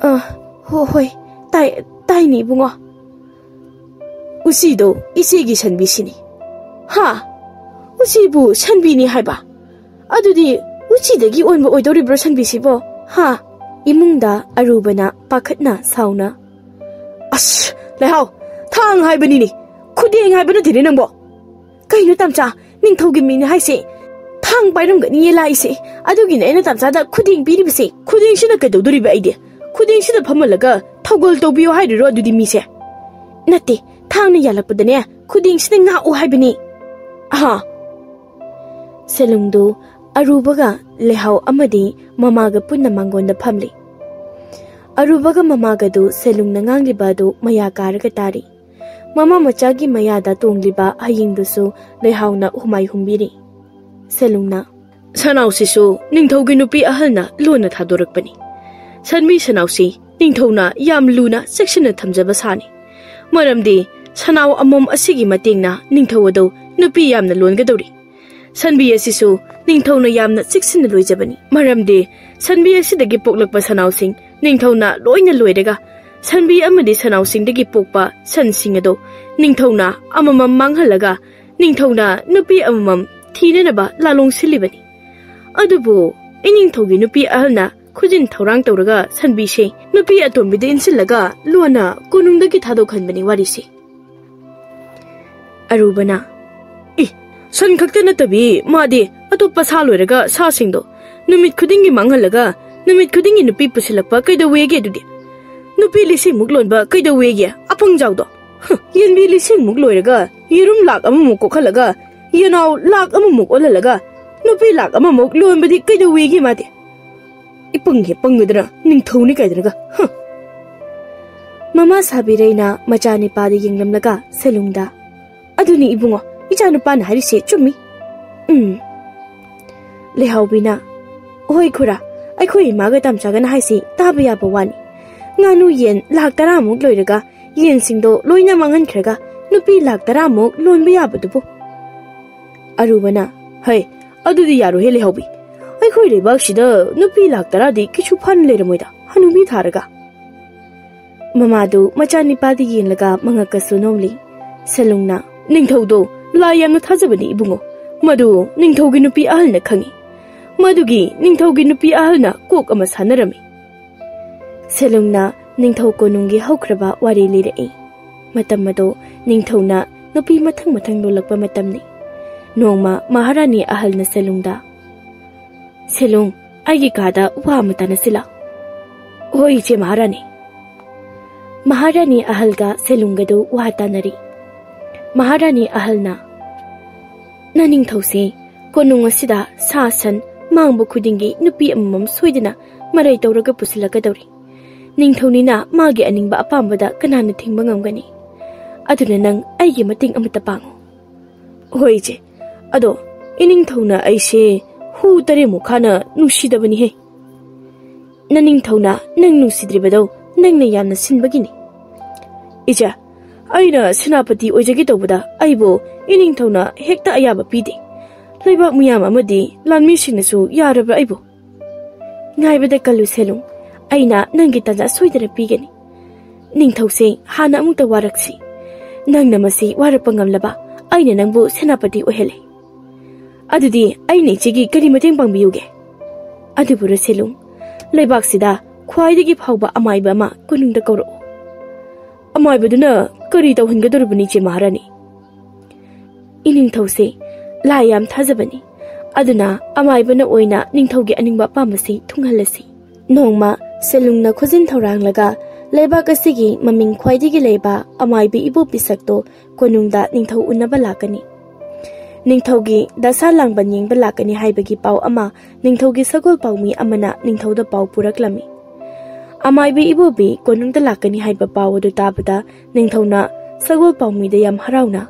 "ꯑ, ꯍꯣ-, ꯍꯣꯏ, ꯇꯥꯏ, ꯇꯥꯏꯅꯦ ꯏꯕꯨꯡꯉꯣ꯫" "ꯎꯆꯤꯗꯣ ꯏꯆꯦꯒꯤ ꯁꯟꯕꯤꯁꯤꯅꯤ꯫" "ꯍꯥ? ꯎꯆꯤꯕꯨ ꯁꯟꯕꯤꯅꯤ ꯍꯥꯏꯕ? ꯑꯗꯨꯗꯤ ꯎꯆꯤꯗꯒꯤ ꯑꯣꯟꯕ ꯑꯣꯏꯗꯧꯔꯤꯕ꯭ꯔꯣ ꯁꯟꯕꯤꯁꯤꯕꯣ? ꯍꯥ?" ꯏꯃꯨꯡꯗ ꯑꯔꯨꯕꯅ ꯄꯥꯈꯠꯅ ꯁꯥꯎꯅ, "ꯑꯁ, ꯂꯩꯍꯥꯎ, ꯊꯥꯡ ꯍꯥꯏꯕꯅꯤꯅꯦ, ꯈꯨꯗꯦꯡ ꯍꯥꯏꯕ ꯅꯠꯇꯦꯅꯦ ꯅꯪꯕꯣ꯫ ꯀꯩꯅꯣ ꯇꯝꯆꯥ, ꯅꯤꯡꯊꯧꯒꯤ ꯃꯤꯅꯦ ꯍꯥꯏꯁꯦ, ꯊꯥꯡ ꯄꯥꯏꯔꯝꯒꯅꯤꯌꯦ ꯂꯥꯛꯏꯁꯦ, ꯑꯗꯨꯒꯤꯅꯦ ꯑꯩꯅ ꯇꯝꯆꯥꯗ ꯈꯨꯗꯦꯡ ꯄꯤꯔꯤꯕꯁꯦ꯫ ꯈꯨꯗꯦꯡꯁꯤꯅ ꯀꯩꯗꯧꯗꯣꯔꯤꯕ ꯑꯩꯗꯤ? ꯈꯨꯗꯦꯡꯁꯤꯗ ꯐꯝꯍꯜꯂꯒ ꯊꯧꯒꯜ ꯇꯧꯕꯤꯌꯣ ꯍꯥꯏꯔꯤꯔꯣ ꯑꯗꯨꯗꯤ ꯃꯤꯁꯦ? ꯅꯠꯇꯦ, ꯊꯥꯡꯅ ꯌꯥꯜꯂꯛꯄꯗꯅꯦ, ꯈꯨꯗꯦꯡꯁꯤꯗ ꯉꯥꯛꯎ ꯍꯥꯏꯕꯅꯤ꯫" ꯑꯍꯥ꯫ ꯁꯦꯂꯨꯡꯗꯨ ꯑꯔꯨꯕꯒ ꯂꯩꯍꯥꯎ ꯑꯃꯗꯤ ꯃꯃꯥꯒ ꯄꯨꯟꯅ ꯃꯥꯡꯒꯣꯟꯗ ꯐꯝꯂꯤ꯫ ꯑꯔꯨꯕꯒ ꯃꯃꯥꯒꯗꯨ ꯁꯦꯂꯨꯡꯅ ꯉꯥꯡꯂꯤꯕ ꯑꯗꯨ ꯃꯌꯥ ꯀꯥꯔꯒ ꯇꯥꯔꯤ꯫ ꯃꯃꯥ ꯃꯆꯥꯒꯤ ꯃꯌꯥꯗ ꯇꯣꯡꯂꯤꯕ ꯍꯌꯤꯡꯗꯨꯁꯨ ꯂꯩꯍꯥꯎꯅ ꯍꯨꯃꯥꯏ ꯍꯨꯝꯕꯤꯔꯤ꯫ ꯁꯦꯂꯨꯡꯅ, "ꯁꯅꯥꯎꯁꯤꯁꯨ ꯅꯤꯡꯊꯧꯒꯤ ꯅꯨꯄꯤ ꯑꯍꯜꯅ ꯂꯣꯟꯅ ꯊꯥꯗꯣꯔꯛꯄꯅꯤ꯫ ꯁꯟꯕꯤ ꯁꯅꯥꯎꯁꯤ ꯅꯤꯡꯊꯧꯅ ꯌꯥꯝ ꯂꯨꯅ ꯆꯦꯛꯁꯤꯟꯅ ꯊꯝꯖꯕ ꯁꯥꯅꯤ꯫ ꯃꯔꯝꯗꯤ ꯁꯅꯥꯎ ꯑꯃꯣꯝ ꯑꯁꯤꯒꯤ ꯃꯇꯦꯡꯅ ꯅꯤꯡꯊꯧ ꯑꯗꯨ ꯅꯨꯄꯤ ꯌꯥꯝꯅ ꯂꯣꯟꯒꯗꯧꯔꯤ꯫ ꯁꯟꯕꯤ ꯑꯁꯤꯁꯨ ꯅꯤꯡꯊꯧꯅ ꯌꯥꯝꯅ ꯆꯦꯛꯁꯤꯟꯅ ꯂꯣꯏꯖꯕꯅꯤ꯫ ꯃꯔꯝꯗꯤ ꯁꯟꯕꯤ ꯑꯁꯤꯗꯒꯤ ꯄꯣꯛꯂꯛꯄ ꯁꯅꯥꯎꯁꯤꯡ ꯅꯤꯡꯊꯧꯅ ꯂꯣꯏꯅ ꯂꯣꯏꯔꯒ, ꯁꯟꯕꯤ ꯑꯃꯗꯤ ꯁꯅꯥꯎꯁꯤꯡꯗꯒꯤ ꯄꯣꯛꯄ ꯁꯟꯁꯤꯡ ꯑꯗꯣ ꯅꯤꯡꯊꯧꯅ ꯑꯃꯃꯝ ꯃꯥꯡꯍꯜꯂꯒ, ꯅꯤꯡꯊꯧꯅ ꯅꯨꯄꯤ ꯑꯃꯃꯝ ꯊꯤꯅꯅꯕ ꯂꯥꯂꯣꯡ ꯁꯤꯜꯂꯤꯕꯅꯤ꯫ ꯑꯗꯨꯕꯨ ꯏꯅꯤꯡꯊꯧꯒꯤ ꯅꯨꯄꯤ ꯑꯍꯜꯅ ꯈꯨꯖꯤꯟ ꯊꯧꯔꯥꯡ ꯇꯧꯔꯒ ꯁꯟꯕꯤꯁꯦ ꯅꯨꯄꯤ ꯑꯇꯣꯝꯕꯤꯗ ꯏꯟꯁꯤꯜꯂꯒ ꯂꯣꯟꯅ ꯀꯣꯅꯨꯡꯗꯒꯤ ꯊꯥꯗꯣꯛꯍꯟꯕꯅꯤ ꯋꯥꯔꯤꯁꯦ꯫" ꯑꯔꯨꯕꯅ, "ꯏ, ꯁꯟ ꯈꯛꯇ ꯅꯠꯇꯕꯤ ꯃꯥꯗꯤ ꯑꯇꯣꯞꯄ ꯁꯥ ꯂꯣꯏꯔꯒ ꯁꯥꯁꯤꯡꯗꯣ ꯅꯨꯃꯤꯠ ꯈꯨꯗꯤꯡꯒꯤ ꯃꯥꯡꯍꯜꯂꯒ ꯅꯨꯃꯤꯠ ꯈꯨꯗꯤꯡꯒꯤ ꯅꯨꯄꯤ ꯄꯨꯁꯤꯜꯂꯛꯄ ꯀꯩꯗꯧꯋꯦꯒꯦ ꯑꯗꯨꯗꯤ? ꯅꯨꯄꯤ ꯂꯤꯁꯤꯡꯃꯨꯛ ꯂꯣꯟꯕ ꯀꯩꯗꯧꯋꯦꯒꯦ? ꯑꯄꯪꯖꯥꯎꯗꯣ꯫ ꯍ, ꯌꯦꯟꯕꯤ ꯂꯤꯁꯤꯡꯃꯨꯛ ꯂꯣꯏꯔꯒ ꯌꯦꯔꯨꯝ ꯂꯥꯛ ꯑꯃꯃꯨꯛ ꯀꯣꯛꯍꯜꯂꯒ ꯌꯦꯅꯥꯎ ꯂꯥꯛ ꯑꯃꯃꯨꯛ ꯑꯣꯜꯍꯜꯂꯒ ꯅꯨꯄꯤ ꯂꯥꯛ ꯑꯃꯃꯨꯛ ꯂꯣꯟꯕꯗꯤ ꯀꯩꯗꯧꯋꯦꯒꯦ ꯃꯥꯗꯤ? ꯏꯄꯪ ꯍꯦꯛ ꯄꯪꯒꯗ꯭ꯔꯥ, ꯅꯤꯡꯊꯧꯅꯤ ꯀꯥꯏꯗꯅꯒ, ꯍ!" ꯃꯃꯥ ꯁꯥꯕꯤꯔꯩꯅ ꯃꯆꯥꯅꯤꯄꯥꯗ ꯌꯦꯡꯂꯝꯂꯒ ꯁꯦꯂꯨꯡꯗ, "ꯑꯗꯨꯅꯤ ꯏꯕꯨꯡꯉꯣ, ꯏꯆꯥꯅꯨꯄꯥꯅ ꯍꯥꯏꯔꯤꯁꯦ ꯆꯨꯝꯃꯤ꯫" ꯎꯝ꯫ ꯂꯩꯍꯥꯎꯕꯤꯅ, "ꯍꯣꯏ ꯈꯨꯔꯥ, ꯑꯩꯈꯣꯏ ꯏꯃꯥꯒ ꯇꯝꯆꯥꯒꯅ ꯍꯥꯏꯁꯤ ꯇꯥꯕ ꯌꯥꯕ ꯋꯥꯅꯤ꯫ ꯉꯥꯅꯨ ꯌꯦꯟ ꯂꯥꯛ ꯇꯔꯥꯃꯨꯛ ꯂꯣꯏꯔꯒ ꯌꯦꯟꯁꯤꯡꯗꯣ ꯂꯣꯏꯅ ꯃꯥꯡꯍꯟꯈ꯭ꯔꯒ ꯅꯨꯄꯤ ꯂꯥꯛ ꯇꯔꯥꯃꯨꯛ ꯂꯣꯟꯕ ꯌꯥꯕꯗꯨꯕꯨ?" ꯑꯔꯨꯕꯅ, "ꯍꯩ, ꯑꯗꯨꯗꯤ ꯌꯥꯔꯣꯏꯍꯦ ꯂꯩꯍꯥꯎꯕꯤ꯫ ꯑꯩꯈꯣꯏ ꯂꯩꯕꯥꯛꯁꯤꯗ ꯅꯨꯄꯤ ꯂꯥꯛ ꯇꯔꯥꯗꯤ ꯀꯩꯁꯨ ꯐꯥꯅ ꯂꯩꯔꯝꯃꯣꯏꯗ, ꯍꯅꯨꯕꯤ ꯊꯥꯔꯒ꯫" ꯃꯃꯥꯗꯨ ꯃꯆꯥꯅꯤꯄꯥꯗ ꯌꯦꯡꯂꯒ ꯃꯉꯛꯀꯁꯨ ꯅꯣꯝꯂꯤ꯫ ꯁꯦꯂꯨꯡꯅ, "ꯅꯤꯡꯊꯧꯗꯣ ꯂꯥꯏ ꯌꯥꯝꯅ ꯊꯥꯖꯕꯅꯤ ꯏꯕꯨꯡꯉꯣ꯫ ꯃꯗꯨ ꯅꯤꯡꯊꯧꯒꯤ ꯅꯨꯄꯤ ꯑꯍꯜꯅ ꯈꯪꯏ꯫ ꯃꯗꯨꯒꯤ ꯅꯤꯡꯊꯧꯒꯤ ꯅꯨꯄꯤ ꯑꯍꯜꯅ ꯀꯣꯛ ꯑꯃ ꯁꯥꯟꯅꯔꯝꯃꯤ꯫" ꯁꯦꯂꯨꯡꯅ ꯅꯤꯡꯊꯧ ꯀꯣꯅꯨꯡꯒꯤ ꯍꯧꯈ꯭ꯔꯕ ꯋꯥꯔꯤ ꯂꯤꯔꯛꯏ꯫ ꯃꯇꯝ ꯑꯗꯣ ꯅꯤꯡꯊꯧꯅ ꯅꯨꯄꯤ ꯃꯊꯪ ꯃꯊꯪ ꯂꯣꯜꯂꯛꯄ ꯃꯇꯝꯅꯤ꯫ ꯅꯣꯡꯃ ꯃꯍꯥꯔꯥꯅꯤ ꯑꯍꯜꯅ ꯁꯦꯂꯨꯡꯗ, "ꯁꯦꯂꯨꯡ, ꯑꯩꯒꯤ ꯀꯥꯗ ꯋꯥ ꯑꯃ ꯇꯥꯟꯅꯁꯤꯂꯥ?" "ꯍꯣꯏ, ꯏꯆꯦ ꯃꯍꯥꯔꯥꯅꯤ꯫" ꯃꯍꯥꯔꯥꯅꯤ ꯑꯍꯜꯒ ꯁꯦꯂꯨꯡꯒꯗꯨ ꯋꯥ ꯇꯥꯟꯅꯔꯤ꯫ ꯃꯍꯥꯔꯥꯅꯤ ꯑꯍꯜꯅ, "ꯅꯅꯤꯡꯊꯧꯁꯦ ꯀꯣꯅꯨꯡ ꯑꯁꯤꯗ ꯁꯥ ꯁꯟ ꯃꯥꯡꯕ ꯈꯨꯗꯤꯡꯒꯤ ꯅꯨꯄꯤ ꯑꯃꯃꯝ ꯁꯣꯏꯗꯅ ꯃꯔꯩ ꯇꯧꯔꯒ ꯄꯨꯁꯤꯜꯂꯛꯀꯗꯧꯔꯤ꯫ ꯅꯤꯡꯊꯧꯅꯤꯅ ꯃꯥꯒꯤ ꯑꯅꯤꯡꯕ ꯑꯄꯥꯝꯕꯗ ꯀꯅꯥꯅ ꯊꯤꯡꯕ ꯉꯝꯒꯅꯤ? ꯑꯗꯨꯅ ꯅꯪ ꯑꯩꯒꯤ ꯃꯇꯦꯡ ꯑꯃꯇ ꯄꯥꯡꯉꯨ꯫" "ꯍꯣꯏ ꯏꯆꯦ, ꯑꯗꯣ ꯏꯅꯤꯡꯊꯧꯅ ꯑꯩꯁꯦ ꯍꯨ ꯇꯔꯦꯠꯃꯨꯛ ꯈꯥꯅ ꯅꯨꯡꯁꯤꯗꯕꯅꯤꯍꯦ꯫" "ꯅꯅꯤꯡꯊꯧꯅ ꯅꯪ ꯅꯨꯡꯁꯤꯗ꯭ꯔꯤꯕꯗꯣ ꯅꯪꯅ ꯌꯥꯝꯅ ꯁꯤꯟꯕꯒꯤꯅꯤ꯫" "ꯏꯆꯦ, ꯑꯩꯅ ꯁꯦꯅꯥꯄꯇꯤ ꯑꯣꯏꯖꯒꯦ ꯇꯧꯕꯗ ꯑꯩꯕꯨ ꯏꯅꯤꯡꯊꯧꯅ ꯍꯦꯛꯇ ꯑꯌꯥꯕ ꯄꯤꯗꯦ꯫ ꯂꯩꯕꯥꯛ ꯃꯤꯌꯥꯝ ꯑꯃꯗꯤ ꯂꯥꯟꯃꯤꯁꯤꯡꯅꯁꯨ ꯌꯥꯔꯕ꯭ꯔꯥ ꯑꯩꯕꯨ?" "ꯉꯥꯏꯕꯗ ꯀꯜꯂꯨ ꯁꯦꯂꯨꯡ, ꯑꯩꯅ ꯅꯪꯒꯤ ꯇꯥꯟꯖꯥ ꯁꯣꯏꯗꯅ ꯄꯤꯒꯅꯤ꯫ ꯅꯤꯡꯊꯧꯁꯦ, ꯍꯥꯟꯅ ꯑꯃꯨꯛꯇ ꯋꯥꯔꯛꯁꯤ꯫ ꯅꯪꯅ ꯃꯁꯤ ꯋꯥꯔꯛꯄ ꯉꯝꯂꯕ ꯑꯩꯅ ꯅꯪꯕꯨ ꯁꯦꯅꯥꯄꯇꯤ ꯑꯣꯏꯍꯜꯂꯦ꯫ ꯑꯗꯨꯗꯤ ꯑꯩꯅ ꯏꯆꯦꯒꯤ ꯀꯔꯤ ꯃꯇꯦꯡ ꯄꯥꯡꯕꯤꯌꯨꯒꯦ?" "ꯑꯗꯨꯕꯨꯔꯣ ꯁꯦꯂꯨꯡ, ꯂꯩꯕꯥꯛꯁꯤꯗ ꯈ꯭ꯋꯥꯏꯗꯒꯤ ꯐꯥꯎꯕ ꯑꯃꯥꯏꯕ ꯑꯃ ꯀꯣꯅꯨꯡꯗ ꯀꯧꯔꯛꯎ꯫" "ꯑꯃꯥꯏꯕꯗꯨꯅ ꯀꯔꯤ ꯇꯧꯍꯟꯒꯗꯧꯔꯤꯕꯅꯤ, ꯏꯆꯦ ꯃꯍꯥꯔꯥꯅꯤ?" "ꯏꯅꯤꯡꯊꯧꯁꯦ ꯂꯥꯏ ꯌꯥꯝ ꯊꯥꯖꯕꯅꯤ, ꯑꯗꯨꯅ ꯑꯃꯥꯏꯕꯅ ꯑꯣꯏꯅ ꯅꯤꯡꯊꯧꯒꯤ ꯑꯅꯤꯡꯕ ꯑꯄꯥꯝꯕꯁꯤ ꯊꯨꯡꯍꯜꯂꯁꯤ꯫" ꯅꯣꯡꯃ ꯁꯦꯂꯨꯡꯅ ꯈꯨꯖꯤꯟ ꯊꯧꯔꯥꯡꯂꯒ ꯂꯩꯕꯥꯛ ꯑꯁꯤꯒꯤ ꯃꯃꯤꯡ ꯈ꯭ꯋꯥꯏꯗꯒꯤ ꯂꯩꯕ ꯑꯃꯥꯏꯕꯤ ꯏꯕꯣ ꯄꯤꯁꯛꯇꯣ ꯀꯣꯅꯨꯡꯗ ꯅꯤꯡꯊꯧ ꯎꯅꯕ ꯂꯥꯛꯀꯅꯤ꯫ ꯅꯤꯡꯊꯧꯒꯤ ꯗꯁꯥ ꯂꯥꯡꯕꯟ ꯌꯦꯡꯕ ꯂꯥꯛꯀꯅꯤ ꯍꯥꯏꯕꯒꯤ ꯄꯥꯎ ꯑꯃ ꯅꯤꯡꯊꯧꯒꯤ ꯁꯒꯣꯜ ꯄꯥꯎꯃꯤ ꯑꯃꯅ ꯅꯤꯡꯊꯧꯗ ꯄꯥꯎ ꯄꯨꯔꯛꯂꯝꯃꯤ꯫ ꯑꯃꯥꯏꯕꯤ ꯏꯕꯣꯕꯤ ꯀꯣꯅꯨꯡꯗ ꯂꯥꯛꯀꯅꯤ ꯍꯥꯏꯕ ꯄꯥꯎ ꯑꯗꯨ ꯇꯥꯕꯗ ꯅꯤꯡꯊꯧꯅ ꯁꯒꯣꯜ ꯄꯥꯎꯃꯤꯗ ꯌꯥꯝ ꯍꯔꯥꯎꯅ,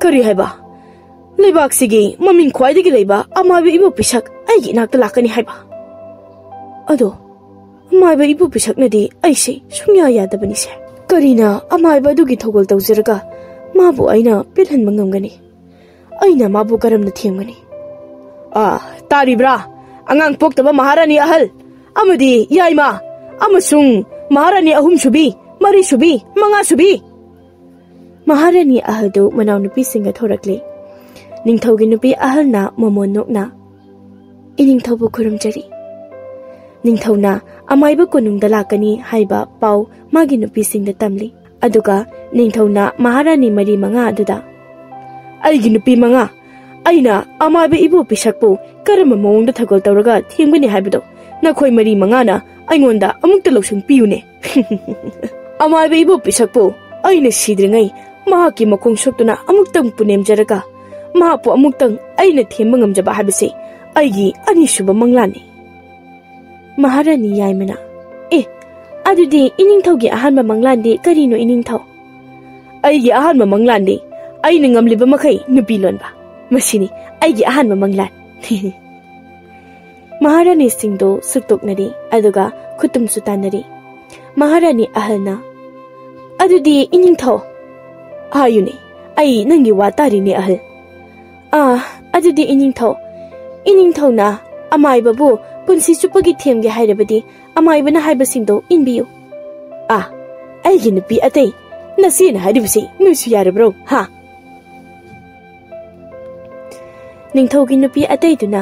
"ꯀꯔꯤ ꯍꯥꯏꯕ? ꯂꯩꯕꯥꯛꯁꯤꯒꯤ ꯃꯃꯤꯡ ꯈ꯭ꯋꯥꯏꯗꯒꯤ ꯂꯩꯕ ꯑꯃꯥꯏꯕ ꯏꯕꯣ ꯄꯤꯁꯛ ꯑꯩꯒꯤ ꯏꯅꯥꯛꯇ ꯂꯥꯛꯀꯅꯤ ꯍꯥꯏꯕ? ꯑꯗꯣ ꯑꯃꯥꯏꯕ ꯏꯕꯣ ꯄꯤꯁꯛꯅꯗꯤ ꯑꯩꯁꯦ ꯁꯨꯡꯌꯥ ꯌꯥꯗꯕꯅꯤꯁꯦ꯫ ꯀꯔꯤꯅ ꯑꯃꯥꯏꯕ ꯑꯗꯨꯒꯤ ꯊꯧꯒꯜ ꯇꯧꯖꯔꯒ ꯃꯥꯕꯨ ꯑꯩꯅ ꯄꯦꯜꯍꯟꯕ ꯉꯝꯒꯅꯤ? ꯑꯩꯅ ꯃꯥꯕꯨ ꯀꯔꯝꯅ ꯊꯦꯝꯒꯅꯤ?" "ꯑꯥ, ꯇꯥꯔꯤꯕ꯭ꯔꯥ? ꯑꯉꯥꯡ ꯄꯣꯛꯇꯕ ꯃꯍꯥꯔꯥꯅꯤ ꯑꯍꯜ ꯑꯃꯗꯤ ꯌꯥꯏꯃ ꯑꯃꯁꯨꯡ ꯃꯍꯥꯔꯥꯅꯤ ꯑꯍꯨꯝꯁꯨꯕꯤ, ꯃꯔꯤꯁꯨꯕꯤ, ꯃꯉꯥꯁꯨꯕꯤ꯫" ꯃꯍꯥꯔꯥꯅꯤ ꯑꯍꯜꯗꯨ ꯃꯅꯥꯎꯅꯨꯄꯤꯁꯤꯡꯒ ꯊꯣꯔꯛꯂꯦ꯫ ꯅꯤꯡꯊꯧꯒꯤ ꯅꯨꯄꯤ ꯑꯍꯜꯅ ꯃꯃꯣꯟ ꯅꯣꯛꯅ, "ꯏꯅꯤꯡꯊꯧꯕꯨ ꯈꯨꯔꯨꯝꯖꯔꯤ꯫ ꯅꯤꯡꯊꯧꯅ ꯑꯃꯥꯏꯕ ꯀꯣꯅꯨꯡꯗ ꯂꯥꯛꯀꯅꯤ ꯍꯥꯏꯕ ꯄꯥꯎ ꯃꯥꯒꯤ ꯅꯨꯄꯤꯁꯤꯡꯗ ꯇꯝꯂꯤ꯫ ꯑꯗꯨꯒ ꯅꯤꯡꯊꯧꯅ ꯃꯍꯥꯔꯥꯅꯤ ꯃꯔꯤ ꯃꯉꯥ ꯑꯗꯨꯗ, "ꯑꯩꯒꯤ ꯅꯨꯄꯤ ꯃꯉꯥ, ꯑꯩꯅ ꯑꯃꯥꯏꯕ ꯏꯕꯣ ꯄꯤꯁꯛꯄꯨ ꯀꯔꯝꯕ ꯃꯑꯣꯡꯗ ꯊꯧꯒꯜ ꯇꯧꯔꯒ ꯊꯦꯝꯒꯅꯤ ꯍꯥꯏꯕꯗꯣ ꯅꯈꯣꯏ ꯃꯔꯤ ꯃꯉꯥꯅ ꯑꯩꯉꯣꯟꯗ ꯑꯃꯨꯛꯇ ꯂꯧꯁꯤꯡ ꯄꯤꯌꯨꯅꯦ꯫ ꯑꯃꯥꯏꯕ ꯏꯕꯣ ꯄꯤꯁꯛꯄꯨ ꯑꯩꯅ ꯁꯤꯗ꯭ꯔꯤꯉꯩ ꯃꯍꯥꯛꯀꯤ ꯃꯈꯣꯡ ꯁꯣꯛꯇꯨꯅ ꯑꯃꯨꯛꯇꯪ ꯄꯨꯅꯦꯝꯖꯔꯒ ꯃꯍꯥꯛꯄꯨ ꯑꯃꯨꯛꯇꯪ ꯑꯩꯅ ꯊꯦꯝꯕ ꯉꯝꯖꯕ ꯍꯥꯏꯕꯁꯤ ꯑꯩꯒꯤ ꯑꯅꯤꯁꯨꯕ ꯃꯪꯂꯥꯟꯅꯤ꯫" ꯃꯍꯥꯔꯥꯅꯤ ꯌꯥꯏꯃꯅ, "ꯑꯦ, ꯑꯗꯨꯗꯤ ꯏꯅꯤꯡꯊꯧꯒꯤ ꯑꯍꯥꯟꯕ ꯃꯪꯂꯥꯟꯗꯤ ꯀꯔꯤꯅꯣ, ꯏꯅꯤꯡꯊꯧ?" "ꯑꯩꯒꯤ ꯑꯍꯥꯟꯕ ꯃꯪꯂꯥꯟꯗꯤ ꯑꯩꯅ ꯉꯝꯂꯤꯕ ꯃꯈꯩ ꯅꯨꯄꯤ ꯂꯣꯟꯕ꯫ ꯃꯁꯤꯅꯤ ꯑꯩꯒꯤ ꯑꯍꯥꯟꯕ ꯃꯪꯂꯥꯟ꯫" ꯃꯍꯥꯔꯥꯅꯤꯁꯤꯡꯗꯣ ꯁꯨꯛꯇꯣꯛꯅꯔꯤ, ꯑꯗꯨꯒ ꯈꯨꯇꯨꯝꯁꯨ ꯇꯥꯟꯅꯔꯤ꯫ ꯃꯍꯥꯔꯥꯅꯤ ꯑꯍꯜꯅ, "ꯑꯗꯨꯗꯤ ꯏꯅꯤꯡꯊꯧ, ꯍꯥꯏꯌꯨꯅꯦ, ꯑꯩ ꯅꯪꯒꯤ ꯋꯥ ꯇꯥꯔꯤꯅꯦ ꯑꯍꯜ꯫" "ꯑꯥ, ꯑꯗꯨꯗꯤ ꯏꯅꯤꯡꯊꯧ, ꯏꯅꯤꯡꯊꯧꯅ ꯑꯃꯥꯏꯕꯕꯨ ꯄꯨꯟꯁꯤ ꯆꯨꯞꯄꯒꯤ ꯊꯦꯝꯒꯦ ꯍꯥꯏꯔꯕꯗꯤ ꯑꯃꯥꯏꯕꯅ ꯍꯥꯏꯕꯁꯤꯡꯗꯣ ꯏꯟꯕꯤꯌꯨ꯫" "ꯑꯥ, ꯑꯩꯒꯤ ꯅꯨꯄꯤ ꯑꯇꯩ, ꯅꯆꯦꯅ ꯍꯥꯏꯔꯤꯕꯁꯤ ꯅꯣꯏꯁꯨ ꯌꯥꯔꯕ꯭ꯔꯣ, ꯍꯥ?" ꯅꯤꯡꯊꯧꯒꯤ ꯅꯨꯄꯤ ꯑꯇꯩꯗꯨꯅ,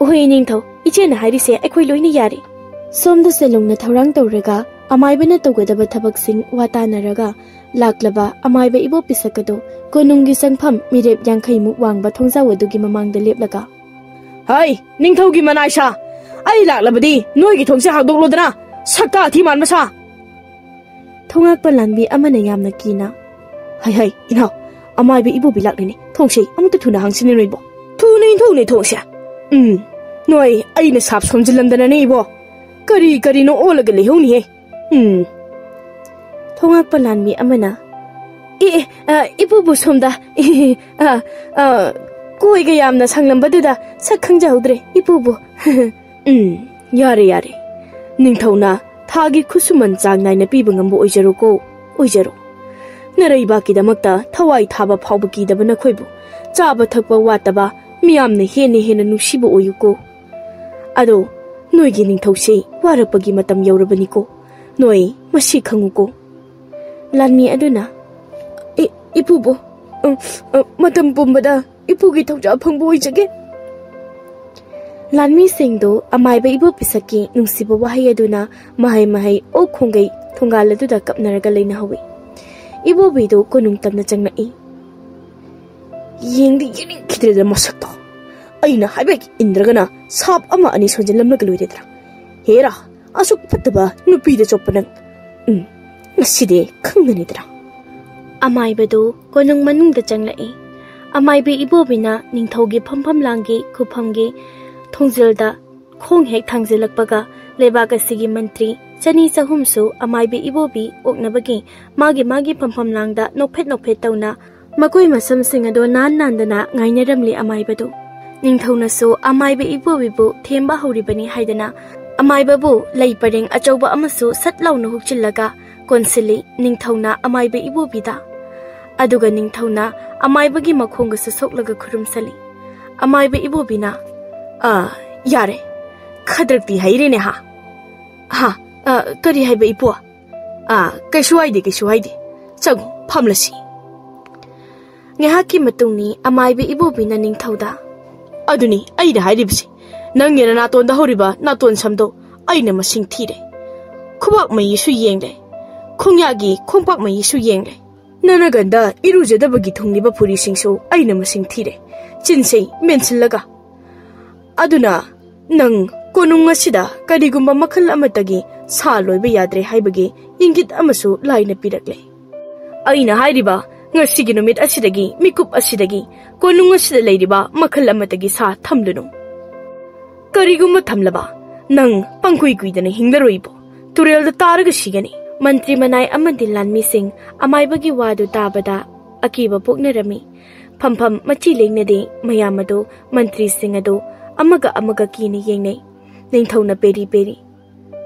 "ꯍꯣꯏ ꯅꯤꯡꯊꯧ, ꯏꯆꯦꯅ ꯍꯥꯏꯔꯤꯁꯦ ꯑꯩꯈꯣꯏ ꯂꯣꯏꯅ ꯌꯥꯔꯦ꯫" ꯁꯣꯝꯗ ꯁꯦꯂꯨꯡꯅ ꯊꯧꯔꯥꯡ ꯇꯧꯔꯒ ꯑꯃꯥꯏꯕꯅ ꯇꯧꯒꯗꯕ ꯊꯕꯛꯁꯤꯡ ꯋꯥ ꯇꯥꯅꯔꯒ ꯂꯥꯛꯂꯕ ꯑꯃꯥꯏꯕ ꯏꯕꯣ ꯄꯤꯁꯛ ꯑꯗꯨ ꯀꯣꯅꯨꯡꯒꯤ ꯆꯪꯐꯝ ꯃꯤꯔꯦꯞ ꯌꯥꯡꯈꯩꯃꯨꯛ ꯋꯥꯡꯕ ꯊꯣꯡꯖꯥꯎ ꯑꯗꯨꯒꯤ ꯃꯃꯥꯡꯗ ꯂꯦꯞꯂꯒ, "ꯍꯩ, ꯅꯤꯡꯊꯧꯒꯤ ꯃꯅꯥꯏꯁꯥ, ꯑꯩ ꯂꯥꯛꯂꯕꯗꯤ ꯅꯣꯏꯒꯤ ꯊꯣꯡꯁꯦ ꯍꯥꯡꯗꯣꯛꯂꯣꯗꯅ, ꯁꯛꯇꯥ ꯑꯊꯤ ꯃꯥꯟꯕ ꯁꯥ!" ꯊꯣꯉꯥꯛꯄ ꯂꯥꯟꯕꯤ ꯑꯃꯅ ꯌꯥꯝꯅ ꯀꯤꯅ, "ꯍꯩ, ꯍꯩ, ꯏꯅꯥꯎ, ꯑꯃꯥꯏꯕ ꯏꯕꯣꯕꯤ ꯂꯥꯛꯂꯤꯅꯦ, ꯊꯣꯡꯁꯦ ꯑꯃꯨꯛꯇ ꯊꯨꯅ ꯍꯥꯡꯁꯤꯅꯦ ꯅꯣꯏꯕꯣ꯫ ꯊꯨꯅ ꯏꯟꯊꯣꯛꯅꯦ ꯊꯣꯡꯁꯦ꯫ ꯎꯝ, ꯅꯣꯏ ꯑꯩꯅ ꯁꯥꯞ ꯁꯣꯝꯖꯤꯜꯂꯝꯗꯅꯅꯦ ꯏꯕꯣ꯫ ꯀꯔꯤ ꯀꯔꯤꯅꯣ ꯑꯣꯜꯂꯒ ꯂꯩꯍꯧꯅꯤꯍꯦ꯫ ꯎꯝ꯫" ꯊꯣꯉꯥꯛꯄ ꯂꯥꯟꯕꯤ ꯑꯃꯅ, "ꯑꯦ, ꯑꯦ, ꯑ, ꯏꯄꯨꯕꯨ ꯁꯣꯝꯗ, ꯑ, ꯑ, ꯀꯣꯏꯒ ꯌꯥꯝꯅ ꯁꯪꯂꯝꯕꯗꯨꯗ ꯁꯛ ꯈꯪꯖꯍꯧꯗ꯭ꯔꯦ, ꯏꯄꯨꯕꯨ꯫" "ꯎꯝ, ꯌꯥꯔꯦ, ꯌꯥꯔꯦ꯫ ꯅꯤꯡꯊꯧꯅ ꯊꯥꯒꯤ ꯈꯨꯠꯁꯨꯃꯟ ꯆꯥꯡ ꯅꯥꯏꯅ ꯄꯤꯕ ꯉꯝꯕ ꯑꯣꯏꯖꯔꯣꯀꯣ, ꯑꯣꯏꯖꯔꯣ꯫ ꯅꯔꯩꯕꯥꯛꯀꯤꯗꯃꯛꯇ ꯊꯋꯥꯏ ꯊꯥꯕ ꯐꯥꯎꯕ ꯀꯤꯗꯕ ꯅꯈꯣꯏꯕꯨ ꯆꯥꯕ ꯊꯛꯄ ꯋꯥꯠꯇꯕ, ꯃꯤꯌꯥꯝꯅ ꯍꯦꯟꯅ ꯍꯦꯟꯅ ꯅꯨꯡꯁꯤꯕ ꯑꯣꯏꯌꯨꯀꯣ꯫ ꯑꯗꯣ ꯅꯣꯏꯒꯤ ꯅꯤꯡꯊꯧꯁꯦ ꯋꯥꯔꯛꯄꯒꯤ ꯃꯇꯝ ꯌꯧꯔꯕꯅꯤꯀꯣ꯫ ꯅꯣꯏ ꯃꯁꯤ ꯈꯪꯉꯨꯀꯣ꯫" ꯂꯥꯟꯃꯤ ꯑꯗꯨꯅ, "ꯏ-, ꯏꯄꯨꯕꯨ, ꯑ, ꯑ, ꯃꯇꯝ ꯄꯨꯝꯕꯗ ꯏꯄꯨꯒꯤ ꯊꯧꯖꯥ ꯐꯪꯕ ꯑꯣꯏꯖꯒꯦ꯫" ꯂꯥꯟꯃꯤꯁꯤꯡꯗꯨ ꯑꯃꯥꯏꯕ ꯏꯕꯣꯕꯤ ꯁꯛꯀꯤ ꯅꯨꯡꯁꯤꯕ ꯋꯥꯍꯩ ꯑꯗꯨꯅ ꯃꯍꯩ ꯃꯍꯩ ꯑꯣꯛ ꯈꯣꯡꯒꯩ ꯊꯣꯡꯒꯥꯜ ꯑꯗꯨꯗ ꯀꯞꯅꯔꯒ ꯂꯩꯅꯍꯧꯏ꯫ ꯏꯕꯣꯕꯤꯗꯨ ꯀꯣꯅꯨꯡ ꯇꯝꯅ ꯆꯪꯂꯛꯏ꯫ "ꯌꯦꯡꯗꯤ ꯌꯦꯡꯅꯤꯡꯈꯤꯗ꯭ꯔꯦꯗ ꯃꯁꯛꯇꯣ꯫ ꯑꯩꯅ ꯍꯥꯏꯕ ꯏꯟꯗ꯭ꯔꯒꯅ ꯁꯥꯞ ꯑꯃ ꯑꯅꯤ ꯁꯣꯟꯖꯜꯂꯝꯂꯒ ꯂꯣꯏꯔꯦꯗ꯭ꯔꯥ? ꯍꯦꯔꯥ, ꯑꯁꯨꯛ ꯐꯠꯇꯕ ꯅꯨꯄꯤꯗ ꯆꯣꯞꯄ ꯅꯪ꯫ ꯎꯝ, ꯉꯁꯤꯗꯤ ꯈꯪꯒꯅꯤꯗ꯭ꯔꯥ?" ꯑꯃꯥꯏꯕꯗꯨ ꯀꯣꯅꯨꯡ ꯃꯅꯨꯡꯗ ꯆꯪꯂꯛꯏ꯫ ꯑꯃꯥꯏꯕ ꯏꯕꯣꯕꯤꯅ ꯅꯤꯡꯊꯧꯒꯤ ꯐꯝꯐꯝ ꯂꯥꯡꯒꯤ ꯈꯨꯐꯝꯒꯤ ꯊꯣꯡꯖꯤꯜꯗ ꯈꯣꯡ ꯍꯦꯛ ꯊꯥꯡꯖꯤꯜꯂꯛꯄꯒ, ꯂꯩꯕꯥꯛ ꯑꯁꯤꯒꯤ ꯃꯟꯇ꯭ꯔꯤ ꯆꯅꯤ ꯆꯍꯨꯝꯁꯨ ꯑꯃꯥꯏꯕ ꯏꯕꯣꯕꯤ ꯑꯣꯛꯅꯕꯒꯤ ꯃꯥꯒꯤ ꯃꯥꯒꯤ ꯐꯝꯐꯝ ꯂꯥꯡꯗ ꯅꯣꯛꯐꯦꯠ ꯅꯣꯛꯐꯦꯠ ꯇꯧꯅ ꯃꯈꯣꯏ ꯃꯁꯝꯁꯤꯡ ꯑꯗꯨ ꯅꯥꯟ ꯅꯥꯟꯗꯅ ꯉꯥꯏꯅꯔꯝꯂꯤ ꯑꯃꯥꯏꯕꯗꯨ꯫ ꯅꯤꯡꯊꯧꯅꯁꯨ ꯑꯃꯥꯏꯕ ꯏꯕꯣꯕꯤꯕꯨ ꯊꯦꯝꯕ ꯍꯧꯔꯤꯕꯅꯤ ꯍꯥꯏꯗꯅ ꯑꯃꯥꯏꯕꯕꯨ ꯂꯩ ꯄꯔꯦꯡ ꯑꯆꯧꯕ ꯑꯃꯁꯨ ꯁꯠ ꯂꯥꯎꯅ ꯍꯨꯛꯆꯤꯜꯂꯒ ꯀꯣꯟꯁꯤꯜꯂꯤ ꯅꯤꯡꯊꯧꯅ ꯑꯃꯥꯏꯕ ꯏꯕꯣꯕꯤꯗ꯫ ꯑꯗꯨꯒ ꯅꯤꯡꯊꯧꯅ ꯑꯃꯥꯏꯕꯒꯤ ꯃꯈꯣꯡꯒꯁꯨ ꯁꯣꯛꯂꯒ ꯈꯨꯔꯨꯝꯁꯜꯂꯤ꯫ ꯑꯃꯥꯏꯕ ꯏꯕꯣꯕꯤꯅ, "ꯑꯥ, ꯌꯥꯔꯦ꯫ ꯈꯗ꯭ꯔꯛꯇꯤ ꯍꯩꯔꯦꯅꯦ, ꯍꯥ?" "ꯍꯥ? ꯑ, ꯀꯔꯤ ꯍꯥꯏꯕ, ꯏꯄꯨ?" "ꯑꯥ, ꯀꯩꯁꯨ ꯍꯥꯏꯗꯦ, ꯀꯩꯁꯨ ꯍꯥꯏꯗꯦ꯫ ꯆꯪꯉꯨ, ꯐꯝꯂꯁꯤ꯫" ꯉꯥꯏꯍꯥꯛꯀꯤ ꯃꯇꯨꯡꯅꯤ ꯑꯃꯥꯏꯕ ꯏꯕꯣꯕꯤꯅ ꯅꯤꯡꯊꯧꯗ, "ꯑꯗꯨꯅꯤ ꯑꯩꯅ ꯍꯥꯏꯔꯤꯕꯁꯤ꯫ ꯅꯪꯒꯤ ꯅꯅꯥꯇꯣꯟꯗ ꯍꯧꯔꯤꯕ ꯅꯥꯇꯣꯟ ꯁꯝꯗꯣ ꯑꯩꯅ ꯃꯁꯤꯡ ꯊꯤꯔꯦ꯫ ꯈꯨꯕꯥꯛ ꯃꯌꯤꯁꯨ ꯌꯦꯡꯂꯦ꯫ ꯈꯣꯡꯌꯥꯒꯤ ꯈꯣꯡꯄꯥꯛ ꯃꯌꯤꯁꯨ ꯌꯦꯡꯂꯦ꯫ ꯅꯅꯒꯟꯗ ꯏꯔꯨꯖꯗꯕꯒꯤ ꯊꯨꯡꯂꯤꯕ ꯐꯨꯔꯤꯁꯤꯡꯁꯨ ꯑꯩꯅ ꯃꯁꯤꯡ ꯊꯤꯔꯦ, ꯆꯤꯟꯁꯩ ꯃꯦꯟꯁꯤꯜꯂꯒ꯫ ꯑꯗꯨꯅ ꯅꯪ ꯀꯣꯅꯨꯡ ꯑꯁꯤꯗ ꯀꯔꯤꯒꯨꯝꯕ ꯃꯈꯜ ꯑꯃꯠꯇꯒꯤ ꯁꯥ ꯂꯣꯏꯕ ꯌꯥꯗ꯭ꯔꯦ ꯍꯥꯏꯕꯒꯤ ꯏꯪꯒꯤꯠ ꯑꯃꯁꯨ ꯂꯥꯏꯅ ꯄꯤꯔꯛꯂꯦ꯫ ꯑꯩꯅ ꯍꯥꯏꯔꯤꯕ ꯉꯁꯤꯒꯤ ꯅꯨꯃꯤꯠ ꯑꯁꯤꯗꯒꯤ, ꯃꯤꯀꯨꯞ ꯑꯁꯤꯗꯒꯤ ꯀꯣꯅꯨꯡ ꯑꯁꯤꯗ ꯂꯩꯔꯤꯕ ꯃꯈꯜ ꯑꯃꯠꯇꯒꯤ ꯁꯥ ꯊꯝꯂꯨꯅꯨ꯫ ꯀꯔꯤꯒꯨꯝꯕ ꯊꯝꯂꯕ, ꯅꯪ ꯄꯪꯀꯨꯏ ꯀꯨꯏꯗꯅ ꯍꯤꯡꯂꯔꯣꯏꯕꯣ, ꯇꯨꯔꯦꯜꯗ ꯇꯥꯔꯒ ꯁꯤꯒꯅꯤ꯫" ꯃꯟꯇ꯭ꯔꯤ ꯃꯅꯥꯏ ꯑꯃꯗꯤ ꯂꯥꯟꯃꯤꯁꯤꯡ ꯑꯃꯥꯏꯕꯒꯤ ꯋꯥꯗꯨ ꯇꯥꯕꯗ ꯑꯀꯤꯕ ꯄꯣꯛꯅꯔꯝꯃꯤ꯫ ꯐꯝꯐꯝ ꯃꯆꯤ ꯂꯦꯡꯅꯗꯦ꯫ ꯃꯌꯥꯝ ꯑꯗꯨ, ꯃꯟꯇ꯭ꯔꯤꯁꯤꯡ ꯑꯗꯨ ꯑꯃꯒ ꯑꯃꯒ ꯀꯤꯅ ꯌꯦꯡꯅꯩ꯫ ꯅꯤꯡꯊꯧꯅ ꯄꯦꯔꯤ ꯄꯦꯔꯤ,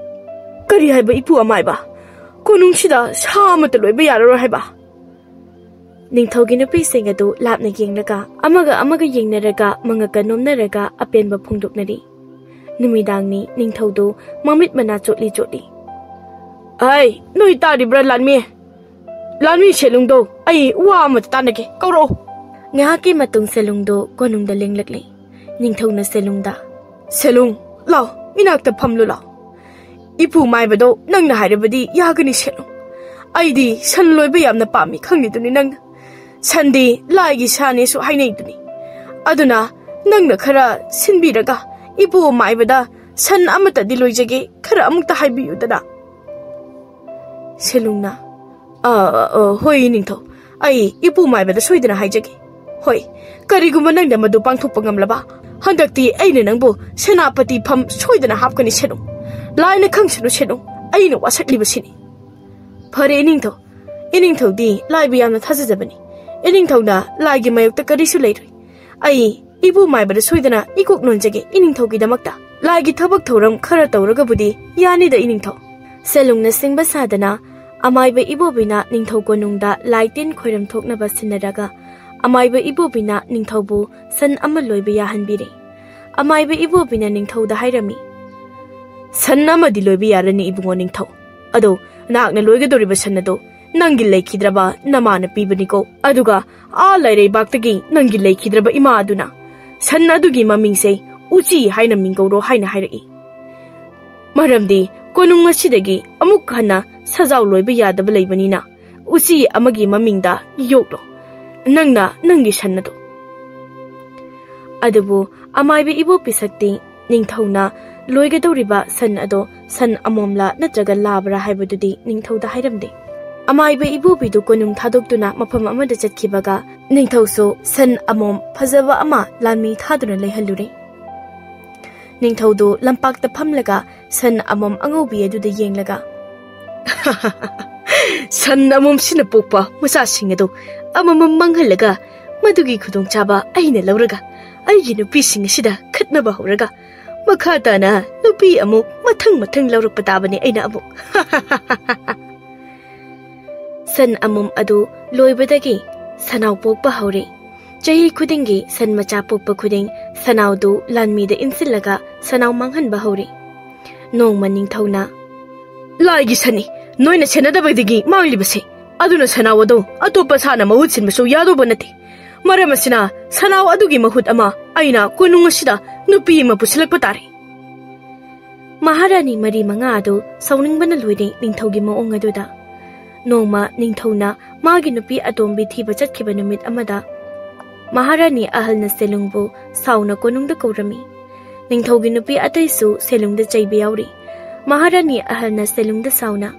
"ꯀꯔꯤ ꯍꯥꯏꯕ, ꯏꯄꯨ ꯑꯃꯥꯏꯕ? ꯀꯣꯅꯨꯡꯁꯤꯗ ꯁꯥ ꯑꯃꯠꯇ ꯂꯣꯏꯕ ꯌꯥꯔꯔꯣꯏ ꯍꯥꯏꯕ?" ꯅꯤꯡꯊꯧꯒꯤ ꯅꯨꯄꯤꯁꯤꯡ ꯑꯗꯨ ꯂꯥꯞꯅ ꯌꯦꯡꯂꯒ, ꯑꯃꯒ ꯑꯃꯒ ꯌꯦꯡꯅꯔꯒ, ꯃꯉꯛꯀ ꯅꯣꯝꯅꯔꯒ ꯑꯄꯦꯟꯕ ꯐꯣꯡꯗꯣꯛꯅꯔꯤ꯫ ꯅꯨꯃꯤꯗꯥꯡꯅꯤ꯫ ꯅꯤꯡꯊꯧꯗꯨ ꯃꯃꯤꯠ ꯃꯅꯥ ꯆꯣꯠꯂꯤ ꯆꯣꯠꯂꯤ꯫ "ꯑꯩ, ꯅꯣꯏ ꯇꯥꯔꯤꯕ꯭ꯔꯥ, ꯂꯥꯟꯃꯤ? ꯂꯥꯟꯃꯤ ꯁꯦꯂꯨꯡꯗꯣ, ꯑꯩ ꯋꯥ ꯑꯃꯇ ꯇꯥꯟꯅꯒꯦ, ꯀꯧꯔꯛꯑꯣ꯫" ꯉꯥꯏꯍꯥꯛꯀꯤ ꯃꯇꯨꯡ ꯁꯦꯂꯨꯡꯗꯣ ꯀꯣꯅꯨꯡꯗ ꯂꯦꯡꯂꯛꯂꯦ꯫ ꯅꯤꯡꯊꯧꯅ ꯁꯦꯂꯨꯡꯗ, "ꯁꯦꯂꯨꯡ, ꯂꯥꯎ, ꯏꯅꯥꯛꯇ ꯐꯝꯂꯨ ꯂꯥꯎ꯫ ꯏꯄꯨ ꯃꯥꯏꯕꯗꯣ ꯅꯪꯅ ꯍꯥꯏꯔꯕꯗꯤ ꯌꯥꯒꯅꯤ ꯁꯦꯂꯨꯡ꯫ ꯑꯩꯗꯤ ꯁꯟ ꯂꯣꯏꯕ ꯌꯥꯝꯅ ꯄꯥꯝꯃꯤ ꯈꯪꯂꯤꯗꯨꯅꯤ ꯅꯪꯅ꯫ ꯁꯟꯗꯤ ꯂꯥꯏꯒꯤ ꯁꯥꯅꯦꯁꯨ ꯍꯥꯏꯅꯩꯗꯨꯅꯤ꯫ ꯑꯗꯨꯅ ꯅꯪꯅ ꯈꯔ ꯁꯤꯟꯕꯤꯔꯒ ꯏꯄꯨ ꯃꯥꯏꯕꯗ ꯁꯟ ꯑꯃꯠꯇꯗꯤ ꯂꯣꯏꯖꯒꯦ, ꯈꯔ ꯑꯃꯨꯛꯇ ꯍꯥꯏꯕꯤꯌꯨꯗꯅ꯫" ꯁꯦꯂꯨꯡꯅ, "ꯑ, ꯑ, ꯍꯣꯏ ꯏꯅꯤꯡꯊꯧ, ꯑꯩ ꯏꯄꯨ ꯃꯥꯏꯕꯗ ꯁꯣꯏꯗꯅ ꯍꯥꯏꯖꯒꯦ꯫ ꯍꯣꯏ, ꯀꯔꯤꯒꯨꯝꯕ ꯅꯪꯅ ꯃꯗꯨ ꯄꯥꯡꯊꯣꯛꯄ ꯉꯝꯂꯕ, ꯍꯟꯗꯛꯇꯤ ꯑꯩꯅ ꯅꯪꯕꯨ ꯁꯦꯅꯥꯄꯇꯤ ꯐꯝ ꯁꯣꯏꯗꯅ ꯍꯥꯞꯀꯅꯤ ꯁꯦꯂꯨꯡ꯫ ꯂꯥꯏꯅ ꯈꯪꯁꯅꯨ ꯁꯦꯂꯨꯡ, ꯑꯩꯅ ꯋꯥꯁꯛꯂꯤꯕꯁꯤꯅꯤ꯫" "ꯐꯔꯦ ꯏꯅꯤꯡꯊꯧ, ꯏꯅꯤꯡꯊꯧꯗꯤ ꯂꯥꯏꯕꯨ ꯌꯥꯝꯅ ꯊꯥꯖꯖꯕꯅꯤ꯫ ꯏꯅꯤꯡꯊꯧꯅ ꯂꯥꯏꯒꯤ ꯃꯥꯌꯣꯛꯇ ꯀꯔꯤꯁꯨ ꯂꯩꯔꯣꯏ꯫ ꯑꯩ ꯏꯄꯨ ꯃꯥꯏꯕꯗ ꯁꯣꯏꯗꯅ ꯏꯀꯣꯛ ꯅꯣꯟꯖꯒꯦ ꯏꯅꯤꯡꯊꯧꯒꯤꯗꯃꯛꯇ꯫ ꯂꯥꯏꯒꯤ ꯊꯕꯛ ꯊꯧꯔꯝ ꯈꯔ ꯇꯧꯔꯒꯕꯨꯗꯤ ꯌꯥꯅꯤꯗ ꯏꯅꯤꯡꯊꯧ꯫" ꯁꯦꯂꯨꯡꯅ ꯁꯤꯡꯕ ꯁꯥꯗꯅ ꯑꯃꯥꯏꯕ ꯏꯕꯣꯕꯤꯅ ꯅꯤꯡꯊꯧ ꯀꯣꯅꯨꯡꯗ ꯂꯥꯏ ꯇꯤꯟ ꯈꯣꯏꯔꯝ ꯊꯣꯛꯅꯕ ꯁꯤꯟꯅꯔꯒ ꯑꯃꯥꯏꯕ ꯏꯕꯣꯕꯤꯅ ꯅꯤꯡꯊꯧꯕꯨ ꯁꯟ ꯑꯃ ꯂꯣꯏꯕ ꯌꯥꯍꯟꯕꯤꯔꯦ꯫ ꯑꯃꯥꯏꯕ ꯏꯕꯣꯕꯤꯅ ꯅꯤꯡꯊꯧꯗ ꯍꯥꯏꯔꯝꯃꯤ, "ꯁꯟ ꯑꯃꯗꯤ ꯂꯣꯏꯕ ꯌꯥꯔꯅꯤ ꯏꯕꯨꯡꯉꯣ ꯅꯤꯡꯊꯧ꯫ ꯑꯗꯣ ꯅꯍꯥꯛꯅ ꯂꯣꯏꯒꯗꯧꯔꯤꯕ ꯁꯟ ꯑꯗꯣ ꯅꯪꯒꯤ ꯂꯩꯈꯤꯗ꯭ꯔꯕ ꯅꯃꯥꯅ ꯄꯤꯕꯅꯤꯀꯣ꯫ ꯑꯗꯨꯒ ꯑꯥ ꯂꯩꯔꯩꯕꯥꯛꯇꯒꯤ ꯅꯪꯒꯤ ꯂꯩꯈꯤꯗ꯭ꯔꯕ ꯏꯃꯥ ꯑꯗꯨꯅ ꯁꯟ ꯑꯗꯨꯒꯤ ꯃꯃꯤꯡꯁꯦ ꯎꯆꯤ ꯍꯥꯏꯅ ꯃꯤꯡꯒꯧꯔꯣ ꯍꯥꯏꯅ ꯍꯥꯏꯔꯛꯏ꯫ ꯃꯔꯝꯗꯤ ꯀꯣꯅꯨꯡ ꯑꯁꯤꯗꯒꯤ ꯑꯃꯨꯛ ꯍꯟꯅ ꯁꯖꯥꯎ ꯂꯣꯏꯕ ꯌꯥꯗꯕ ꯂꯩꯕꯅꯤꯅ ꯎꯆꯤ ꯑꯃꯒꯤ ꯃꯃꯤꯡꯗ ꯌꯣꯛꯂꯣ ꯅꯪꯅ ꯅꯪꯒꯤ ꯁꯟ ꯑꯗꯨ꯫" ꯑꯗꯨꯕꯨ ꯑꯃꯥꯏꯕ ꯏꯕꯣꯕꯤ ꯁꯛꯇꯤ ꯅꯤꯡꯊꯧꯅ ꯂꯣꯏꯒꯗꯧꯔꯤꯕ ꯁꯟ ꯑꯗꯣ ꯁꯟ ꯑꯃꯣꯝꯂꯥ ꯅꯠꯇ꯭ꯔꯒ ꯂꯥꯕ꯭ꯔꯥ ꯍꯥꯏꯕꯗꯨꯗꯤ ꯅꯤꯡꯊꯧꯗ ꯍꯥꯏꯔꯝꯗꯦ꯫ ꯑꯃꯥꯏꯕ ꯏꯕꯣꯕꯤꯗꯨ ꯀꯣꯅꯨꯡ ꯊꯥꯗꯣꯛꯇꯨꯅ ꯃꯐꯝ ꯑꯃꯗ ꯆꯠꯈꯤꯕꯒ ꯅꯤꯡꯊꯧꯁꯨ ꯁꯟ ꯑꯃꯣꯝ ꯐꯖꯕ ꯑꯃ ꯂꯥꯟꯃꯤ ꯊꯥꯗꯨꯅ ꯂꯩꯍꯜꯂꯨꯔꯦ꯫ ꯅꯤꯡꯊꯧꯗꯨ ꯂꯝꯄꯥꯛꯇ ꯐꯝꯂꯒ ꯁꯟ ꯑꯃꯣꯝ ꯑꯉꯧꯕꯤ ꯑꯗꯨꯗ ꯌꯦꯡꯂꯒ, "ꯁꯟ ꯑꯃꯣꯝꯁꯤꯅ ꯄꯣꯛꯄ ꯃꯆꯥꯁꯤꯡ ꯑꯗꯨ ꯑꯃꯃꯝ ꯃꯥꯡꯍꯜꯂꯒ ꯃꯗꯨꯒꯤ ꯈꯨꯗꯣꯡꯆꯥꯕ ꯑꯩꯅ ꯂꯧꯔꯒ ꯑꯩꯒꯤ ꯅꯨꯄꯤꯁꯤꯡ ꯑꯁꯤꯗ ꯈꯠꯅꯕ ꯍꯧꯔꯒ ꯃꯈꯥ ꯇꯥꯅ ꯅꯨꯄꯤ ꯑꯃꯨꯛ ꯃꯊꯪ ꯃꯊꯪ ꯂꯧꯔꯛꯄ ꯇꯥꯕꯅꯤ ꯑꯩꯅ ꯑꯃꯨꯛ꯫" ꯁꯟ ꯑꯃꯣꯝ ꯑꯗꯨ ꯂꯣꯏꯕꯗꯒꯤ ꯁꯟꯅꯥꯎ ꯄꯣꯛꯄ ꯍꯧꯔꯦ꯫ ꯆꯍꯤ ꯈꯨꯗꯤꯡꯒꯤ ꯁꯟ ꯃꯆꯥ ꯄꯣꯛꯄ ꯈꯨꯗꯤꯡ ꯁꯟꯅꯥꯎꯗꯨ ꯂꯥꯟꯃꯤꯗ ꯏꯟꯁꯤꯜꯂꯒ ꯁꯟꯅꯥꯎ ꯃꯥꯡꯍꯟꯕ ꯍꯧꯔꯦ꯫ ꯅꯣꯡꯃ ꯅꯤꯡꯊꯧꯅ, "ꯂꯥꯏꯒꯤ ꯁꯟꯅꯤ, ꯅꯣꯏꯅ ꯁꯦꯟꯅꯗꯕꯗꯒꯤ ꯃꯥꯡꯂꯤꯕꯁꯦ꯫ ꯑꯗꯨꯅ ꯁꯟꯅꯥꯎ ꯑꯗꯨ ꯑꯇꯣꯞꯄ ꯁꯥꯅ ꯃꯍꯨꯠ ꯁꯤꯟꯕꯁꯨ ꯌꯥꯗꯧꯕ ꯅꯠꯇꯦ꯫ ꯃꯔꯝ ꯑꯁꯤꯅ ꯁꯟꯅꯥꯎ ꯑꯗꯨꯒꯤ ꯃꯍꯨꯠ ꯑꯃ ꯑꯩꯅ ꯀꯣꯅꯨꯡ ꯑꯁꯤꯗ ꯅꯨꯄꯤ ꯑꯃ ꯄꯨꯁꯤꯜꯂꯛꯄ ꯇꯥꯔꯦ꯫ ꯃꯍꯥꯔꯥꯅꯤ ꯃꯔꯤ ꯃꯉꯥ ꯑꯗꯨ ꯁꯥꯎꯅꯤꯡꯕꯅ ꯂꯣꯏꯔꯦ ꯅꯤꯡꯊꯧꯒꯤ ꯃꯑꯣꯡ ꯑꯗꯨꯗ꯫ ꯅꯣꯡꯃ ꯅꯤꯡꯊꯧꯅ ꯃꯥꯒꯤ ꯅꯨꯄꯤ ꯑꯇꯣꯝꯕꯤ ꯊꯤꯕ ꯆꯠꯈꯤꯕ ꯅꯨꯃꯤꯠ ꯑꯃꯗ, ꯃꯍꯥꯔꯥꯅꯤ ꯑꯍꯜꯅ ꯁꯦꯂꯨꯡꯕꯨ ꯁꯥꯎꯅ ꯀꯣꯅꯨꯡꯗ ꯀꯧꯔꯝꯃꯤ꯫ ꯅꯤꯡꯊꯧꯒꯤ ꯅꯨꯄꯤ ꯑꯇꯩꯁꯨ ꯁꯦꯂꯨꯡꯗ ꯆꯩꯕ ꯌꯥꯎꯔꯤ꯫ ꯃꯍꯥꯔꯥꯅꯤ ꯑꯍꯜꯅ ꯁꯦꯂꯨꯡꯗ ꯁꯥꯎꯅ,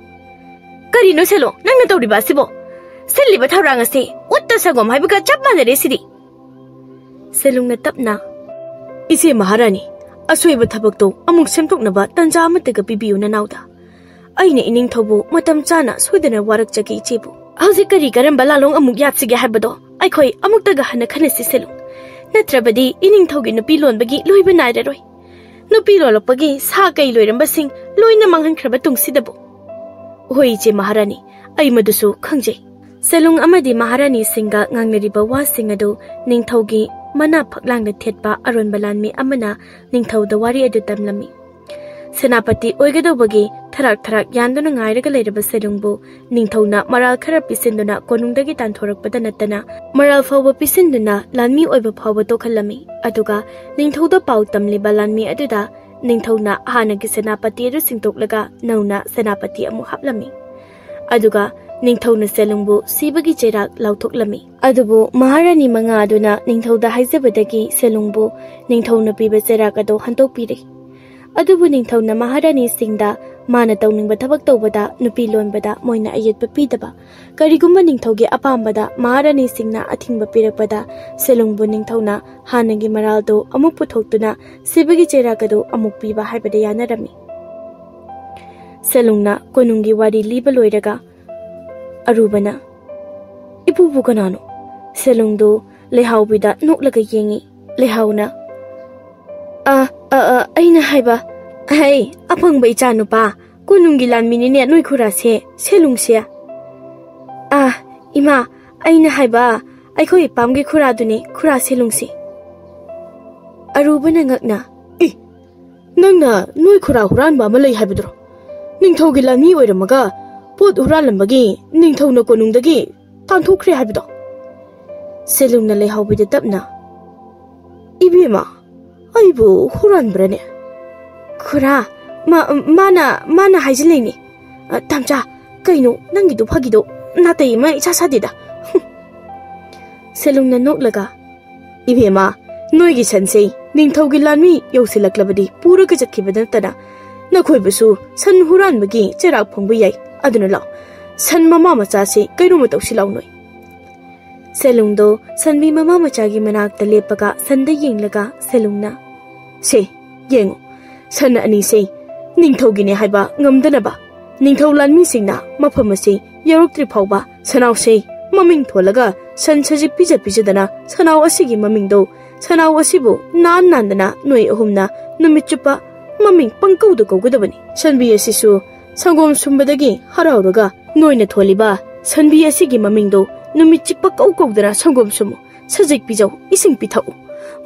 "ꯀꯔꯤꯅꯣ ꯁꯦꯂꯨꯡ, ꯅꯪꯅ ꯇꯧꯔꯤꯕ ꯑꯁꯤꯕꯣ? ꯁꯤꯜꯂꯤꯕ ꯊꯧꯔꯥꯡ ꯑꯁꯤ ꯎꯠꯇ ꯁꯪꯒꯣꯝ ꯍꯥꯏꯕꯒ ꯆꯞ ꯃꯥꯟꯅꯔꯦ ꯁꯤꯗꯤ꯫" ꯁꯦꯂꯨꯡꯅ ꯇꯞꯅ, "ꯏꯆꯦ ꯃꯍꯥꯔꯥꯅꯤ, ꯑꯁꯣꯏꯕ ꯊꯕꯛꯇꯣ ꯑꯃꯨꯛ ꯁꯦꯝꯗꯣꯛꯅꯕ ꯇꯟꯖꯥ ꯑꯃꯠꯇꯒ ꯄꯤꯕꯤꯌꯨ ꯅꯅꯥꯎꯗ꯫ ꯑꯩꯅ ꯏꯅꯤꯡꯊꯧꯕꯨ ꯃꯇꯝ ꯆꯥꯅ ꯁꯣꯏꯗꯅ ꯋꯥꯔꯛꯆꯒꯦ ꯏꯆꯦꯕꯨ꯫ ꯍꯧꯖꯤꯛ ꯀꯔꯤ ꯀꯔꯝꯕ ꯂꯥꯂꯣꯡ ꯑꯃꯨꯛ ꯌꯥꯠꯁꯤꯒꯦ ꯍꯥꯏꯕꯗꯣ ꯑꯩꯈꯣꯏ ꯑꯃꯨꯛꯇꯒ ꯍꯟꯅ ꯈꯟꯅꯁꯤ ꯁꯦꯂꯨꯡ꯫ ꯅꯠꯇ꯭ꯔꯕꯗꯤ ꯏꯅꯤꯡꯊꯧꯒꯤ ꯅꯨꯄꯤ ꯂꯣꯟꯕꯒꯤ ꯂꯣꯏꯕ ꯅꯥꯏꯔꯔꯣꯏ꯫ ꯅꯨꯄꯤ ꯂꯣꯜꯂꯛꯄꯒꯤ ꯁꯥ ꯀꯩ ꯂꯣꯏꯔꯝꯕꯁꯤꯡ ꯂꯣꯏꯅ ꯃꯥꯡꯍꯟꯈ꯭ꯔꯕ ꯇꯨꯡꯁꯤꯗꯕꯨ꯫" "ꯍꯣꯏ ꯏꯆꯦ ꯃꯍꯥꯔꯥꯅꯤ, ꯑꯩ ꯃꯗꯨꯁꯨ ꯈꯪꯖꯩ꯫" ꯁꯦꯂꯨꯡ ꯑꯃꯗꯤ ꯃꯍꯥꯔꯥꯅꯤꯁꯤꯡꯒ ꯉꯥꯡꯅꯔꯤꯕ ꯋꯥꯁꯤꯡ ꯑꯗꯨ ꯅꯤꯡꯊꯧꯒꯤ ꯃꯅꯥ ꯐꯛꯂꯥꯡꯗ ꯊꯦꯠꯄ ꯑꯔꯣꯟꯕ ꯂꯥꯟꯃꯤ ꯑꯃꯅ ꯅꯤꯡꯊꯧꯗ ꯋꯥꯔꯤ ꯑꯗꯨ ꯇꯝꯂꯝꯃꯤ꯫ ꯁꯦꯅꯥꯄꯇꯤ ꯑꯣꯏꯒꯗꯧꯕꯒꯤ ꯊꯔꯥꯛ ꯊꯔꯥꯛ ꯌꯥꯟꯗꯨꯅ ꯉꯥꯏꯔꯒ ꯂꯩꯔꯕ ꯁꯦꯂꯨꯡꯕꯨ ꯅꯤꯡꯊꯧꯅ ꯃꯔꯥꯜ ꯈꯔ ꯄꯤꯁꯤꯟꯗꯨꯅ ꯀꯣꯅꯨꯡꯗꯒꯤ ꯇꯥꯟꯊꯣꯔꯛꯄꯗ ꯅꯠꯇꯅ ꯃꯔꯥꯜ ꯐꯥꯎꯕ ꯄꯤꯁꯤꯟꯗꯨꯅ ꯂꯥꯟꯃꯤ ꯑꯣꯏꯕ ꯐꯥꯎꯕ ꯇꯣꯛꯍꯜꯂꯝꯃꯤ꯫ ꯑꯗꯨꯒ ꯅꯤꯡꯊꯧꯗ ꯄꯥꯎ ꯇꯝꯂꯤꯕ ꯂꯥꯟꯃꯤ ꯑꯗꯨꯗ ꯅꯤꯡꯊꯧꯅ ꯍꯥꯟꯅꯒꯤ ꯁꯦꯅꯥꯄꯇꯤ ꯑꯗꯨ ꯁꯤꯡꯗꯣꯛꯂꯒ ꯅꯧꯅ ꯁꯦꯅꯥꯄꯇꯤ ꯑꯃꯨꯛ ꯍꯥꯞꯂꯝꯃꯤ꯫ ꯑꯗꯨꯒ ꯅꯤꯡꯊꯧꯅ ꯁꯦꯂꯨꯡꯕꯨ ꯁꯤꯕꯒꯤ ꯆꯩꯔꯥꯛ ꯂꯥꯎꯊꯣꯛꯂꯝꯃꯤ꯫ ꯑꯗꯨꯕꯨ ꯃꯍꯥꯔꯥꯅꯤ ꯃꯉꯥ ꯑꯗꯨꯅ ꯅꯤꯡꯊꯧꯗ ꯍꯥꯏꯖꯕꯗꯒꯤ ꯁꯦꯂꯨꯡꯕꯨ ꯅꯤꯡꯊꯧꯅ ꯄꯤꯕ ꯆꯩꯔꯥꯛ ꯑꯗꯨ ꯍꯟꯗꯣꯛꯄꯤꯔꯦ꯫ ꯑꯗꯨꯕꯨ ꯅꯤꯡꯊꯧꯅ ꯃꯍꯥꯔꯥꯅꯤꯁꯤꯡꯗ ꯃꯥꯅ ꯇꯧꯅꯤꯡꯕ ꯊꯕꯛ ꯇꯧꯕꯗ ꯅꯨꯄꯤ ꯂꯣꯟꯕꯗ ꯃꯣꯏꯅ ꯑꯌꯦꯠꯄ ꯄꯤꯗꯕ, ꯀꯔꯤꯒꯨꯝꯕ ꯅꯤꯡꯊꯧꯒꯤ ꯑꯄꯥꯝꯕꯗ ꯃꯍꯥꯔꯥꯅꯤꯁꯤꯡꯅ ꯑꯊꯤꯡꯕ ꯄꯤꯔꯛꯄꯗ ꯁꯦꯂꯨꯡꯕꯨ ꯅꯤꯡꯊꯧꯅ ꯍꯥꯟꯅꯒꯤ ꯃꯔꯥꯜꯗꯨ ꯑꯃꯨꯛ ꯄꯨꯊꯣꯛꯇꯨꯅ ꯁꯤꯕꯒꯤ ꯆꯩꯔꯥꯛ ꯑꯗꯨ ꯑꯃꯨꯛ ꯄꯤꯕ ꯍꯥꯏꯕꯗ ꯌꯥꯅꯔꯝꯃꯤ꯫ ꯁꯦꯂꯨꯡꯅ ꯀꯣꯅꯨꯡꯒꯤ ꯋꯥꯔꯤ ꯂꯤꯕ ꯂꯣꯏꯔꯒ ꯑꯔꯨꯕꯅ, "ꯏꯄꯨꯕꯨ ꯀꯅꯥꯅꯣ?" ꯁꯦꯂꯨꯡꯗꯨ ꯂꯩꯍꯥꯎꯕꯤꯗ ꯅꯣꯛꯂꯒ ꯌꯦꯡꯉꯤ꯫ ꯂꯩꯍꯥꯎꯅ, "ꯑ, ꯑ, ꯑ, ꯑꯩꯅ ꯍꯥꯏꯕ, ꯍꯩ, ꯑꯄꯪꯕ ꯏꯆꯥ ꯅꯨꯄꯥ, ꯀꯣꯅꯨꯡꯒꯤ ꯂꯥꯟꯃꯤꯅꯤꯅꯦ ꯅꯣꯏ ꯈꯨꯔꯥꯁꯦ, ꯁꯦꯂꯨꯡꯁꯦ꯫ ꯑ, ꯏꯃꯥ, ꯑꯩꯅ ꯍꯥꯏꯕ, ꯑꯩꯈꯣꯏ ꯏꯄꯥꯝꯒꯤ ꯈꯨꯔꯥꯗꯨꯅꯦ, ꯈꯨꯔꯥ ꯁꯦꯂꯨꯡꯁꯦ꯫" ꯑꯔꯨꯕꯅ ꯉꯛꯅ, "ꯏ, ꯅꯪꯅ ꯅꯣꯏ ꯈꯨꯔꯥ ꯍꯨꯔꯥꯟꯕ ꯑꯃ ꯂꯩ ꯍꯥꯏꯕꯗꯨꯔꯣ? ꯅꯤꯡꯊꯧꯒꯤ ꯂꯥꯟꯃꯤ ꯑꯣꯏꯔꯝꯃꯒ ꯄꯣꯠ ꯍꯨꯔꯥꯜꯂꯝꯕꯒꯤ ꯅꯤꯡꯊꯧꯅ ꯀꯣꯅꯨꯡꯗꯒꯤ ꯇꯥꯟꯊꯣꯛꯈ꯭ꯔꯦ ꯍꯥꯏꯕꯗꯣ?" ꯁꯦꯂꯨꯡꯅ ꯂꯩꯍꯥꯎꯕꯤꯗ ꯇꯞꯅ, "ꯏꯕꯦꯝꯃ, ꯑꯩꯕꯨ ꯍꯨꯔꯥꯟꯕ꯭ꯔꯅꯦ?" "ꯈꯨꯔꯥ, ꯃꯥ-, ꯃꯥꯅ, ꯃꯥꯅ ꯍꯥꯏꯖꯤꯜꯂꯤꯅꯦ꯫ ꯑ, ꯇꯥꯝꯆꯥ, ꯀꯩꯅꯣ ꯅꯪꯒꯤꯗꯣ ꯐꯥꯒꯤꯗꯣ? ꯅꯥꯇꯩ ꯑꯃ ꯏꯆꯥ ꯆꯥꯗꯦꯗ꯫" ꯁꯦꯂꯨꯡꯅ ꯅꯣꯛꯂꯒ, "ꯏꯕꯦꯝꯃ, ꯅꯣꯏꯒꯤ ꯁꯟꯁꯦ ꯅꯤꯡꯊꯧꯒꯤ ꯂꯥꯟꯃꯤ ꯌꯧꯁꯤꯜꯂꯛꯂꯕꯗꯤ ꯄꯨꯔꯒ ꯆꯠꯈꯤꯕ ꯅꯠꯇꯅ ꯅꯈꯣꯏꯕꯨꯁꯨ ꯁꯟ ꯍꯨꯔꯥꯟꯕꯒꯤ ꯆꯩꯔꯥꯛ ꯐꯪꯕ ꯌꯥꯏ꯫ ꯑꯗꯨꯅ ꯂꯥꯎ, ꯁꯟ ꯃꯃꯥ ꯃꯆꯥꯁꯦ ꯀꯩꯅꯣꯝꯃ ꯇꯧꯁꯤ ꯂꯥꯎ ꯅꯣꯏ꯫" ꯁꯦꯂꯨꯡꯗꯣ ꯁꯟꯕꯤ ꯃꯃꯥ ꯃꯆꯥꯒꯤ ꯃꯅꯥꯛꯇ ꯂꯦꯞꯄꯒ ꯁꯟꯗ ꯌꯦꯡꯂꯒ ꯁꯦꯂꯨꯡꯅ, "ꯁꯦ, ꯌꯦꯡꯉꯨ, ꯁꯟ ꯑꯅꯤꯁꯦ ꯅꯤꯡꯊꯧꯒꯤꯅꯦ ꯍꯥꯏꯕ ꯉꯝꯗꯅꯕ ꯅꯤꯡꯊꯧ ꯂꯥꯟꯃꯤꯁꯤꯡꯅ ꯃꯐꯝ ꯑꯁꯤ ꯌꯧꯔꯛꯇ꯭ꯔꯤ ꯐꯥꯎꯕ ꯁꯅꯥꯎꯁꯦ ꯃꯃꯤꯡ ꯊꯣꯜꯂꯒ ꯁꯟ ꯁꯖꯤꯛ ꯄꯤꯖ ꯄꯤꯖꯗꯅ ꯁꯅꯥꯎ ꯑꯁꯤꯒꯤ ꯃꯃꯤꯡꯗꯣ, ꯁꯅꯥꯎ ꯑꯁꯤꯕꯨ ꯅꯥꯟ ꯅꯥꯟꯗꯅ ꯅꯣꯏ ꯑꯍꯨꯝꯅ ꯅꯨꯃꯤꯠ ꯆꯨꯞꯄ ꯃꯃꯤꯡ ꯄꯪꯀꯧꯗ ꯀꯧꯒꯗꯕꯅꯤ꯫ ꯁꯟꯕꯤ ꯑꯁꯤꯁꯨ ꯁꯪꯒꯣꯝ ꯁꯨꯝꯕꯗꯒꯤ ꯍꯔꯥꯎꯔꯒ ꯅꯣꯏꯅ ꯊꯣꯜꯂꯤꯕ ꯁꯟꯕꯤ ꯑꯁꯤꯒꯤ ꯃꯃꯤꯡꯗꯣ ꯅꯨꯃꯤꯠ ꯆꯨꯞꯄ ꯀꯧ ꯀꯧꯗꯅ ꯁꯪꯒꯣꯝ ꯁꯨꯝꯃꯨ, ꯁꯖꯤꯛ ꯄꯤꯖꯧ, ꯏꯁꯤꯡ ꯄꯤꯊꯛꯎ꯫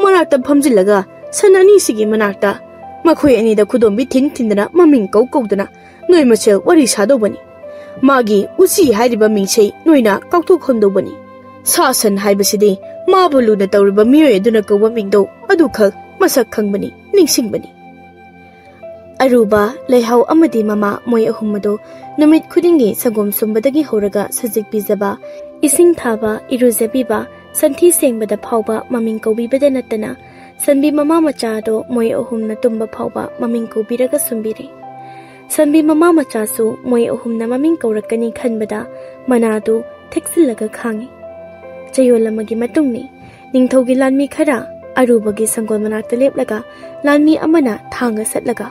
ꯃꯅꯥꯛꯇ ꯐꯝꯖꯤꯜꯂꯒ ꯁꯟ ꯑꯅꯤꯁꯤꯒꯤ ꯃꯅꯥꯛꯇ ꯃꯈꯣꯏ ꯑꯅꯤꯗ ꯈꯨꯗꯣꯝꯕꯤ ꯊꯤꯟ ꯊꯤꯟꯗꯅ ꯃꯃꯤꯡ ꯀꯧ ꯀꯧꯗꯅ ꯅꯣꯏ ꯃꯁꯦꯜ ꯋꯥꯔꯤ ꯁꯥꯗꯧꯕꯅꯤ꯫ ꯃꯥꯒꯤ ꯎꯆꯤ ꯍꯥꯏꯔꯤꯕ ꯃꯤꯡꯁꯦ ꯅꯣꯏꯅ ꯀꯥꯎꯊꯣꯛꯍꯟꯗꯧꯕꯅꯤ꯫ ꯁꯥ ꯁꯟ ꯍꯥꯏꯕꯁꯤꯗꯤ ꯃꯥꯕꯨ ꯂꯨꯅ ꯇꯧꯔꯤꯕ ꯃꯤꯑꯣꯏ ꯑꯗꯨꯅ ꯀꯧꯕ ꯃꯤꯡꯗꯣ ꯑꯗꯨꯈꯛ ꯃꯁꯛ ꯈꯪꯕꯅꯤ, ꯅꯤꯡꯁꯤꯡꯕꯅꯤ꯫" ꯑꯔꯨꯕ, ꯂꯩꯍꯥꯎ ꯑꯃꯗꯤ ꯃꯃꯥ, ꯃꯣꯏ ꯑꯍꯨꯝ ꯑꯗꯨ ꯅꯨꯃꯤꯠ ꯈꯨꯗꯤꯡꯒꯤ ꯁꯪꯒꯣꯝ ꯁꯨꯝꯕꯗꯒꯤ ꯍꯧꯔꯒ ꯁꯖꯤꯛ ꯄꯤꯖꯕ, ꯏꯁꯤꯡ ꯊꯥꯕ, ꯏꯔꯨꯖꯕꯤꯕ, ꯁꯟꯊꯤ ꯁꯦꯡꯕꯗ ꯐꯥꯎꯕ ꯃꯃꯤꯡ ꯀꯧꯕꯤꯕꯗ ꯅꯠꯇꯅ ꯁꯟꯕꯤ ꯃꯃꯥ ꯃꯆꯥ ꯑꯗꯣ ꯃꯣꯏ ꯑꯍꯨꯝꯅ ꯇꯨꯝꯕ ꯐꯥꯎꯕ ꯃꯃꯤꯡ ꯀꯧꯕꯤꯔꯒ ꯁꯨꯝꯕꯤꯔꯦ꯫ ꯁꯟꯕꯤ ꯃꯃꯥ ꯃꯆꯥꯁꯨ ꯃꯣꯏ ꯑꯍꯨꯝꯅ ꯃꯃꯤꯡ ꯀꯧꯔꯛꯀꯅꯤ ꯈꯟꯕꯗ ꯃꯅꯥꯗꯨ ꯊꯦꯛꯆꯤꯜꯂꯒ ꯈꯥꯡꯉꯤ꯫ ꯆꯌꯣꯜ ꯑꯃꯒꯤ ꯃꯇꯨꯡꯅꯤ꯫ ꯅꯤꯡꯊꯧꯒꯤ ꯂꯥꯟꯃꯤ ꯈꯔ ꯑꯔꯨꯕꯒꯤ ꯁꯪꯒꯣꯜ ꯃꯅꯥꯛꯇ ꯂꯦꯞꯂꯒ ꯂꯥꯟꯃꯤ ꯑꯃꯅ ꯊꯥꯡꯒ ꯁꯠꯂꯒ,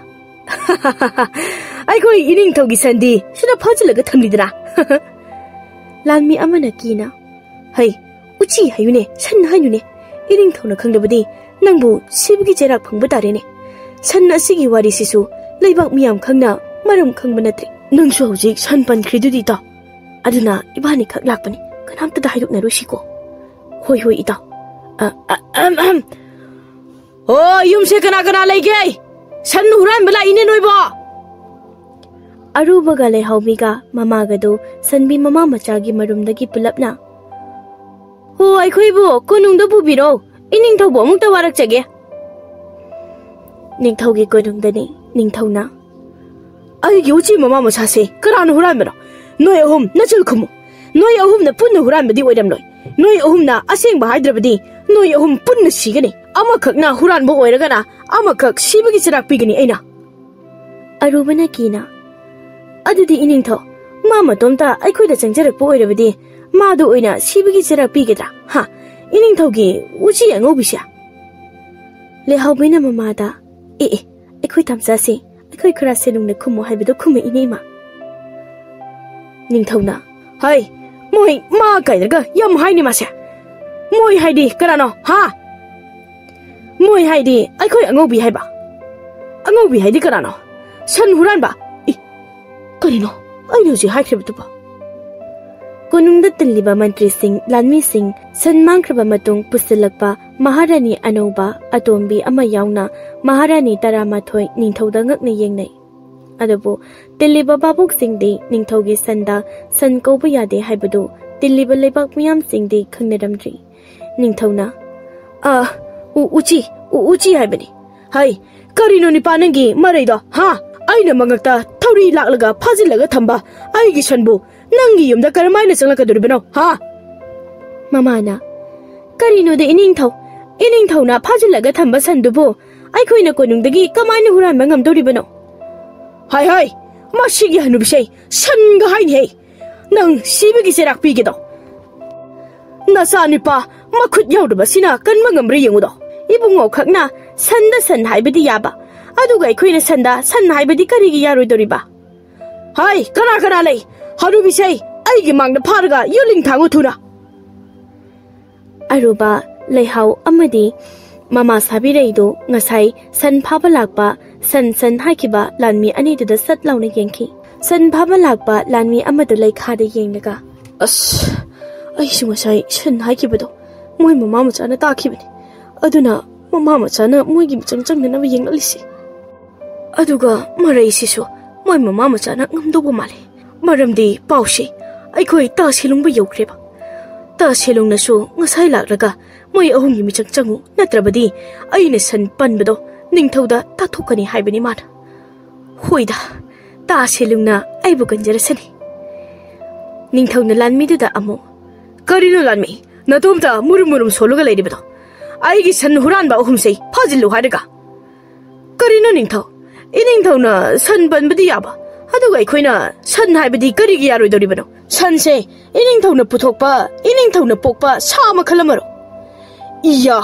"ꯑꯩꯈꯣꯏ ꯏꯅꯤꯡꯊꯧꯒꯤ ꯁꯟꯗꯤ ꯁꯤꯗ ꯐꯥꯖꯤꯜꯂꯒ ꯊꯝꯂꯤꯗꯅ?" ꯂꯥꯟꯃꯤ ꯑꯃꯅ ꯀꯤꯅ, "ꯍꯩ, ꯎꯆꯤ ꯍꯥꯏꯌꯨꯅꯦ, ꯁꯟ ꯍꯥꯏꯌꯨꯅꯦ꯫ ꯏꯅꯤꯡꯊꯧꯅ ꯈꯪꯂꯕꯗꯤ ꯅꯪꯕꯨ ꯁꯤꯕꯒꯤ ꯆꯩꯔꯥꯛ ꯐꯪꯕ ꯇꯥꯔꯦꯅꯦ꯫ ꯁꯟ ꯑꯁꯤꯒꯤ ꯋꯥꯔꯤꯁꯤꯁꯨ ꯂꯩꯕꯥꯛ ꯃꯤꯌꯥꯝ ꯈꯪꯅ ꯃꯔꯝ ꯈꯪꯕ ꯅꯠꯇ꯭ꯔꯦ꯫" "ꯅꯪꯁꯨ ꯍꯧꯖꯤꯛ ꯁꯟ ꯄꯟꯈ꯭ꯔꯤꯗꯨꯗꯤ, ꯏꯇꯥꯎ꯫ ꯑꯗꯨꯅ ꯏꯕꯥꯅꯤꯈꯛ ꯂꯥꯛꯄꯅꯤ, ꯀꯅꯥꯝꯇꯗ ꯍꯥꯏꯗꯣꯛꯅꯔꯣꯏꯁꯤꯀꯣ꯫" "ꯍꯣꯏ, ꯍꯣꯏ, ꯏꯇꯥꯎ꯫ ꯑ, ꯑ, ꯑꯍꯝ, ꯑꯍꯝ꯫ ꯑꯣ, ꯌꯨꯝꯁꯦ ꯀꯅꯥ ꯀꯅꯥ ꯂꯩꯒꯦ? ꯁꯟ ꯍꯨꯔꯥꯟꯕ ꯂꯥꯛꯏꯅꯦ ꯅꯣꯏꯕꯣ!" ꯑꯔꯨꯕꯒ ꯂꯩꯍꯥꯎꯕꯤꯒ ꯃꯃꯥꯒꯗꯨ ꯁꯟꯕꯤ ꯃꯃꯥ ꯃꯆꯥꯒꯤ ꯃꯔꯨꯝꯗꯒꯤ ꯄꯨꯂꯞꯅ, "ꯍꯣ, ꯑꯩꯈꯣꯏꯕꯨ ꯀꯣꯅꯨꯡꯗ ꯄꯨꯕꯤꯔꯣ, ꯏꯅꯤꯡꯊꯧꯕꯨ ꯑꯃꯨꯛꯇ ꯋꯥꯔꯛꯆꯒꯦ꯫ ꯅꯤꯡꯊꯧꯒꯤ ꯀꯣꯅꯨꯡꯗꯅꯤ꯫ ꯅꯤꯡꯊꯧꯅ, "ꯑꯩꯒꯤ ꯎꯆꯤ ꯃꯃꯥ ꯃꯆꯥꯁꯦ ꯀꯅꯥꯅ ꯍꯨꯔꯥꯟꯕꯅꯣ? ꯅꯣꯏ ꯑꯍꯨꯝ ꯅꯆꯤꯜ ꯈꯨꯝꯃꯨ꯫ ꯅꯣꯏ ꯑꯍꯨꯝꯅ ꯄꯨꯟꯅ ꯍꯨꯔꯥꯟꯕꯗꯤ ꯑꯣꯏꯔꯝꯂꯣꯏ꯫ ꯅꯣꯏ ꯑꯍꯨꯝꯅ ꯑꯁꯦꯡꯕ ꯍꯥꯏꯗ꯭ꯔꯕꯗꯤ ꯅꯣꯏ ꯑꯍꯨꯝ ꯄꯨꯟꯅ ꯁꯤꯒꯅꯤ꯫ ꯑꯃꯈꯛꯅ ꯍꯨꯔꯥꯟꯕ ꯑꯣꯏꯔꯒꯅ ꯑꯃꯈꯛ ꯁꯤꯕꯒꯤ ꯆꯩꯔꯥꯛ ꯄꯤꯒꯅꯤ ꯑꯩꯅ꯫" ꯑꯔꯨꯕꯅ ꯀꯤꯅ, "ꯑꯗꯨꯗꯤ ꯏꯅꯤꯡꯊꯧ, ꯃꯥ ꯃꯇꯣꯝꯇ ꯑꯩꯈꯣꯏꯗ ꯆꯪꯖꯔꯛꯄ ꯑꯣꯏꯔꯕꯗꯤ ꯃꯥꯗꯨ ꯑꯣꯏꯅ ꯁꯤꯕꯒꯤ ꯆꯩꯔꯥꯛ ꯄꯤꯒꯗ꯭ꯔꯥ? ꯍꯥ? ꯏꯅꯤꯡꯊꯧꯒꯤ ꯎꯆꯤ ꯑꯉꯧꯕꯤꯁꯦ?" ꯂꯩꯍꯥꯎꯕꯤꯅ ꯃꯃꯥꯗ, "ꯑꯦ ꯑꯦ, ꯑꯩꯈꯣꯏ ꯇꯥꯝꯆꯥꯁꯦ ꯑꯩꯈꯣꯏ ꯈꯔ ꯁꯦꯅꯨꯡꯅ ꯈꯨꯝꯃꯨ ꯍꯥꯏꯕꯗꯣ ꯈꯨꯝꯃꯛꯏꯅꯦ, ꯏꯃꯥ꯫" ꯅꯤꯡꯊꯧꯅ, "ꯍꯩ, ꯃꯣꯏ ꯃꯥ ꯀꯥꯏꯗ꯭ꯔꯒ ꯌꯥꯝ ꯍꯥꯏꯅꯤ ꯃꯥꯁꯦ꯫ ꯃꯣꯏ ꯍꯥꯏꯗꯤ ꯀꯅꯥꯅꯣ, ꯍꯥ? ꯃꯣꯏ ꯍꯥꯏꯗꯤ ꯑꯩꯈꯣꯏ ꯑꯉꯧꯕꯤ ꯍꯥꯏꯕ꯫ ꯑꯉꯧꯕꯤ ꯍꯥꯏꯗꯤ ꯀꯅꯥꯅꯣ? ꯁꯟ ꯍꯨꯔꯥꯟꯕ꯫ ꯏ, ꯀꯔꯤꯅꯣ ꯑꯩꯅ ꯍꯧꯖꯤꯛ ꯍꯥꯏꯈ꯭ꯔꯤꯕꯗꯨꯕꯣ?" ꯀꯣꯅꯨꯡꯗ ꯇꯤꯜꯂꯤꯕ ꯃꯟꯇ꯭ꯔꯤꯁꯤꯡ, ꯂꯥꯟꯃꯤꯁꯤꯡ, ꯁꯟ ꯃꯥꯡꯈ꯭ꯔꯕ ꯃꯇꯨꯡ ꯄꯨꯁꯤꯜꯂꯛꯄ ꯃꯍꯥꯔꯥꯅꯤ ꯑꯅꯧꯕ ꯑꯇꯣꯝꯕꯤ ꯑꯃ ꯌꯥꯎꯅ ꯃꯍꯥꯔꯥꯅꯤ ꯇꯔꯥꯃꯥꯊꯣꯏ ꯅꯤꯡꯊꯧꯗ ꯉꯛꯅ ꯌꯦꯡꯅꯩ꯫ ꯑꯗꯨꯕꯨ ꯇꯤꯜꯂꯤꯕ ꯚꯥꯕꯣꯛꯁꯤꯡꯗꯤ ꯅꯤꯡꯊꯧꯒꯤ ꯁꯟꯗ ꯁꯟ ꯀꯧꯕ ꯌꯥꯗꯦ ꯍꯥꯏꯕꯗꯨ ꯇꯤꯜꯂꯤꯕ ꯂꯩꯕꯥꯛ ꯃꯤꯌꯥꯝꯁꯤꯡꯗꯤ ꯈꯪꯅꯔꯝꯗ꯭ꯔꯤ꯫ ꯅꯤꯡꯊꯧꯅ, "ꯑ, ꯎ-, ꯎꯆꯤ, ꯎ-, ꯎꯆꯤ ꯍꯥꯏꯕꯅꯤ꯫ ꯍꯩ, ꯀꯔꯤꯅꯣ ꯅꯤꯄꯥ ꯅꯪꯒꯤ ꯃꯔꯩꯗꯣ, ꯍꯥ? ꯑꯩꯅ ꯃꯉꯛꯇ ꯊꯧꯔꯤ ꯂꯥꯛꯂꯒ ꯐꯥꯖꯤꯜꯂꯒ ꯊꯝꯕ ꯑꯩꯒꯤ ꯁꯟꯕꯨ ꯅꯪꯒꯤ ꯌꯨꯝꯗ ꯀꯔꯝꯍꯥꯏꯅ ꯆꯪꯂꯛꯀꯗꯧꯔꯤꯕꯅꯣ, ꯍꯥ?" ꯃꯃꯥꯅ, "ꯀꯔꯤꯅꯣꯗ ꯏꯅꯤꯡꯊꯧ, ꯏꯅꯤꯡꯊꯧꯅ ꯐꯥꯖꯤꯜꯂꯒ ꯊꯝꯕ ꯁꯟꯗꯨꯕꯨ ꯑꯩꯈꯣꯏꯅ ꯀꯣꯅꯨꯡꯗꯒꯤ ꯀꯃꯥꯏꯅ ꯍꯨꯔꯥꯟꯕ ꯉꯝꯗꯧꯔꯤꯕꯅꯣ?" "ꯍꯥꯏ ꯍꯥꯏ, ꯃꯁꯤꯒꯤ ꯍꯅꯨꯕꯤꯁꯦ ꯁꯟꯒ ꯍꯥꯏꯅꯤꯍꯦ꯫ ꯅꯪ ꯁꯤꯕꯒꯤ ꯆꯩꯔꯥꯛ ꯄꯤꯒꯦꯗꯣ꯫ ꯅꯆꯥꯅꯨꯄꯥ ꯃꯈꯨꯠ ꯌꯥꯎꯗꯕꯁꯤꯅ ꯀꯟꯕ ꯉꯝꯕ꯭ꯔꯥ ꯌꯦꯡꯉꯨꯗꯣ꯫ ꯏꯕꯨꯡꯉꯣ ꯈꯛꯅ ꯁꯟꯗ ꯁꯟ ꯍꯥꯏꯕꯗꯤ ꯌꯥꯕ, ꯑꯗꯨꯒ ꯑꯩꯈꯣꯏꯅ ꯁꯟꯗ ꯁꯟ ꯍꯥꯏꯕꯗꯤ ꯀꯔꯤꯒꯤ ꯌꯥꯔꯣꯏꯗꯧꯔꯤꯕ? ꯍꯥꯏ, ꯀꯅꯥ ꯀꯅꯥ ꯂꯩ? ꯍꯅꯨꯕꯤꯁꯦ ꯑꯩꯒꯤ ꯃꯥꯡꯗ ꯐꯥꯔꯒ ꯌꯣꯜꯂꯤꯡ ꯊꯥꯡꯉꯨ ꯊꯨꯅ꯫" ꯑꯔꯨꯕ, ꯂꯩꯍꯥꯎ ꯑꯃꯗꯤ ꯃꯃꯥ ꯁꯥꯕꯤꯔꯩꯗꯨ ꯉꯁꯥꯏ ꯁꯟ ꯐꯥꯕ ꯂꯥꯛꯄ, ꯁꯟ ꯁꯟ ꯍꯥꯏꯈꯤꯕ ꯂꯥꯟꯃꯤ ꯑꯅꯤꯗꯨꯗ ꯁꯠ ꯂꯥꯎꯅ ꯌꯦꯡꯈꯤ꯫ ꯁꯟ ꯐꯥꯕ ꯂꯥꯛꯄ ꯂꯥꯟꯃꯤ ꯑꯃꯗꯨ ꯂꯩꯈꯥꯗ ꯌꯦꯡꯂꯒ, "ꯑꯁ, ꯑꯩꯁꯨ ꯉꯁꯥꯏ ꯁꯟ ꯍꯥꯏꯈꯤꯕꯗꯣ ꯃꯣꯏ ꯃꯃꯥ ꯃꯆꯥꯅ ꯇꯥꯈꯤꯕꯅꯤ꯫ ꯑꯗꯨꯅ ꯃꯃꯥ ꯃꯆꯥꯅ ꯃꯣꯏꯒꯤ ꯃꯤꯆꯪ ꯆꯪꯗꯅꯕ ꯌꯦꯡꯂꯛꯂꯤꯁꯤ꯫ ꯑꯗꯨꯒ ꯃꯔꯩꯁꯤꯁꯨ ꯃꯣꯏ ꯃꯃꯥ ꯃꯆꯥꯅ ꯉꯝꯗꯧꯕ ꯃꯥꯜꯂꯤ꯫ ꯃꯔꯝꯗꯤ ꯄꯥꯎꯁꯤ ꯑꯩꯈꯣꯏ ꯇꯥ ꯁꯤꯂꯨꯡꯕ ꯌꯧꯈ꯭ꯔꯦꯕ꯫ ꯇꯥ ꯁꯦꯂꯨꯡꯅꯁꯨ ꯉꯁꯥꯏ ꯂꯥꯛꯂꯒ ꯃꯣꯏ ꯑꯍꯨꯝꯒꯤ ꯃꯤꯆꯪ ꯆꯪꯉꯨ, ꯅꯠꯇ꯭ꯔꯕꯗꯤ ꯑꯩꯅ ꯁꯟ ꯄꯟꯕꯗꯣ ꯅꯤꯡꯊꯧꯗ ꯇꯥꯊꯣꯛꯀꯅꯤ ꯍꯥꯏꯕꯅꯤ ꯃꯥꯅ꯫ ꯍꯣꯏꯗ, ꯇꯥ ꯁꯦꯂꯨꯡꯅ ꯑꯩꯕꯨ ꯀꯟꯖꯔꯁꯅꯤ꯫ ꯅꯤꯡꯊꯧꯅ ꯂꯥꯟꯃꯤꯗꯨꯗ ꯑꯃꯨꯛ, "ꯀꯔꯤꯅꯣ ꯂꯥꯟꯃꯤ, ꯅꯇꯣꯝꯇ ꯃꯨꯔꯨꯝ ꯃꯨꯔꯨꯝ ꯁꯣꯜꯂꯒ ꯂꯩꯔꯤꯕꯗꯣ? ꯑꯩꯒꯤ ꯁꯟ ꯍꯨꯔꯥꯟꯕ ꯑꯍꯨꯝꯁꯦ ꯐꯥꯖꯤꯜꯂꯨ ꯍꯥꯏꯔꯒ?" "ꯀꯔꯤꯅꯣ ꯅꯤꯡꯊꯧ? ꯏꯅꯤꯡꯊꯧꯅ ꯁꯟ ꯄꯟꯕꯗꯤ ꯌꯥꯕ, ꯑꯗꯨꯒ ꯑꯩꯈꯣꯏꯅ ꯁꯟ ꯍꯥꯏꯕꯗꯤ ꯀꯔꯤꯒꯤ ꯌꯥꯔꯣꯏꯗꯧꯔꯤꯕꯅꯣ? ꯁꯟꯁꯦ ꯏꯅꯤꯡꯊꯧꯅ ꯄꯨꯊꯣꯛꯄ, ꯏꯅꯤꯡꯊꯧꯅ ꯄꯣꯛꯄ ꯁꯥ ꯃꯈꯜ ꯑꯃꯔꯣ?" "ꯏꯌꯥ,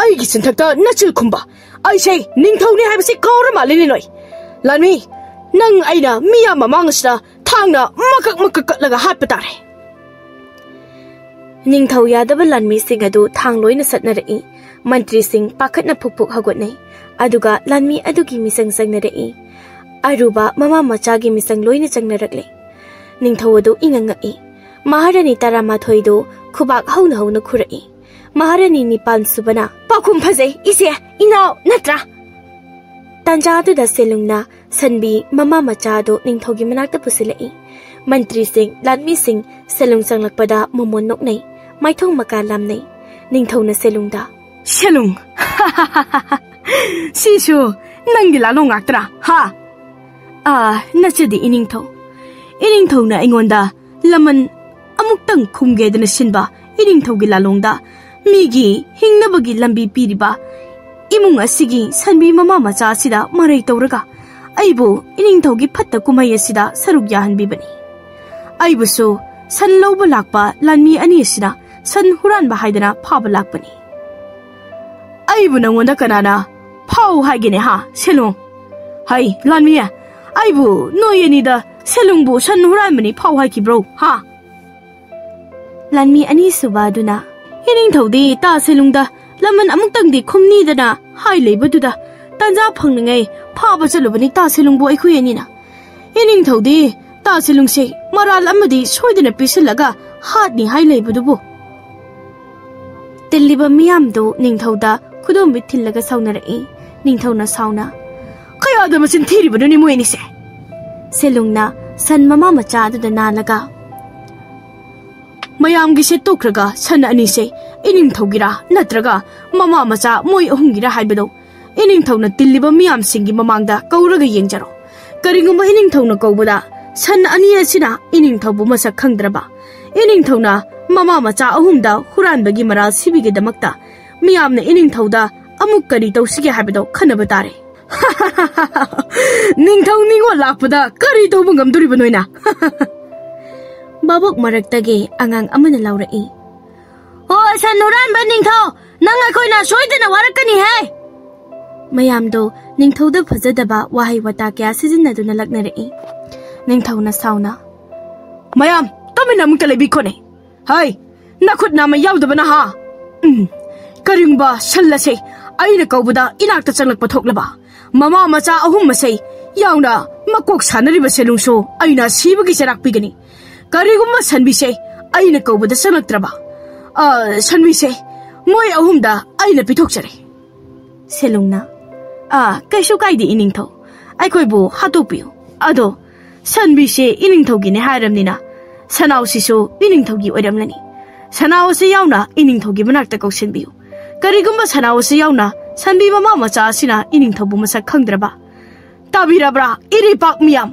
ꯑꯩꯒꯤ ꯆꯤꯟꯊꯛꯇ ꯅꯆꯤꯜ ꯈꯨꯝꯕ! ꯑꯩꯁꯦ ꯅꯤꯡꯊꯧꯅꯤ ꯍꯥꯏꯕꯁꯤ ꯀꯥꯎꯔ ꯃꯥꯜꯂꯤꯅꯦ ꯅꯣꯏ꯫ ꯂꯥꯟꯃꯤ, ꯅꯪ ꯑꯩꯅ ꯃꯤꯌꯥꯝ ꯃꯃꯥꯡ ꯑꯁꯤꯗ ꯊꯥꯡꯅ ꯃꯀꯛ ꯃꯀꯛ ꯀꯛꯂꯒ ꯍꯥꯠꯄ ꯇꯥꯔꯦ!" ꯅꯤꯡꯊꯧ ꯌꯥꯗꯕ ꯂꯥꯟꯃꯤꯁꯤꯡ ꯑꯗꯨ ꯊꯥꯡ ꯂꯣꯏꯅ ꯆꯠꯅꯔꯛꯏ꯫ ꯃꯟꯇ꯭ꯔꯤꯁꯤꯡ ꯄꯥꯈꯠꯅ ꯐꯨꯛ ꯐꯨꯛ ꯍꯧꯒꯠꯅꯩ꯫ ꯑꯗꯨꯒ ꯂꯥꯟꯃꯤ ꯑꯗꯨꯒꯤ ꯃꯤꯆꯪ ꯆꯪꯅꯔꯛꯏ꯫ ꯑꯔꯨꯕ ꯃꯃꯥ ꯃꯆꯥꯒꯤ ꯃꯤꯆꯪ ꯂꯣꯏꯅ ꯆꯪꯅꯔꯛꯂꯦ꯫ ꯅꯤꯡꯊꯧ ꯑꯗꯨ ꯏꯉꯛ ꯉꯛꯏ꯫ ꯃꯍꯥꯔꯥꯅꯤ ꯇꯔꯥꯃꯥꯊꯣꯏꯗꯨ ꯈꯨꯕꯥꯛ ꯍꯧꯅ ꯍꯧꯅ ꯈꯨꯔꯛꯏ꯫ ꯃꯍꯥꯔꯥꯅꯤ ꯅꯤꯄꯥꯟ ꯁꯨꯕꯅ, "ꯄꯥꯎꯈꯨꯝ ꯐꯖꯩ, ꯏꯆꯦ, ꯏꯅꯥꯎ, ꯅꯠꯇ꯭ꯔꯥ?" ꯇꯥꯟꯖꯥ ꯑꯗꯨꯗ ꯁꯦꯂꯨꯡꯅ ꯁꯟꯕꯤ ꯃꯃꯥ ꯃꯆꯥ ꯑꯗꯨ ꯅꯤꯡꯊꯧꯒꯤ ꯃꯅꯥꯛꯇ ꯄꯨꯁꯤꯜꯂꯛꯏ꯫ ꯃꯟꯇ꯭ꯔꯤꯁꯤꯡ, ꯂꯥꯟꯃꯤꯁꯤꯡ ꯁꯦꯂꯨꯡ ꯆꯪꯂꯛꯄꯗ ꯃꯣꯃꯣꯟ ꯅꯣꯛꯅꯩ, ꯃꯥꯏꯊꯣꯡ ꯃꯀꯥ ꯂꯥꯝꯅꯩ꯫ ꯅꯤꯡꯊꯧꯅ ꯁꯦꯂꯨꯡꯗ, "ꯁꯦꯂꯨꯡ, ꯁꯤꯁꯨ ꯅꯪꯒꯤ ꯂꯥꯂꯣꯡ ꯉꯥꯛꯇ꯭ꯔꯥ, ꯍꯥ?" "ꯑꯥ, ꯅꯠꯆꯗꯦ ꯏꯅꯤꯡꯊꯧ꯫ ꯏꯅꯤꯡꯊꯧꯅ ꯑꯩꯉꯣꯟꯗ ꯂꯃꯟ ꯑꯃꯨꯛꯇꯪ ꯈꯨꯝꯒꯦꯗꯅ ꯁꯤꯟꯕ ꯏꯅꯤꯡꯊꯧꯒꯤ ꯂꯥꯂꯣꯡꯗ ꯃꯤꯒꯤ ꯍꯤꯡꯅꯕꯒꯤ ꯂꯝꯕꯤ ꯄꯤꯔꯤꯕ ꯏꯃꯨꯡ ꯑꯁꯤꯒꯤ ꯁꯟꯕꯤ ꯃꯃꯥ ꯃꯆꯥ ꯑꯁꯤꯗ ꯃꯔꯩ ꯇꯧꯔꯒ ꯑꯩꯕꯨ ꯏꯅꯤꯡꯊꯧꯒꯤ ꯐꯠꯇ ꯀꯨꯝꯍꯩ ꯑꯁꯤꯗ ꯁꯔꯨꯛ ꯌꯥꯍꯟꯕꯤꯕꯅꯤ꯫ ꯑꯩꯕꯨꯁꯨ ꯁꯟ ꯂꯧꯕ ꯂꯥꯛꯄ ꯂꯥꯟꯃꯤ ꯑꯅꯤ ꯑꯁꯤꯅ ꯁꯟ ꯍꯨꯔꯥꯟꯕ ꯍꯥꯏꯗꯅ ꯐꯥꯕ ꯂꯥꯛꯄꯅꯤ꯫ ꯑꯩꯕꯨ ꯅꯪꯉꯣꯟꯗ ꯀꯅꯥꯅ ꯐꯥꯎ ꯍꯥꯏꯒꯦꯅꯦ, ꯍꯥ, ꯁꯦꯂꯨꯡ? ꯍꯩ, ꯂꯥꯟꯃꯤ, ꯑꯩꯕꯨ ꯅꯣꯏ ꯑꯅꯤꯗ ꯁꯦꯂꯨꯡꯕꯨ ꯁꯟ ꯍꯨꯔꯥꯟꯕꯅꯤ ꯐꯥꯎ ꯍꯥꯏꯈꯤꯕ꯭ꯔꯣ, ꯍꯥ?" ꯂꯥꯟꯃꯤ ꯑꯅꯤꯁꯨꯕ ꯑꯗꯨꯅ, "ꯏꯅꯤꯡꯊꯧꯗꯤ ꯇꯥ ꯁꯦꯂꯨꯡꯗ ꯂꯃꯟ ꯑꯃꯨꯛꯇꯪꯗꯤ ꯈꯨꯝꯅꯤꯗꯅ ꯍꯥꯏ ꯂꯩꯕꯗꯨꯗ ꯇꯥꯟꯖꯥ ꯐꯪꯂꯤꯉꯩ ꯐꯥꯕ ꯆꯠꯂꯨꯕꯅꯤ ꯇꯥ ꯁꯦꯂꯨꯡꯕꯨ ꯑꯩꯈꯣꯏ ꯑꯅꯤꯅ꯫ ꯏꯅꯤꯡꯊꯧꯗꯤ ꯇꯥ ꯁꯦꯂꯨꯡꯁꯦ ꯃꯔꯥꯜ ꯑꯃꯗꯤ ꯁꯣꯏꯗꯅ ꯄꯤꯁꯤꯜꯂꯒ ꯍꯥꯠꯅꯤ ꯍꯥꯏ ꯂꯩꯕꯗꯨꯕꯨ?" ꯇꯤꯜꯂꯤꯕ ꯃꯤꯌꯥꯝꯗꯨ ꯅꯤꯡꯊꯧꯗ ꯈꯨꯗꯣꯝꯕꯤ ꯊꯤꯜꯂꯒ ꯁꯥꯎꯅꯔꯛꯏ꯫ ꯅꯤꯡꯊꯧꯅ ꯁꯥꯎꯅ, "ꯀꯌꯥꯗ ꯃꯆꯤꯟ ꯊꯤꯔꯤꯕꯅꯣꯅꯦ ꯃꯣꯏ ꯑꯅꯤꯁꯦ?" ꯁꯦꯂꯨꯡꯅ ꯁꯟ ꯃꯃꯥ ꯃꯆꯥ ꯑꯗꯨꯗ ꯅꯥꯜꯂꯒ, ꯃꯌꯥꯝꯒꯤꯁꯦ ꯇꯣꯛꯈ꯭ꯔꯒ ꯁꯟ ꯑꯅꯤꯁꯦ ꯏꯅꯤꯡꯊꯧꯒꯤꯔꯥ ꯅꯠꯇ꯭ꯔꯒ ꯃꯃꯥ ꯃꯆꯥ ꯃꯣꯏ ꯑꯍꯨꯝꯒꯤꯔꯥ ꯍꯥꯏꯕꯗꯣ ꯏꯅꯤꯡꯊꯧꯅ ꯇꯤꯜꯂꯤꯕ ꯃꯤꯌꯥꯝꯁꯤꯡꯒꯤ ꯃꯃꯥꯡꯗ ꯀꯧꯔꯒ ꯌꯦꯡꯖꯔꯣ꯫ ꯀꯔꯤꯒꯨꯝꯕ ꯏꯅꯤꯡꯊꯧꯅ ꯀꯧꯕꯗ ꯁꯟ ꯑꯅꯤ ꯑꯁꯤꯅ ꯏꯅꯤꯡꯊꯧꯕꯨ ꯃꯁꯛ ꯈꯪꯗ꯭ꯔꯕ, ꯏꯅꯤꯡꯊꯧꯅ ꯃꯃꯥ ꯃꯆꯥ ꯑꯍꯨꯝꯗ ꯍꯨꯔꯥꯟꯕꯒꯤ ꯃꯔꯥꯜ ꯁꯤꯕꯤꯒꯤꯗꯃꯛꯇ ꯃꯤꯌꯥꯝꯅ ꯏꯅꯤꯡꯊꯧꯗ ꯑꯃꯨꯛ ꯀꯔꯤ ꯇꯧꯁꯤꯒꯦ ꯍꯥꯏꯕꯗꯣ ꯈꯟꯅꯕ ꯇꯥꯔꯦ꯫ ꯅꯤꯡꯊꯧ ꯅꯤꯉꯣꯜ ꯂꯥꯛꯄꯗ ꯀꯔꯤ ꯇꯧꯕ ꯉꯝꯗꯣꯔꯤꯕ ꯅꯣꯏꯅ? ꯚꯥꯕꯣꯛ ꯃꯔꯛꯇꯒꯤ ꯑꯉꯥꯡ ꯑꯃꯅ ꯂꯥꯎꯔꯛꯏ꯫ "ꯑꯣ, ꯁꯟ ꯍꯨꯔꯥꯟꯕ ꯅꯤꯡꯊꯧ, ꯅꯪ ꯑꯩꯈꯣꯏꯅ ꯁꯣꯏꯗꯅ ꯋꯥꯔꯛꯀꯅꯤꯍꯦ!" ꯃꯌꯥꯝꯗꯣ ꯅꯤꯡꯊꯧꯗ ꯐꯖꯗꯕ ꯋꯥꯍꯩ ꯋꯥꯇꯥ ꯀꯌꯥ ꯁꯤꯖꯤꯟꯅꯗꯨꯅ ꯂꯛꯅꯔꯛꯏ꯫ ꯅꯤꯡꯊꯧꯅ ꯁꯥꯎꯅ, "ꯃꯌꯥꯝ, ꯇꯨꯃꯤꯟꯅ ꯑꯃꯨꯛꯇ ꯂꯩꯕꯤꯈꯣꯅꯦ꯫ ꯍꯩ, ꯅꯈꯨꯠ ꯅꯥꯝꯃ ꯌꯥꯎꯗꯕ ꯅꯍꯥ! ꯎꯝ, ꯀꯔꯤꯒꯨꯝꯕ ꯁꯟ ꯑꯁꯦ ꯑꯩꯅ ꯀꯧꯕꯗ ꯏꯅꯥꯛꯇ ꯆꯪꯂꯛꯄ ꯊꯣꯛꯂꯕ, ꯃꯃꯥ ꯃꯆꯥ ꯑꯍꯨꯝ ꯑꯁꯦ ꯌꯥꯎꯅ ꯃꯀꯣꯛ ꯁꯥꯟꯅꯔꯤꯕ ꯁꯦꯂꯨꯡꯁꯨ ꯑꯩꯅ ꯁꯤꯕꯒꯤ ꯆꯩꯔꯥꯛ ꯄꯤꯒꯅꯤ꯫ ꯀꯔꯤꯒꯨꯝꯕ ꯁꯟꯕꯤꯁꯦ ꯑꯩꯅ ꯀꯧꯕꯗ ꯆꯪꯂꯛꯇ꯭ꯔꯕ, ꯑ, ꯁꯟꯕꯤꯁꯦ ꯃꯣꯏ ꯑꯍꯨꯝꯗ ꯑꯩꯅ ꯄꯤꯊꯣꯛꯆꯔꯦ꯫" ꯁꯦꯂꯨꯡꯅ, "ꯑꯥ, ꯀꯩꯁꯨ ꯀꯥꯏꯗꯦ ꯏꯅꯤꯡꯊꯧ, ꯑꯩꯈꯣꯏꯕꯨ ꯍꯥꯠꯇꯣꯛꯄꯤꯌꯨ꯫ ꯑꯗꯣ ꯁꯟꯕꯤꯁꯦ ꯏꯅꯤꯡꯊꯧꯒꯤꯅꯦ ꯍꯥꯏꯔꯕꯅꯤꯅ ꯁꯅꯥꯎꯁꯤꯁꯨ ꯏꯅꯤꯡꯊꯧꯒꯤ ꯑꯣꯏꯔꯝꯂꯅꯤ꯫ ꯁꯅꯥꯎ ꯑꯁꯤ ꯌꯥꯎꯅ ꯏꯅꯤꯡꯊꯧꯒꯤ ꯃꯅꯥꯛꯇ ꯀꯧꯁꯤꯟꯕꯤꯌꯨ꯫ ꯀꯔꯤꯒꯨꯝꯕ ꯁꯅꯥꯎ ꯑꯁꯤ ꯌꯥꯎꯅ ꯁꯟꯕꯤ ꯃꯃꯥ ꯃꯆꯥ ꯑꯁꯤꯅ ꯏꯅꯤꯡꯊꯧꯕꯨ ꯃꯁꯛ ꯈꯪꯗ꯭ꯔꯕ?" ꯇꯥꯕꯤꯔꯕ꯭ꯔꯥ, ꯏꯔꯩꯄꯥꯛ ꯃꯤꯌꯥꯝ?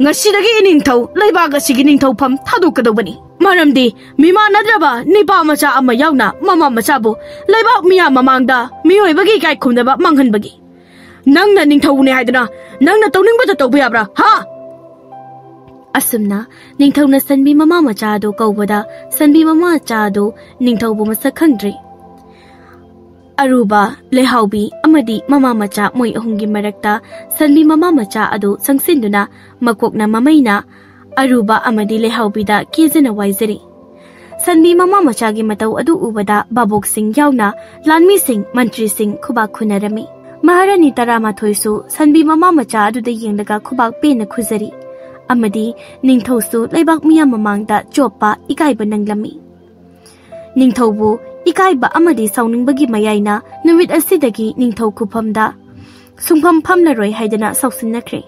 ꯉꯁꯤꯗꯒꯤ ꯏꯅꯤꯡꯊꯧ ꯂꯩꯕꯥꯛ ꯑꯁꯤꯒꯤ ꯅꯤꯡꯊꯧꯐꯝ ꯊꯥꯗꯣꯛꯀꯗꯧꯕꯅꯤ꯫ ꯃꯔꯝꯗꯤ ꯃꯤꯃꯥꯟꯅꯗ꯭ꯔꯕ ꯅꯤꯄꯥ ꯃꯆꯥ ꯑꯃ ꯌꯥꯎꯅ ꯃꯃꯥ ꯃꯆꯥꯕꯨ ꯂꯩꯕꯥꯛ ꯃꯤꯌꯥꯝ ꯃꯃꯥꯡꯗ ꯃꯤꯑꯣꯏꯕꯒꯤ ꯏꯀꯥꯏ ꯈꯨꯝꯅꯕ ꯃꯥꯡꯍꯟꯕꯒꯤ꯫ ꯅꯪꯅ ꯅꯤꯡꯊꯧꯅꯦ ꯍꯥꯏꯗꯨꯅ ꯅꯪꯅ ꯇꯧꯅꯤꯡꯕꯇ ꯇꯧꯕ ꯌꯥꯕ꯭ꯔꯥ, ꯍꯥ? ꯑꯁꯨꯝꯅ ꯅꯤꯡꯊꯧꯅ ꯁꯟꯕꯤ ꯃꯃꯥ ꯃꯆꯥ ꯑꯗꯨ ꯀꯧꯕꯗ ꯁꯟꯕꯤ ꯃꯃꯥ ꯃꯆꯥ ꯑꯗꯨ ꯅꯤꯡꯊꯧꯕꯨ ꯃꯁꯛ ꯈꯪꯗ꯭ꯔꯤ꯫ ꯑꯔꯨꯕ, ꯂꯩꯍꯥꯎꯕꯤ ꯑꯃꯗꯤ ꯃꯃꯥ ꯃꯆꯥ ꯃꯣꯏ ꯑꯍꯨꯝꯒꯤ ꯃꯔꯛꯇ ꯁꯟꯕꯤ ꯃꯃꯥ ꯃꯆꯥ ꯑꯗꯨ ꯆꯪꯁꯤꯟꯗꯨꯅ ꯃꯀꯣꯛꯅ ꯃꯃꯩꯅ ꯑꯔꯨꯕ ꯑꯃꯗꯤ ꯂꯩꯍꯥꯎꯕꯤꯗ ꯀꯦꯖꯅ ꯋꯥꯏꯖꯔꯤ꯫ ꯁꯟꯕꯤ ꯃꯃꯥ ꯃꯆꯥꯒꯤ ꯃꯇꯧ ꯑꯗꯨ ꯎꯕꯗ ꯚꯥꯕꯣꯛꯁꯤꯡ ꯌꯥꯎꯅ ꯂꯥꯟꯃꯤꯁꯤꯡ, ꯃꯟꯇ꯭ꯔꯤꯁꯤꯡ ꯈꯨꯕꯥꯛ ꯈꯨꯅꯔꯝꯃꯤ꯫ ꯃꯍꯥꯔꯥꯅꯤ ꯇꯔꯥꯃꯥꯊꯣꯏꯁꯨ ꯁꯟꯕꯤ ꯃꯃꯥ ꯃꯆꯥ ꯑꯗꯨꯗ ꯌꯦꯡꯂꯒ ꯈꯨꯕꯥꯛ ꯄꯦꯟꯅ ꯈꯨꯖꯔꯤ ꯑꯃꯗꯤ ꯅꯤꯡꯊꯧꯁꯨ ꯂꯩꯕꯥꯛ ꯃꯤꯌꯥꯝ ꯃꯃꯥꯡꯗ ꯆꯣꯞꯄ ꯏꯀꯥꯏꯕ ꯅꯪꯂꯝꯃꯤ꯫ ꯅꯤꯡꯊꯧꯕꯨ ꯏꯀꯥꯏꯕ ꯑꯃꯗꯤ ꯁꯥꯎꯅꯤꯡꯕꯒꯤ ꯃꯌꯥꯏꯅ ꯅꯨꯃꯤꯠ ꯑꯁꯤꯗꯒꯤ ꯅꯤꯡꯊꯧ ꯈꯨꯐꯝꯗ ꯁꯨꯡꯐꯝ ꯐꯝꯂꯔꯣꯏ ꯍꯥꯏꯗꯅ ꯁꯥꯎꯁꯤꯟꯅꯈ꯭ꯔꯦ꯫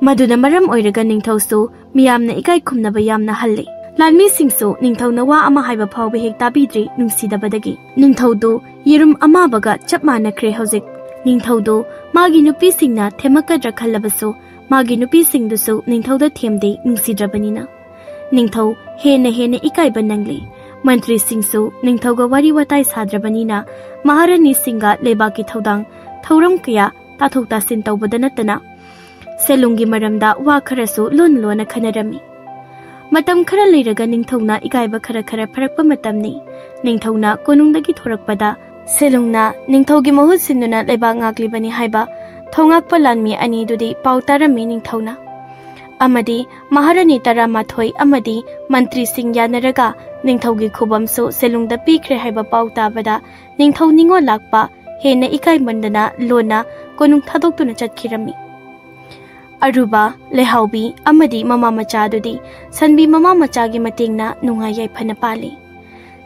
ꯃꯗꯨꯅ ꯃꯔꯝ ꯑꯣꯏꯔꯒ ꯅꯤꯡꯊꯧꯁꯨ ꯃꯤꯌꯥꯝꯅ ꯏꯀꯥꯏ ꯈꯨꯝꯅꯕ ꯌꯥꯝꯅ ꯍꯜꯂꯤ꯫ ꯂꯥꯟꯃꯤꯁꯤꯡꯁꯨ ꯅꯤꯡꯊꯧꯅ ꯋꯥ ꯑꯃ ꯍꯥꯏꯕ ꯐꯥꯎꯕ ꯍꯦꯛ ꯇꯥꯕꯤꯗ꯭ꯔꯤ ꯅꯨꯡꯁꯤꯗꯕꯗꯒꯤ꯫ ꯅꯤꯡꯊꯧꯗꯨ ꯌꯦꯔꯨꯝ ꯑꯃꯥꯕꯒ ꯆꯞ ꯃꯥꯟꯅꯈ꯭ꯔꯦ ꯍꯧꯖꯤꯛ꯫ ꯅꯤꯡꯊꯧꯗꯨ ꯃꯥꯒꯤ ꯅꯨꯄꯤꯁꯤꯡꯅ ꯊꯦꯝꯃꯛꯀꯗ꯭ꯔꯥ ꯈꯜꯂꯕꯁꯨ, ꯃꯥꯒꯤ ꯅꯨꯄꯤꯁꯤꯡꯗꯨꯁꯨ ꯅꯤꯡꯊꯧꯗ ꯊꯦꯝꯗꯦ ꯅꯨꯡꯁꯤꯗ꯭ꯔꯕꯅꯤꯅ꯫ ꯅꯤꯡꯊꯧ ꯍꯦꯟꯅ ꯍꯦꯟꯅ ꯏꯀꯥꯏꯕ ꯅꯪꯂꯤ꯫ ꯃꯟꯇ꯭ꯔꯤꯁꯤꯡꯁꯨ ꯅꯤꯡꯊꯧꯒ ꯋꯥꯔꯤ ꯋꯥꯇꯥꯏ ꯁꯥꯗ꯭ꯔꯕꯅꯤꯅ, ꯃꯍꯥꯔꯥꯅꯤꯁꯤꯡꯒ ꯂꯩꯕꯥꯛꯀꯤ ꯊꯧꯗꯥꯡ ꯊꯧꯔꯝ ꯀꯌꯥ ꯇꯥꯊꯣꯛ ꯇꯥꯁꯤꯟ ꯇꯧꯕꯗ ꯅꯠꯇꯅ, ꯁꯦꯂꯨꯡꯒꯤ ꯃꯔꯝꯗ ꯋꯥ ꯈꯔꯁꯨ ꯂꯣꯟ ꯂꯣꯟꯅ ꯈꯟꯅꯔꯝꯃꯤ꯫ ꯃꯇꯝ ꯈꯔ ꯂꯩꯔꯒ ꯅꯤꯡꯊꯧꯅ ꯏꯀꯥꯏꯕ ꯈꯔ ꯈꯔ ꯐꯔꯛꯄ ꯃꯇꯝꯅꯤ꯫ ꯅꯤꯡꯊꯧꯅ ꯀꯣꯅꯨꯡꯗꯒꯤ ꯊꯣꯔꯛꯄꯗ, ꯁꯦꯂꯨꯡꯅ ꯅꯤꯡꯊꯧꯒꯤ ꯃꯍꯨꯠ ꯁꯤꯟꯗꯨꯅ ꯂꯩꯕꯥꯛ ꯉꯥꯛꯂꯤꯕꯅꯤ ꯍꯥꯏꯕ ꯊꯧꯉꯥꯛꯄ ꯂꯥꯟꯃꯤ ꯑꯅꯤꯗꯨꯗꯤ ꯄꯥꯎ ꯇꯥꯔꯝꯃꯤ ꯅꯤꯡꯊꯧꯅ꯫ ꯑꯃꯗꯤ ꯃꯍꯥꯔꯥꯅꯤ ꯇꯔꯥꯃꯥꯊꯣꯏ ꯑꯃꯗꯤ ꯃꯟꯇ꯭ꯔꯤꯁꯤꯡ ꯌꯥꯅꯔꯒ ꯅꯤꯡꯊꯧꯒꯤ ꯈꯨꯕꯝꯁꯨ ꯁꯦꯂꯨꯡꯗ ꯄꯤꯈ꯭ꯔꯦ ꯍꯥꯏꯕ ꯄꯥꯎ ꯇꯥꯕꯗ, ꯅꯤꯡꯊꯧ ꯅꯤꯡꯉꯣꯜ ꯂꯥꯛꯄ ꯍꯦꯟꯅ ꯏꯀꯥꯏꯃꯟꯗꯅ ꯂꯣꯟꯅ ꯀꯣꯅꯨꯡ ꯊꯥꯗꯣꯛꯇꯨꯅ ꯆꯠꯈꯤꯔꯝꯃꯤ꯫ ꯑꯔꯨꯕ, ꯂꯩꯍꯥꯎꯕꯤ ꯑꯃꯗꯤ ꯃꯃꯥ ꯃꯆꯥ ꯑꯗꯨꯗꯤ ꯁꯟꯕꯤ ꯃꯃꯥ ꯃꯆꯥꯒꯤ ꯃꯇꯦꯡꯅ ꯅꯨꯡꯉꯥꯏ ꯌꯥꯏꯐꯅ ꯄꯥꯜꯂꯤ꯫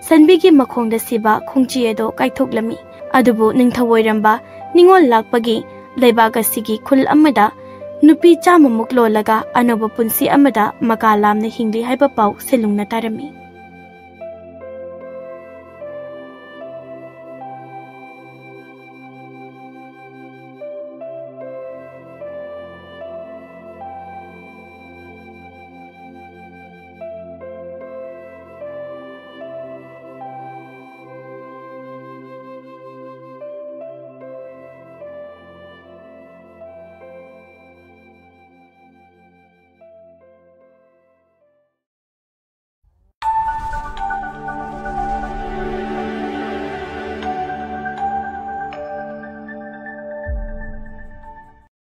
ꯁꯟꯕꯤꯒꯤ ꯃꯈꯣꯡꯗ ꯁꯤꯕ ꯈꯣꯡꯆꯤ ꯑꯗꯣ ꯀꯥꯏꯊꯣꯛꯂꯝꯃꯤ꯫ ꯑꯗꯨꯕꯨ ꯅꯤꯡꯊꯧ ꯑꯣꯏꯔꯝꯕ ꯅꯤꯡꯉꯣꯜ ꯂꯥꯛꯄꯒꯤ ꯂꯩꯕꯥꯛ ꯑꯁꯤꯒꯤ ꯈꯨꯜ ꯑꯃꯗ ꯅꯨꯄꯤ ꯆꯥꯝꯃꯃꯨꯛ ꯂꯣꯜꯂꯒ ꯑꯅꯧꯕ ꯄꯨꯟꯁꯤ ꯑꯃꯗ ꯃꯀꯥ ꯂꯥꯝꯅ ꯍꯤꯡꯂꯤ ꯍꯥꯏꯕ ꯄꯥꯎ ꯁꯦꯂꯨꯡꯅ ꯇꯥꯔꯝꯃꯤ꯫